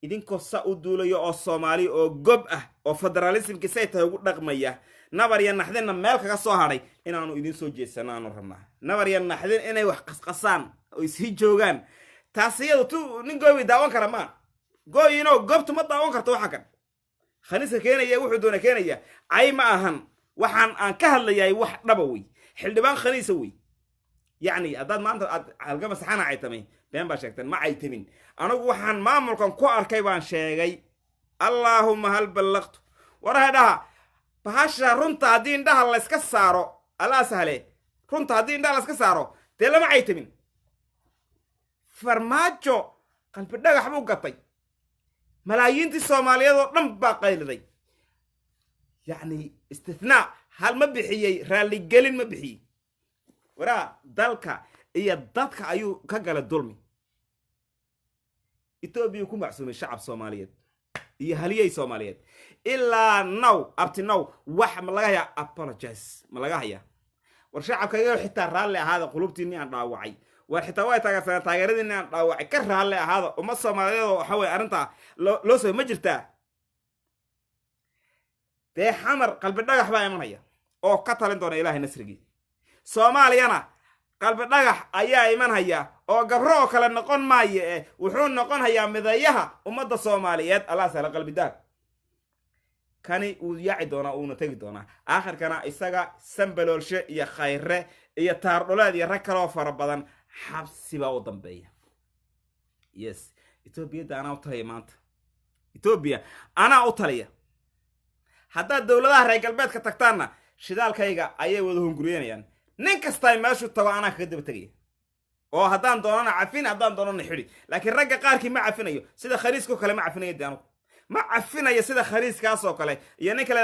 idinkoo sa u duulayo oo Soomaali oo gob ah oo federalismkii say tahay ugu dhaqmaya, nabar iyo naxdinna meel kaga soo hadhay, inaanu idin soo jeedsano aanu rabnaa. Nabar iyo naxdin inay wax qasqasaan oo isii joogaan, taas iyadu tu nin goobi daawan kara maa gooyino. Goobtu ma daawan karto. Waxa kan khaniiska keenaya wuxuu doona keenaya cay ma ahan. Waxaan aan ka hadlayahay wax dhaba wey. Xildhibaan khaniisa wey. Yacni haddaad maanta aad halgama saxana caytamay, been baa sheegteen, ma caytamin. Anigu waxaan maamulkan ku arkay baan sheegay. Allaahuma hal ballaqtu. Waraha dhaha bahasha runta haddii indhaha layska saaro, Allah sahle, runta haddii indhaha layska saaro, dee lama caytamin. Farmaajo Qalbi Dhagax buu gatay. Malaayiintii Soomaaliyeed oo dhan baa qayliday. Yacni istithnaa hal ma bixiyey, raalligelin ma bixiyey. Waraa dalka iyo dadka ayuu ka galay dulmi. Etoobiya ku macsuumay shacab Soomaaliyeed iyo haliyey Soomaaliyeed. Ilaa now, up to now, wax ma laga hayaa? Apologize ma laga hayaa? War shacabkayga, xitaa raalli ahaada qulubtiinni aan dhaawacay. War xitaa way taageersanaa taageeradiinni aan dhaawacay, ka raalli ahaada. Ummad Soomaaliyeed oo waxa weye arrintaa loo soo ma jirtaa. Dee Xamar Qalbi Dhagax baa imanaya oo ka talin doona Ilaahay nasrigii. Soomaaliyana Qalbi Dhagax ayaa imanhaya oo gabro oo kale noqon maayo eh, wuxuu noqon hayaa midayaha ummadda Soomaaliyeed. Allah sahla. Qalbi Dahab kani wuu yaaci doonaa, uuna tegi doonaa. Aakhirkana isaga, Sambaloolshe iyo Khayre iyo Taardhuleed iyo rag kaloo fara badan xabsi baa u dambeeya. Yes, Etoobiyadda anaa u taliya maanta, Etoobiya anaa u taliya. Haddaad dowladaha reer galbeedka tagtaanna, shidaalkayga ayay wada hunguriyanayaan. Nin kastaa meeshuu tago anaa kaga daba tegaya, oo haddaan doonana cafin, haddaan doonana xidhi. Laakiin ragga qaarkii ma cafinayo, sida khaniiskao kale ma cafinayo. De anugu ma cafinayo sida khaniiskaasoo kale iyo nin kale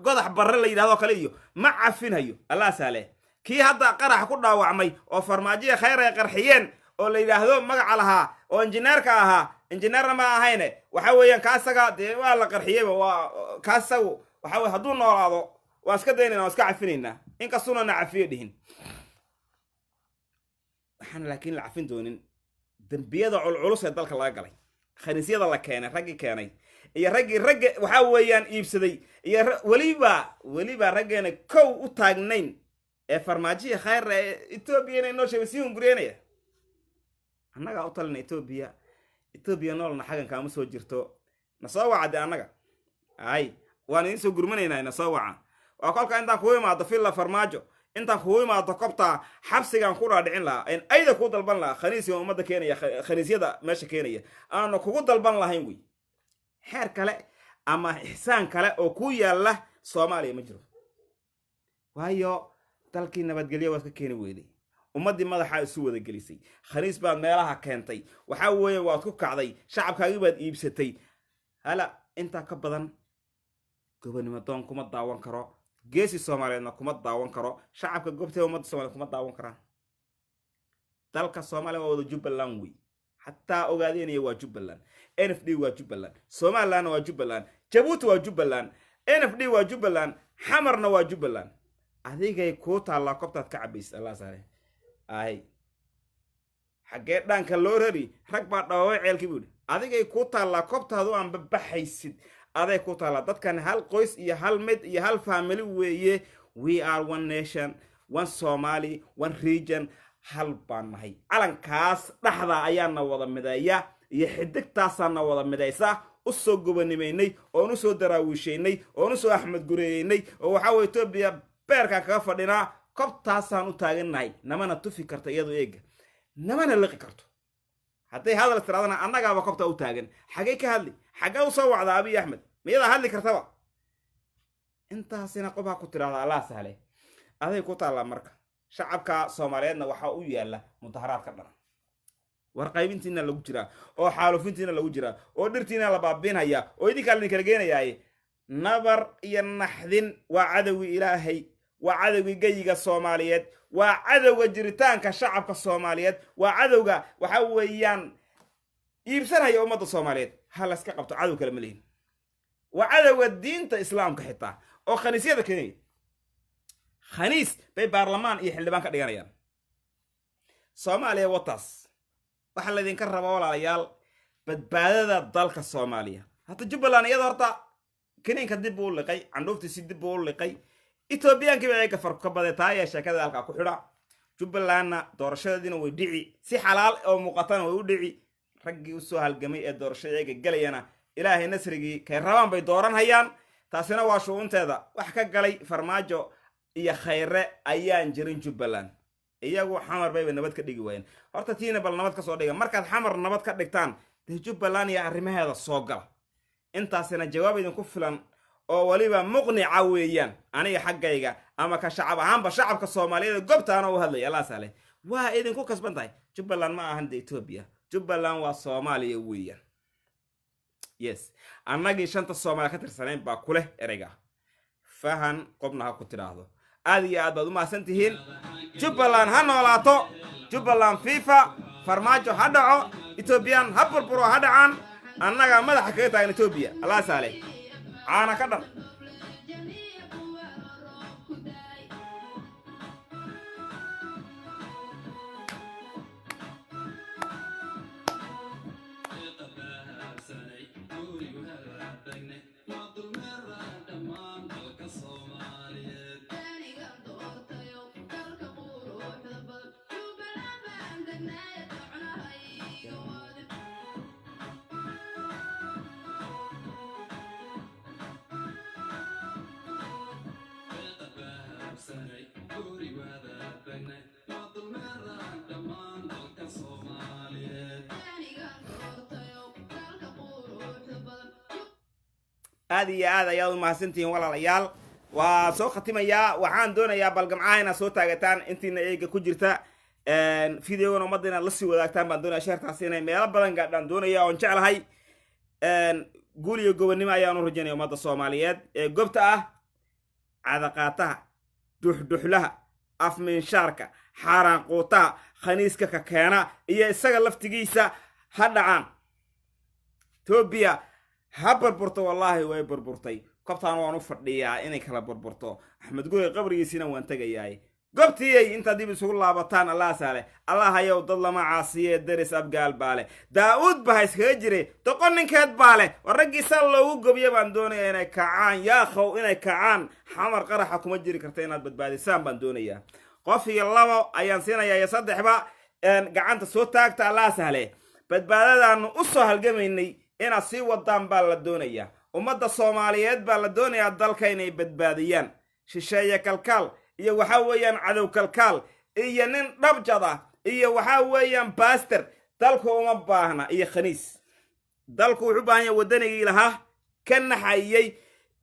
Godax Barre la yidhahdo kale iyo ma cafinayo. Allah saale. Kii hadda qarax ku dhaawacmay oo Farmaajiya Khayr ay qarxiyeen oo la yidhaahdo magaca lahaa oo injineerka ahaa, injineerna ma ahayne, waxa weeyaan kaasaga dee waa la qarxiyeyba. Waa kaasagu, waxa weye hadduu noolaado waan iska daynayna, waan iska cafinaynaa, inkastuuna na cafiyo dhihin. Waxaan laakiin la cafin doonin dembiyada culculus ee dalka laga galay, khaniisyada la keenay, raggii keenay iyo raggii ragga waxaa weeyaan iibsaday iyo weliba raggeena kow u taagnayn ee Farmaajiya Khayra ee Etoobiya inay noo sheegay sii hunguriyanaya. Annagaa u talina Etoobiya. Etoobiya noolna xaggan kaama soo jirto. Na soo waca de annaga, ay waan idiin soo gurmanaynaa. Na soo waca. Waa kolka intaan kugu imaado Villa Farmaajo, intaan kugu imaado kobtaa xabsigaan ku dhaadhicin lahaa, en ayda kuu dalban lahaa. Khaniisiga ummadda keenaya, khaniisyada meesha keenaya aanu kugu dalban lahayn wey. Xeer kale ama ixsaan kale oo ku yaalla Soomaaliya ma jiro, waayo dalkii nabadgelyo waad ka keeni weyday. Ummaddii madaxaa isu wada gelisay. Khaniis baad meelaha keentay. Waxaa weeye waad ku kacday, shacabkaagii baad iibsatay. Hala intaa ka badan gobonimo doon kuma daawan karo, geesi Soomaaliyeedna kuma daawan karo, shacabka goobtee ummadda Somaliyed kuma daawan karaan. Dalka Soomaaliya waa wada Jubbaland wey. Xataa Ogaadeenaya waa Jubbaland, NFD waa Jubbaland, Somalilandna waa Jubbaland, Jabuuti waa Jubbaland, NFD waa Jubbaland, Xamarna waa Jubbaland. Adigay kuu taallaa kobtaad ka cabaysid. Allah saare ay xaggee dhaanka loo rari, rag baa dhawaabay ceelkii buu yidhi. Adigay kuu taallaa kobtaadu aan babaxaysid, aday ku taallaa. Dadkan hal qoys iyo hal mid iyo hal family weeye. We are one nation, one Somali, one region. Hal baan nahay. Calankaas dhexda ayaana wada mideeya iyo xidigtaasaana wada midaysa. U soo gobonimaynay oon usoo daraawiishaynay oon usoo Axmed Gureeyeynay oo waxaa weye Etoobiya beerkaan kaga fadhinaa. Kobtaasaan u taagannahay. Namana tufi karto iyadoo eega, namana liqi karto. Hadday hadal tiraadana, annagaaba kobtaa u taagan. Xagee ka hadli? Xaggee u soo wacda Abiy Axmed? Miyadaa hadli kartaba? Intaasina qof ha ku tidhahda. Allah sahle, aday ku taallaa. Marka shacabka Soomaaliyeedna waxaa u yaalla mudaharaad ka dhalan. War qaybintiina lagu jiraa oo xaalufintiina lagu jiraa oo dhirtiina la baabiinaya oo idinkaa laidin kala geenayaaye. Nabar iyo naxdin waa cadowgii Ilaahay, waa cadowgii geyiga Soomaaliyeed, waa cadowga jiritaanka shacabka Soomaaliyeed, waa cadowga waxa weeyaan iibsanaya ummadda Soomaaliyeed. Ha layska qabto, cadow kale ma lihin. Waa cadowga diinta Islaamka xitaa oo khaniisyada keenaya. Khaniis bay baarlamaan iyo xildhibaan ka dhiganayaan Soomaaliya. Wataas waxaa laydinka rabaa, walaalayaal, badbaadada dalka Soomaaliya. Hadda Jubbaland iyada horta kiniinka dib buu u liqay, candhuuftiisi dib buu u liqay. Etoobiyaankii ba eega far ka baday taaya. Sheekada halkaa ku xidha. Jubbalandna doorashadeediina way dhici, si xalaal oo muuqatana way u dhici. Raggii usoo halgamay ee doorashada eega gelayana, Ilaahay nasrigii, kay rabaan bay dooranhayaan. Taasina waa shu'unteeda. Wax ka galay Farmaajo iyo Khayre ayaan jirin. Jubbaland iyagu Xamar bayba nabad ka dhigi waayeen. Horta tiina bal nabad ka soo dhiga. Markaad Xamar nabad ka dhigtaan, dee Jubbaland iyo arrimaheeda soo gala. Intaasina jawaab idinku filan oo weliba muqnica weeyaan. Aniga xaggayga ama ka shacab ahaanba, shacabka Soomaaliyeed goobtaana u hadlaya, Allah sahle, waa idinku kasban tahay. Jubbaland ma ahan de Etoobiya, Jubbaland waa Soomaaliya weeyaan. Yes, annagii shanta Soomaaliya ka tirsanayn baa kuleh ereyga. Fahan qobna ha ku tidhaahdo. Aad iyo aad baad u mahadsan tihiin. Jubbaland ha noolaato. Jubbaland viva. Farmaajo ha dhaco, Etoobiyaan ha burburo, ha dhacaan. Annagaa madaxa kaga taagan Etoobiya. Allah saale, caana ka dhan. Aad iyo aad ayaad u mahadsantihiin, walaalayaal. Waa soo khatimayaa. Waxaan doonayaa bal gamcaha inaad soo taagataan intiina eega ku jirta. Videogan ummadda inaad la sii wadaagtaan baan doonaya. Sheertaasi inay meelo badan gaadhaan doonaya oon jeclahay. Guul iyo gobonnimo ayaan u rajaynaya ummadda Soomaaliyeed ee gobta ah. Cadaqaataha, duxduxlaha, afmiinshaarka, xaaraanquutaha, khaniiska ka keena iyo isaga laftigiisa ha dhacaan. Etoobiya ha burburto. Wallaahi way burburtay. Kobtaan waan u fadhiyaa inay kala burburto. Axmed Gurey qabrigiisiina waan tegayaay. Gobtiiyay intaad dib isugu laabataan. Allah saale, Allah hayow, dad lama caasiye, deris Abgaal baa leh, Daa'uud ba ha iskaga jiray, doqon ninkeed baa leh. War raggiisaa loogu gobiya baan doonayaa inay kacaan, yaakhow, inay kacaan. Xamar qaraxa kuma jiri karta. Inaad badbaadisaan baan doonayaa. Qof iyo labo ayaan siinayaa iyo saddexba. Gacanta soo taagta. Allah sahle, badbaadadaanu u soo halgamaynay inaad sii wadaan baa la doonayaa. Ummadda Soomaaliyeed baa la doonayaa dalka inay badbaadiyaan. Shisheeye kalkaal iyo waxaa weeyaan cadow kalkaal iyo nin dhabjad ah iyo waxaa weeyaan baster dalku uma baahna iyo khaniis. Dalku wuxuu u baahan yahay waddanigii lahaa, ka naxayey,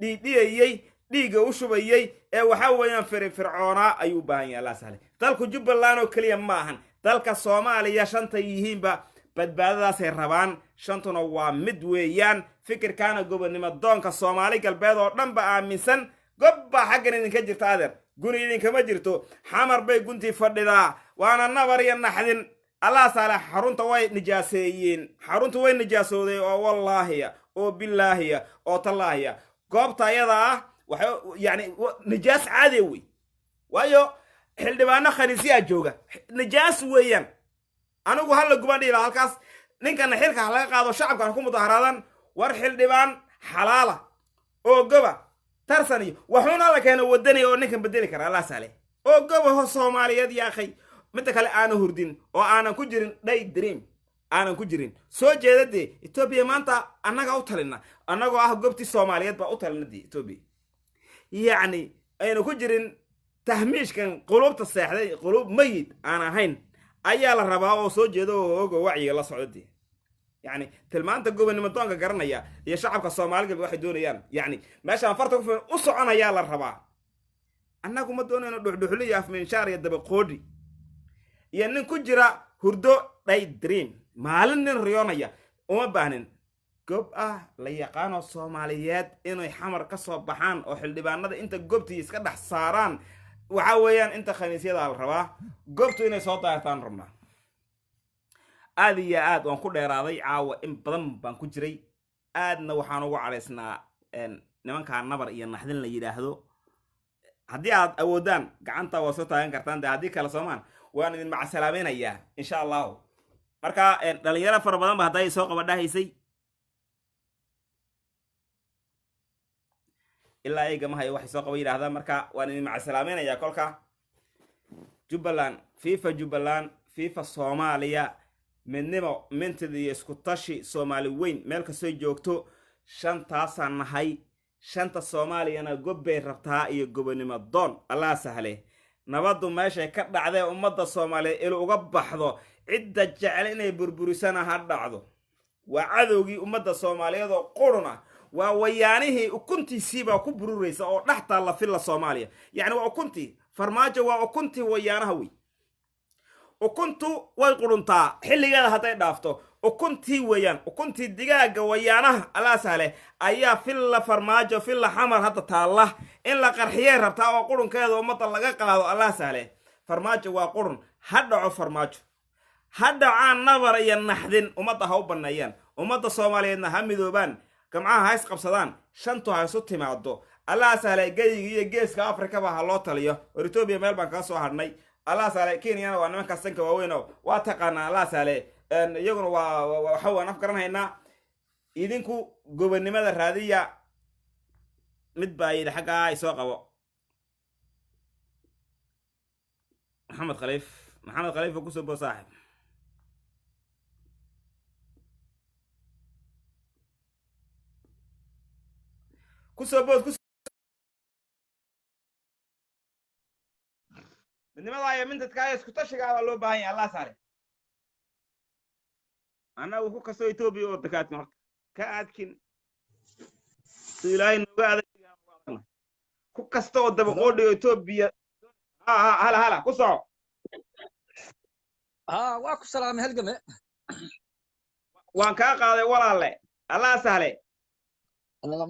dhiidhiyayey, dhiigga u shubayey ee waxaa weeyaan firfircoonaa ayuu u baahan yahay. Allah sahle, dalku Jubbaland oo keliya ma ahan. Dalka Soomaaliya shanta yihiinba badbaadadaasay rabaan. Shantuna waa mid weeyaan. Fikirkaana gobonnimo doonka Soomaali Galbeed oo dhan ba aaminsan. Gob baa xaggan idinka jirta, adeer. Guni idinkama jirto. Xamar bay guntii fadhidaa, waana nabar iyo naxdin. Allah saale, xarunta way nijaaseeyeen, xarunta way nijaasooday oo wallaahiya oo bilaahiya oo tallaahiya. Goobta ayada ah waxay yani nijaas caadi wey, waayo xildhibaano khaniisyaa jooga, nijaas weeyaan. Anigu hala gubaan dhihi lahaa halkaas, ninkana xilka ha laga qaado, shacabkan ku mudaharaadaan. War xildhibaan xalaala oo goba tarsan iyo waxuuna la keeno wadani oo ninkan bedeli kara, Allah saale, oo goba ho Soomaaliyeed yaakhay. Midda kale, aanan hurdin oo aanan ku jirin day dream, aanan ku jirin soo jeeda. Dee Etoobiya maanta annaga u talina, annagoo ah gobtii Soomaaliyeed baa u talina dee Etoobiya. Yacni aynu ku jirin tahmiishkan quluubta seexday, quluub mayid aan ahayn ayaa la rabaa, oo soo jeeda oo ogo wacyiga la socda dee. Yacni tilmaanta gobonimo doonka garanaya iyo shacabka Soomaaliga waxay doonayaan, yacni meeshaan farta ku filan u soconayaa la rabaa. Annagu ma doonayno dhuxdhuxli iyo afminshaar iyo dabaqoodhi iyo nin ku jira hurdo day dream, maalin nin riyoonaya uma baahnin. Gob ah la yaqaano Soomaaliyeed inay Xamar ka soo baxaan oo xildhibaanada inta gobtii iska dhex saaraan, waxa weeyaan inta khaniisyada la rabaa gobtu inay soo daayartaan rabnaa. Aad iyo aad waan ku dheeraaday caawa, in badan baan ku jiray. Aadna waxaan ugu cadhaysnaa nimankaa Nabar iyo Naxdin la yidhaahdo. Haddii aad awoodaan gacanta waa soo taagan kartaan de, haddii kale soomaan waan idin macasalaamaynayaa insha Allahu. Marka dhalinyaro fara badan ba hadday soo qaba dhahaysay, ilaa eygama hayo waxay soo qaba yidhahdaan. Marka waan idin macasalaamaynayaa. Kolka Jubbaland FIFA, Jubbaland FIFA, Soomaaliya midnimo, mintida iyo isku tashi, Soomaali weyn meel kastoy joogto shantaasaan nahay. Shanta Soomaaliyana gob bay rabtaa iyo gobonimo doon. Allah sahle, nabaddu meeshay ka dhacdee ummadda Soomaaliyeed ilu uga baxdo, cidda jecel inay burburisana ha dhacdo. Waa cadowgii ummadda Soomaaliyeed oo qurun ah, waa wayaanihii ukuntiisiibaa ku bururaysa oo dhex taalla Filla Soomaaliya. Yacni waa ukuntii Farmaajo, waa ukuntii wayaanaha wey. Ukuntu way quruntaa xilligeeda hadday dhaafto. Ukuntii weeyaan, ukuntii digaaga wayaanaha, Allah sahle, ayaa Filla Farmaajo, Filla Xamar hadda taalla. In la qarxiyay rabtaa oo qurunkeeda ummadda laga qaado. Allah sahle, Farmaajo waa qurun, ha dhaco Farmaajo, ha dhacaan Nabar iyo Naxdin, ummadda ha u banneeyaan. Ummadda Soomaaliyeedna ha midoobaan, gamcaha ha isqabsadaan, shantu ha isu timaado. Allah sahle, geyiga iyo geeska Afrikaba ha loo taliyo. War Etoobiya meel baan kaga soo hadhnay, Allah sahle. Kenyana waa nimankaas sanka waaweyn oo waa taqaanaa, Allah sahle, iyaguna waa waxa waan af garanhaynaa. Idinku gobonimada raadiya. Mid baa yidhi xaggaa isoo qabo, Maxamed Khaliif, Maxamed Khaliif oo kusoo boo saaxib. Kusoo bood midnimada iyo mintadka iyo isku tashigaa baa loo baahan yahay. Allah saare, annagu ku kastoo Etoobiya oo dakaadkin horta ka aadkin su Ilaahay nooga adag ku kasta oo dabaqoodhiyo Etoobiya. Ha ha, hala hala ku soco.
Ha, waa ku salaamay halgame.
Waan kaa qaaday walaalle, Allah sahle.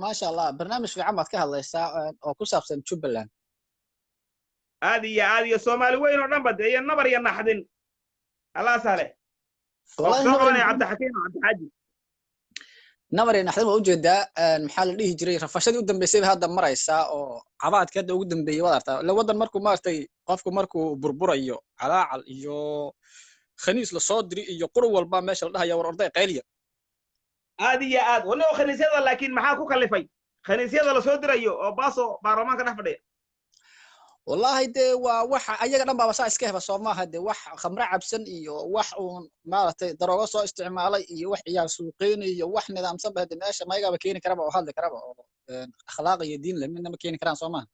Maasha Allah, barnaamij fiican baad ka hadlaysaa oo ku saabsan Jubbaland.
Aad iyo aad, iyo Soomaali weyn oo dhan ba dee, iyo Nabar iyo Naxdin, Allah sahle. Soo qabanaya Cabdixakiim Cabdixaaji.
Nabar iyo Naxdin waa ujeedaa, maxaa la dhihi jiray, rafashadii u dambeysay bay hadda maraysaa oo cabaadkii hadda ugu dambeeyey waad artaa. Ila waddan markuu maaragtay qofku markuu burburayo, calaacal iyo khaniis lasoo diri iyo qurun walba meesha la dhahaya war orday qayliya.
Aad iyo aad wana khaniisyada, laakiin maxaa ku kalifay khaniisyada lasoo dirayo oo baaso baarlamaanka dhex fadhiya?
Wallahi dee waa waxa ayaga dhan baaba saa iska heba soo maaha dee, wax khamre cabsan iyo wax uun maaragtay daroogo soo isticmaalay iyo wax ciyaar suuqeyn iyo wax nidaamsan ba hade meesha mayagaaba keeni karaba oo hadli karaba oo akhlaaq iyo diin leh midna ma keeni karaan soo maaha.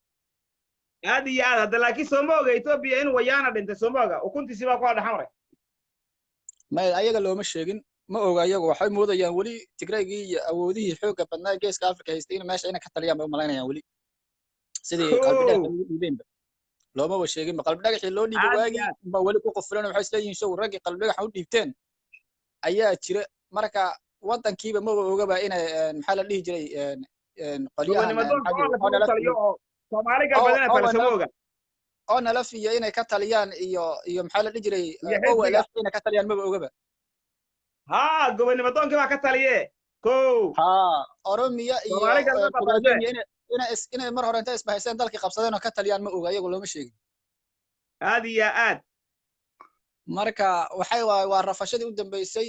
Aad iyo aad hadda, laakiin sooma oga Etoobiya in wayaana dhintay, sooma oga ukuntiisii baa ku hadha Xamre.
May, ayaga looma sheegin, ma oga. Ayagu waxay moodayaan weli Tigraygii iyo awoodihii xoogga badnaa geeska Afrika haystay in meesha inay ka taliyaan bay u malaynayaan weli, sidii Qalbi Dhagax ugu dhiibeenba loomaba sheeginba. Qalbi Dhagaxii loo dhiibay waagii ba weli ku qufulan, waxay isleeyihiin show raggii Qalbi Dhagaxa u dhiibteen ayaa jira. Marka waddankiiba maba ogaba inay maxaa la dhihi jiray qolyahan
Soomaali galbeed inay taliso ma oga.
ONLF iyo inay ka taliyaan iyo maxaa la dhihi jiray, OLF inay ka taliyaan maba ogaba.
Haa, gobonimo doonkii baa ka taliye kow.
Haa, Oromiya iyo Ogaadeniya inay mar hore intay isbahayseen dalkii qabsadeen oo ka taliyaan ma oga, iyagu looma sheegin.
Aad iyo aad.
Marka waxay waa rafashadii u dambeysay.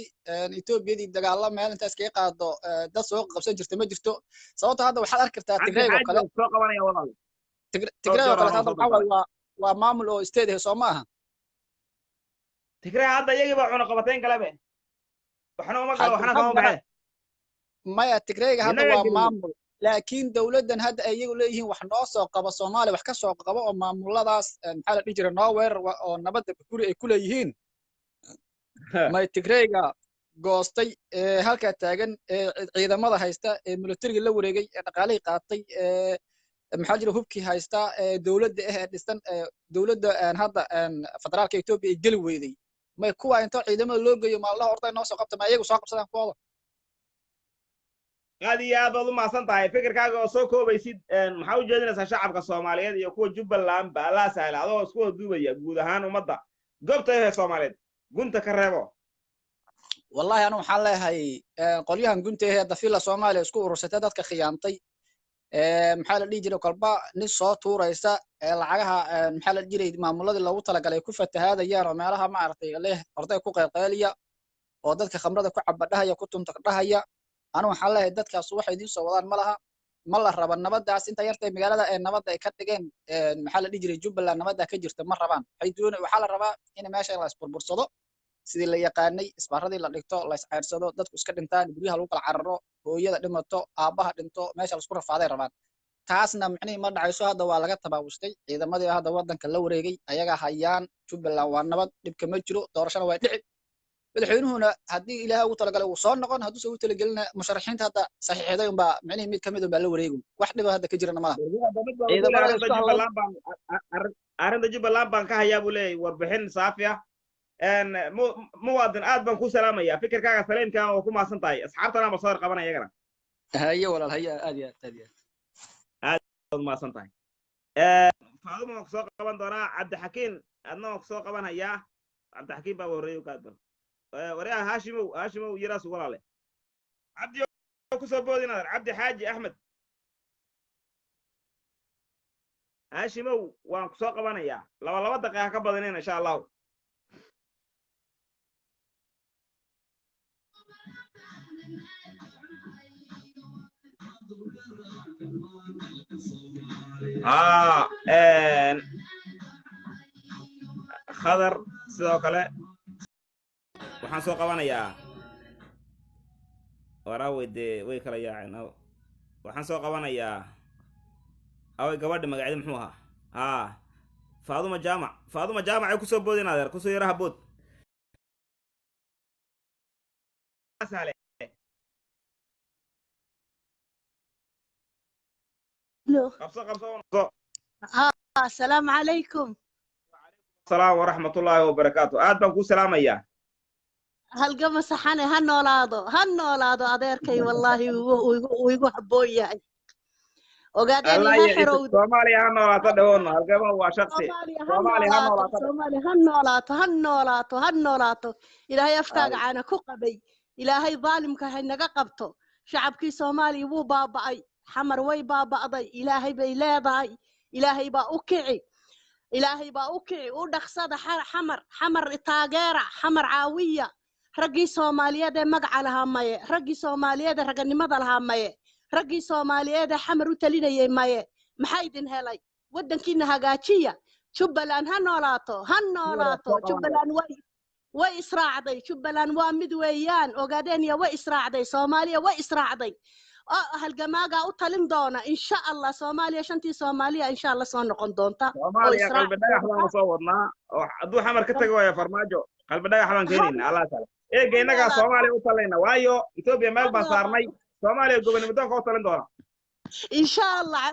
Etoobiyadii dagaalla meel intaas kaga qaado dad soo qabsan jirta ma jirto. Sababta hadda waxaad arki kartaa Tigreeg oo kale, Tigreeg oo kale hadda waxaa waa maamul oo state ah, soo ma aha?
Tigreeg hadda iyagii baa cunaqabatayn kalebe, waxna uma galo, waxna kama baxee.
Maya, Tigreega hadda waa maamul, laakiin dowladdan hadda ay iyagu leeyihiin wax noo soo qabo, Soomaaliya wax ka soo qabo oo maamuladaas maxaa la dhihi jiray noo weerar oo nabadda guri ay ku leeyihiin. May Tigreega goostay ee halkaa taagan ee ciidamada haysta ee militariga la wareegay ee dhaqaalihii qaatay ee maxaa jira hubkii haysta ee dowladda ah ee dhisan ee dowladda hadda federaalka Etoobiya ay geli weyday, may kuwa inta ciidamada loo geeyo maalmaha horta noo soo qabta, ma iyagu soo qabsadaan kuwooda?
Aad iyo aad baad u mahadsan tahay. Fikirkaaga oo soo koobaysid, maxaa u jeedinaysaa shacabka Soomaaliyeed iyo kuwa Jubbaland ba? Allah sahla, adoo isku wada duubaya guud ahaan ummadda goobta ee Soomaaliyeed, gunta ka reebo.
Wallahi anu waxaan leeyahay qolyahan gunta ee dafila Soomaaliya isku urursatay, dadka khiyaantay, maxaa la dhihi jiray, kolba nin soo tuuraysa lacagaha maxaa la dhihi jiray maamuladii loogu talagalay ku fatahaadayaan oo meelaha maaragtay leh orday ku qaylqayliya oo dadka khamrada ku cabadhahaya ku tuntaqdhahaya. Anu waxaan leeyahay dadkaas waxay idiin soo wadaan ma laha, ma la raba nabadaas inta yartay magaalada ee nabadda ay ka dhigeen maxaa la dhihi jiray Jubbaland nabadda ka jirta ma rabaan. Waxay doonay waxaa la rabaa in meesha la isburbursado sidii la yaqaanay, isbaaradii la dhigto, la isceyrsado, dadku iska dhintaan, guryaha lagu kala cararo, hooyada dhimato, aabbaha dhinto, meesha la isku rafaaday rabaan. Taasna micnihii ma dhacayso. Hadda waa laga tabaabustay, ciidamadii hadda waddanka la wareegay ayagaa hayaan. Jubbaland waa nabad, dhibka ma jiro, doorashana waa dhici. Madaxweynuhuna haddii Ilaahay ugu talagalay wuu soo noqon, hadduuse ugu talagelina musharaxiinta hadda saxiixday unbaa micnihii mid kamid unbaa la wareegi. Wax dhiba hadda ka jirana malaha.
Arrinta Jubbaland baan ka hayaa buu leeyahay warbixin saafi ah. Muwaadin, aad baan ku salaamaya, fikirkaaga saliimka oo ku mahadsan tahay. Asxaabtana ma soo qabanaya iyagana.
Haye walaal, haye, aad iyo aad, aad iyo
aad aad mahadsan tahay. Faaduma waan kusoo qaban doonaa. Cabdixakiin, adna waan kusoo qaban hayaa. Cabdixakiin baa horreeyo kaadbal. Waryaha Haashimow, Haashimow yaraas walaale. Cabdi kusoo boodin adar. Cabdi Xaaji Axmed Haashimow waan kusoo qabanayaa, laba laba daqiiqa ka badanina insha Allahu. Khadar sidoo kale waxaan soo qabanayaa. Waraawey dee way kala yaaceen. Waxaan soo qabanayaa away gabadha magaceeda muxuu ahaa? Haa, Faaduma Jaamac. Faaduma Jaamac ay kusoo boodin adeer, kusoo yaraha bood. Qabso, qabso.
Asalaamu calaykum.
Salaam waraxmatullaahi wabarakaatu, aad baan kuu salaamayaa.
Halgama saxane ha noolaado, ha noolaado adeerkay, wallaahi wuu igu habboon yahay. Ogaadeen ha xerowdo.
Soomaaliya ha noolaato dhawoon, halgama waa shaksi.
Soomaaliya ha noolaato, Soomaaliya ha noolaato, ha noolaato, ha noolaato. Ilaahay afkaaga caana ku qabay. Ilaahay daalimka ha naga qabto. Shacabkii Soomaaliya wuu baaba'ay, Xamar way baaba'day. Ilaahay bay leedahay, Ilaahay baa u kici, Ilaahay baa u kici. U dhaqsada Xamar, Xamar taageera, Xamar caawiya. Raggii Soomaaliyeed ee magaca lahaa maye, raggii Soomaaliyeed ee raganimada lahaa maye, raggii Soomaaliyeed ee Xamar u talinayay maye, maxaa idin helay? Waddankiina hagaajiya. Jubbaland ha noolaato, ha noolaato. Jubbaland way israacday, Jubbaland waa mid weeyaan. Ogaadeniya way israacday, Soomaaliya way israacday. Halgamaagaa u talin doona insha Allah. Soomaaliya, shantii Soomaaliya insha Allah soo noqon doonta.
Soomaaliya qalbi dhagax baanu soo wadnaa, oo hadduu Xamar ka tago waayo Farmaajo, qalbi dhagax baan keenayna. Allah sala eega, innagaa Soomaaliya u talayna, waayo Etoobiya meel baan saarnay. Soomaaliya gobonimo doonka u talin doona
insha Allah.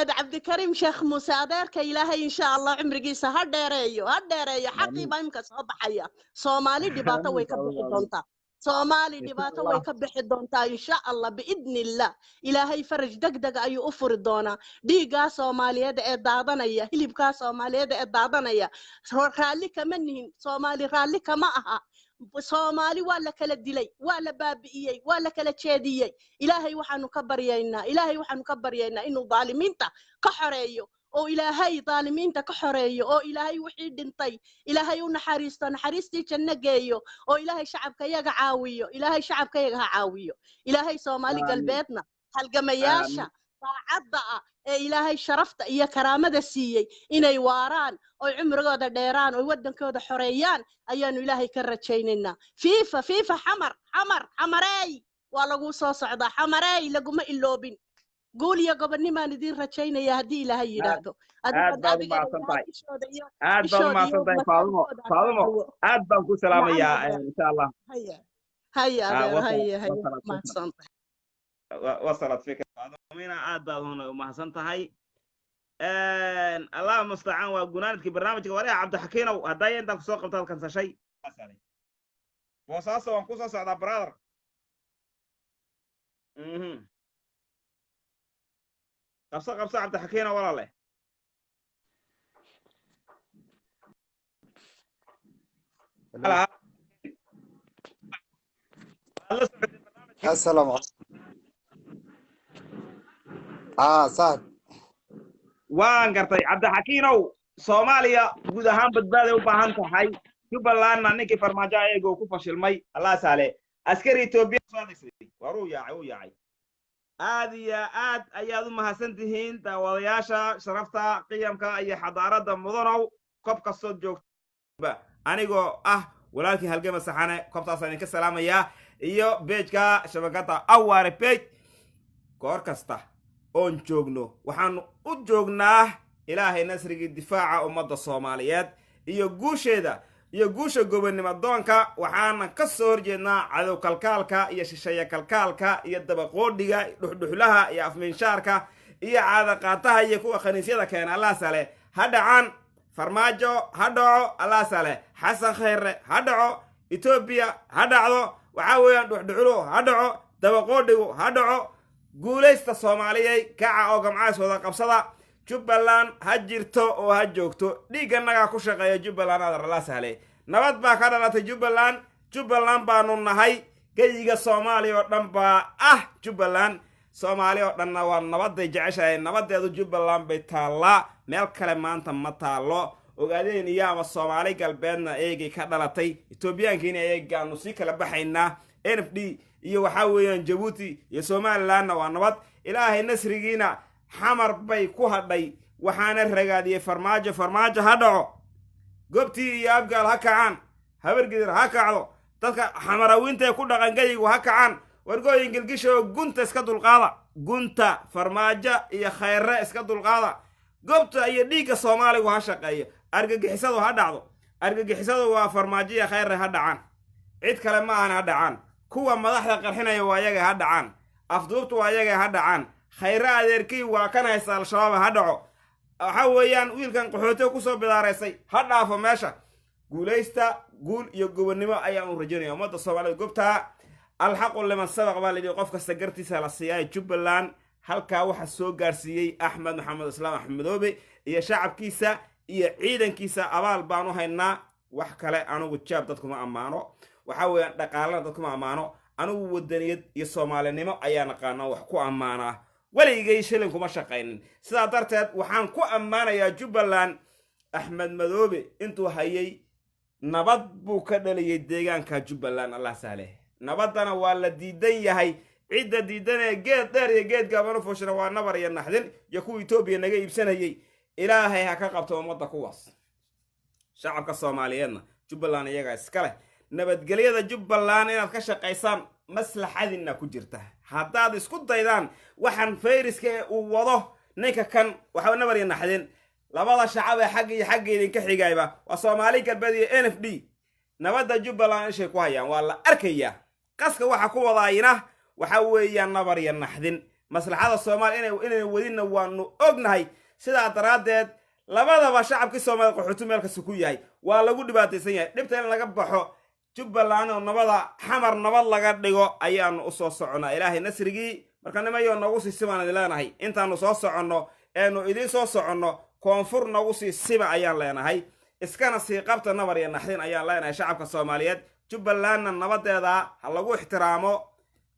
Cabdikariim Sheekh Muuse adeerka, Ilaahay insha Allah cumrigiisa ha dheereeyo, ha dheereeyo. Xaqii baa imka soo baxaya, Soomaali dhibaato way ka bixi doontaa. Soomaali
Insha
dhibaato way
Allah.
ka bixi doontaa insha Allah biidni illah. Ilaahay faraj degdeg ayuu u furi doonaa. Dhiiggaa Soomaaliyeed ee daadanaya, hilibkaa Soomaaliyeed ee daadanaya, raalli kama nihin. Soomaali raalli kama aha. Soomaali waa la kala dilay, waa la baabi'iyey, waa la kala jeediyey. Ilaahay waxaanu ka baryaynaa, Ilaahay waxaanu ka baryaynaa inuu daalimiinta ka xoreeyo, oo Ilaahay daalimiinta ka xoreeyo, oo Ilaahay wixii dhintay Ilaahay u naxariisto, naxariistii janno geeyo, oo Ilaahay shacabka yaga caawiyo. Ilaahay shacabka yaga ha caawiyo. Ilaahay Soomaali
Aamin.
Galbeedna halgamayaasha
Aamin.
daacadda ah ee Ilaahay sharafta iyo karaamada siiyey inay waaraan oy cumrigooda dheeraan oy waddankooda xoreeyaan ayaanu Ilaahay ka rajaynaynaa. Fiifa fiifa, Xamar Xamar Xamareey, waa laguu soo socdaa Xamareey, laguma iloobin. Guul iyo gobonnimaan idiin rajaynaya haddii Ilaahay
Aad
yidhaahdo.
aad
Adiga
baad u
adigana
mahadsan
Ilaahay
tahay.
ishooda iyo
Aad baad u
ishooda iyo
mahadsan tahay Faadumo.
makaankooda ha kaa
Faadumo,
duwo.
aad baan ku
Nacam
salaamayaa
adeer.
Insha Allah.
Haya haya adeer, haya haya,
Wasalad fikra.
Mahadsantahay.
Wasalad fikra. Faadumina, aad baad una umahadsan tahay. Allah mustacaan. Waa gunaanadkii barnaamijka wareha. Cabdixakiinow, haddaa intaan kusoo qabtaad kansashay Boosaaso, waan kusoo socdaa, brother. Qabso qabso, Cabdixakiinow, walaale.
Hello.
Waad la socotay barnaamijka.
السلام عليكم. صاحب.
Waan gartay, Cabdixakiinow. Soomaaliya guud ahaan badbaaday u baahan tahay. Jubbalandna ninkii Farmaajo ayaga uu ku fashilmay, Allah saale, askari Etoobiya soo adeegsaday, war uu yaacay, uu yaacay. Aad iyo aad ayaad u mahadsan tihiin daawadayaasha sharafta, qiyamka iyo xadaaradda mudanow, kob kastood joogtoba. Anigoo ah walaalkii Halgama Saxane, kobtaasaan idinka salaamayaa, iyo page-ka shabakadda Awaare Page. Goor kasta oon joogno waxaanu u joognaa Ilaahay nasrigii, difaaca ummadda Soomaaliyeed iyo guusheeda iyo guusha gobonnimo doonka. Waxaana ka soo horjeednaa cadow kalkaalka iyo shisheeye kalkaalka iyo dabaqoodhiga, dhuxdhuxlaha iyo afmiinshaarka iyo caadaqaataha iyo kuwa khaniisyada keena. Allah sale, ha dhacaan. Farmaajo ha dhaco, Allah sale. Xasan Khayre ha dhaco. Etoobiya ha dhacdo. Waxaa weeyaan dhuxdhuxluhu ha dhaco, dabaqoodhigu ha dhaco. Guulaysta Soomaaliyey, kaca oo gamcaas wada qabsada. Jubbaland ha jirto oo ha joogto. Dhiigganagaa ku shaqeeya Jubbaland, aadar la sahlay. Nabad baa ka dhalatay Jubbaland. Jubbaland baanu nahay. Geyiga Soomaaliya oo dhan baa ah Jubbaland. Soomaali oo dhanna waa nabaday jeceshahay. Nabadeedu Jubbaland bay taallaa, meel kale maanta ma taallo. Ogaadeen iyo ama Soomaali Galbeedna eegay ka dhalatay. Etoobiyaankiina eegaanu sii kala baxaynaa. NFD iyo waxaa weeyaan Jabuuti iyo Somalilandna waa nabad. Ilaahay nasrigiina Xamar bay ku hadhay, waxaana ragaadiyey Farmaajo. Farmaajo ha dhaco. Gobtii iyo Abgaal ha kacaan, Habargidir ha kacdo, dadka Xamarawiinta ee ku dhaqan geyigu ha kacaan. Wargooyin gilgisha oo gunta iska dulqaada, gunta Farmaajo iyo Khayre iska dulqaada. Gobta iyo dhiigga Soomaaligu ha shaqeeyo. Argagixisadu ha dhacdo. Argagixisadu waa Farmaajo iyo Khayre, ha dhacaan. Cid kale ma ahan, ha dhacaan. Kuwa madaxda qarxinaya waa ayaga, ha dhacaan. Afduubtu waa ayaga, ha dhacaan. Khayre adeerkii waa kan haysta Al-Shabaab, ha dhaco. Waxa weeyaan wiilkan qaxootiga kusoo bidaaraysay ha dhaafo meesha. Guulaysta, guul iyo gobonnimo ayaanu rajaynaya ummadda Soomaalida gobtaa. Alxaqu liman sabaq baa layidhi, qof kasta gartiisa la siiyaa. Jubbaland halkaa waxaa soo gaarsiiyey Axmed Maxamed Islaam Axmedoobe iyo shacabkiisa iyo ciidankiisa. Abaal baanu haynaa. Wax kale anigu jaab dadkuma ammaano, waxaa weeyaan dhaqaalana dadkuma ammaano. Anigu wadaniyad iyo Soomaalinimo ayaa naqaana wax ku ammaanaa. Weligay shilin kuma shaqaynin. Sidaa darteed waxaan ku ammaanayaa Jubbaland, Axmed Madoobe intuu hayay nabad buu ka dhaliyey deegaanka Jubbaland, Allah sahle. Nabaddana waa la diidan yahay. Cidda diidanee geed dheer iyo geed gaaban u fuushana waa nabar iyo naxdin iyo kuwa Etoobiya naga iibsanayey. Ilaahay ha ka qabto ummadda kuwaas. Shacabka Soomaaliyeedna Jubbaland iyagaa iska leh. Nabadgelyada Jubbaland inaad ka shaqaysaan maslaxadina ku jirta. Haddaad isku daydaan waxaan fayriska ee uu wado ninka kan, waxa nabar iyo naxdin labada shacab ee xagga iyo xagga idinka xigayba waa Soomaali Galbeed iyo NFD. Nabadda Jubbaland ishay ku hayaan, waa la arkayaa qaska waxa ku wadaayina. Waxa weeyaan nabar iyo naxdin. Maslaxada Soomaaliya inayna wadinna waanu ognahay. Sidaa daraaddeed labadaba shacabkii Soomaalida qaxooti meel kasta ku yahay, waa lagu dhibaataysan yahay. Dhibta in laga baxo. Jubbaland oo nabada, Xamar nabad laga dhigo ayaanu usoo soconnaa, Ilaahay nasrigii. Marka nimayo, noogu sii sibaan idin leenahay. Intaanu soo soconno eenu idiin soo soconno, koonfur noogu sii siba ayaan leenahay. Iskana sii qabta nabar iyo naxdin ayaan leenahay shacabka Soomaaliyeed. Jubbalandna nabadeeda ha lagu ixtiraamo.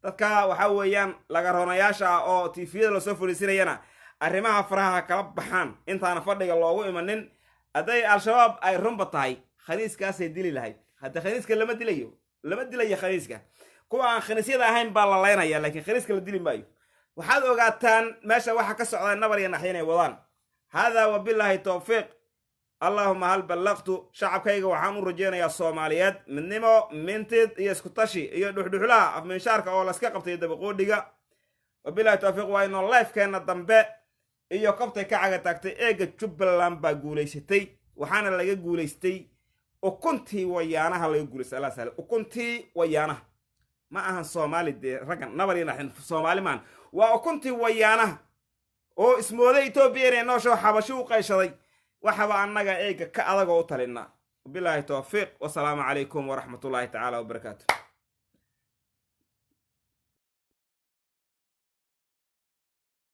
Dadka waxa weeyaan laga roonayaasha ah oo TV-yada lasoo fadhiisinayana arrimaha faraha kala baxaan intaana fadhiga loogu imanin. Hadday Al-Shabaab ay runba tahay, khaniiskaasay dili lahayd. Hadda khaniiska lama dilayo, lama dilayo khaniiska. Kuwa aan khaniisyada ahayn baa la laynaya, laakiin khaniiska la dili maayo. Waxaad ogaataan meesha waxa ka socdaa nabar iyo naxdin ay wadaan. Hada wabilaahi towfiiq. Allahuma hal ballaqtu. Shacabkayga waxaan u rajaynayaa Soomaaliyeed midnimo, mintid iyo iskutashi iyo dhuxdhuxlaha afminshaarka oo laska qabtay dabaqoodhiga. Wabilahi towfiiq. Waa inoo live-keenna dambe iyo kobtay ka caga taagtay. Eega, Jubbaland baa guulaysatay, waxaana laga guulaystay ukuntii wayaanaha laga guulaystay. Allah sahle, ukuntii wayaanaha ma ahan Soomaali dee. Raggan nabar iyo naxin Soomaali maahan, waa ukuntii wayaanaha oo ismooday Etoobiya inay noosho, xabashi u qayshaday. Waxaba annaga eega ka adagoo u talinaa. Wabilaahi towfiiq, wasalaamu calaykum waraxmatullaahi tacaala wabarakaatu.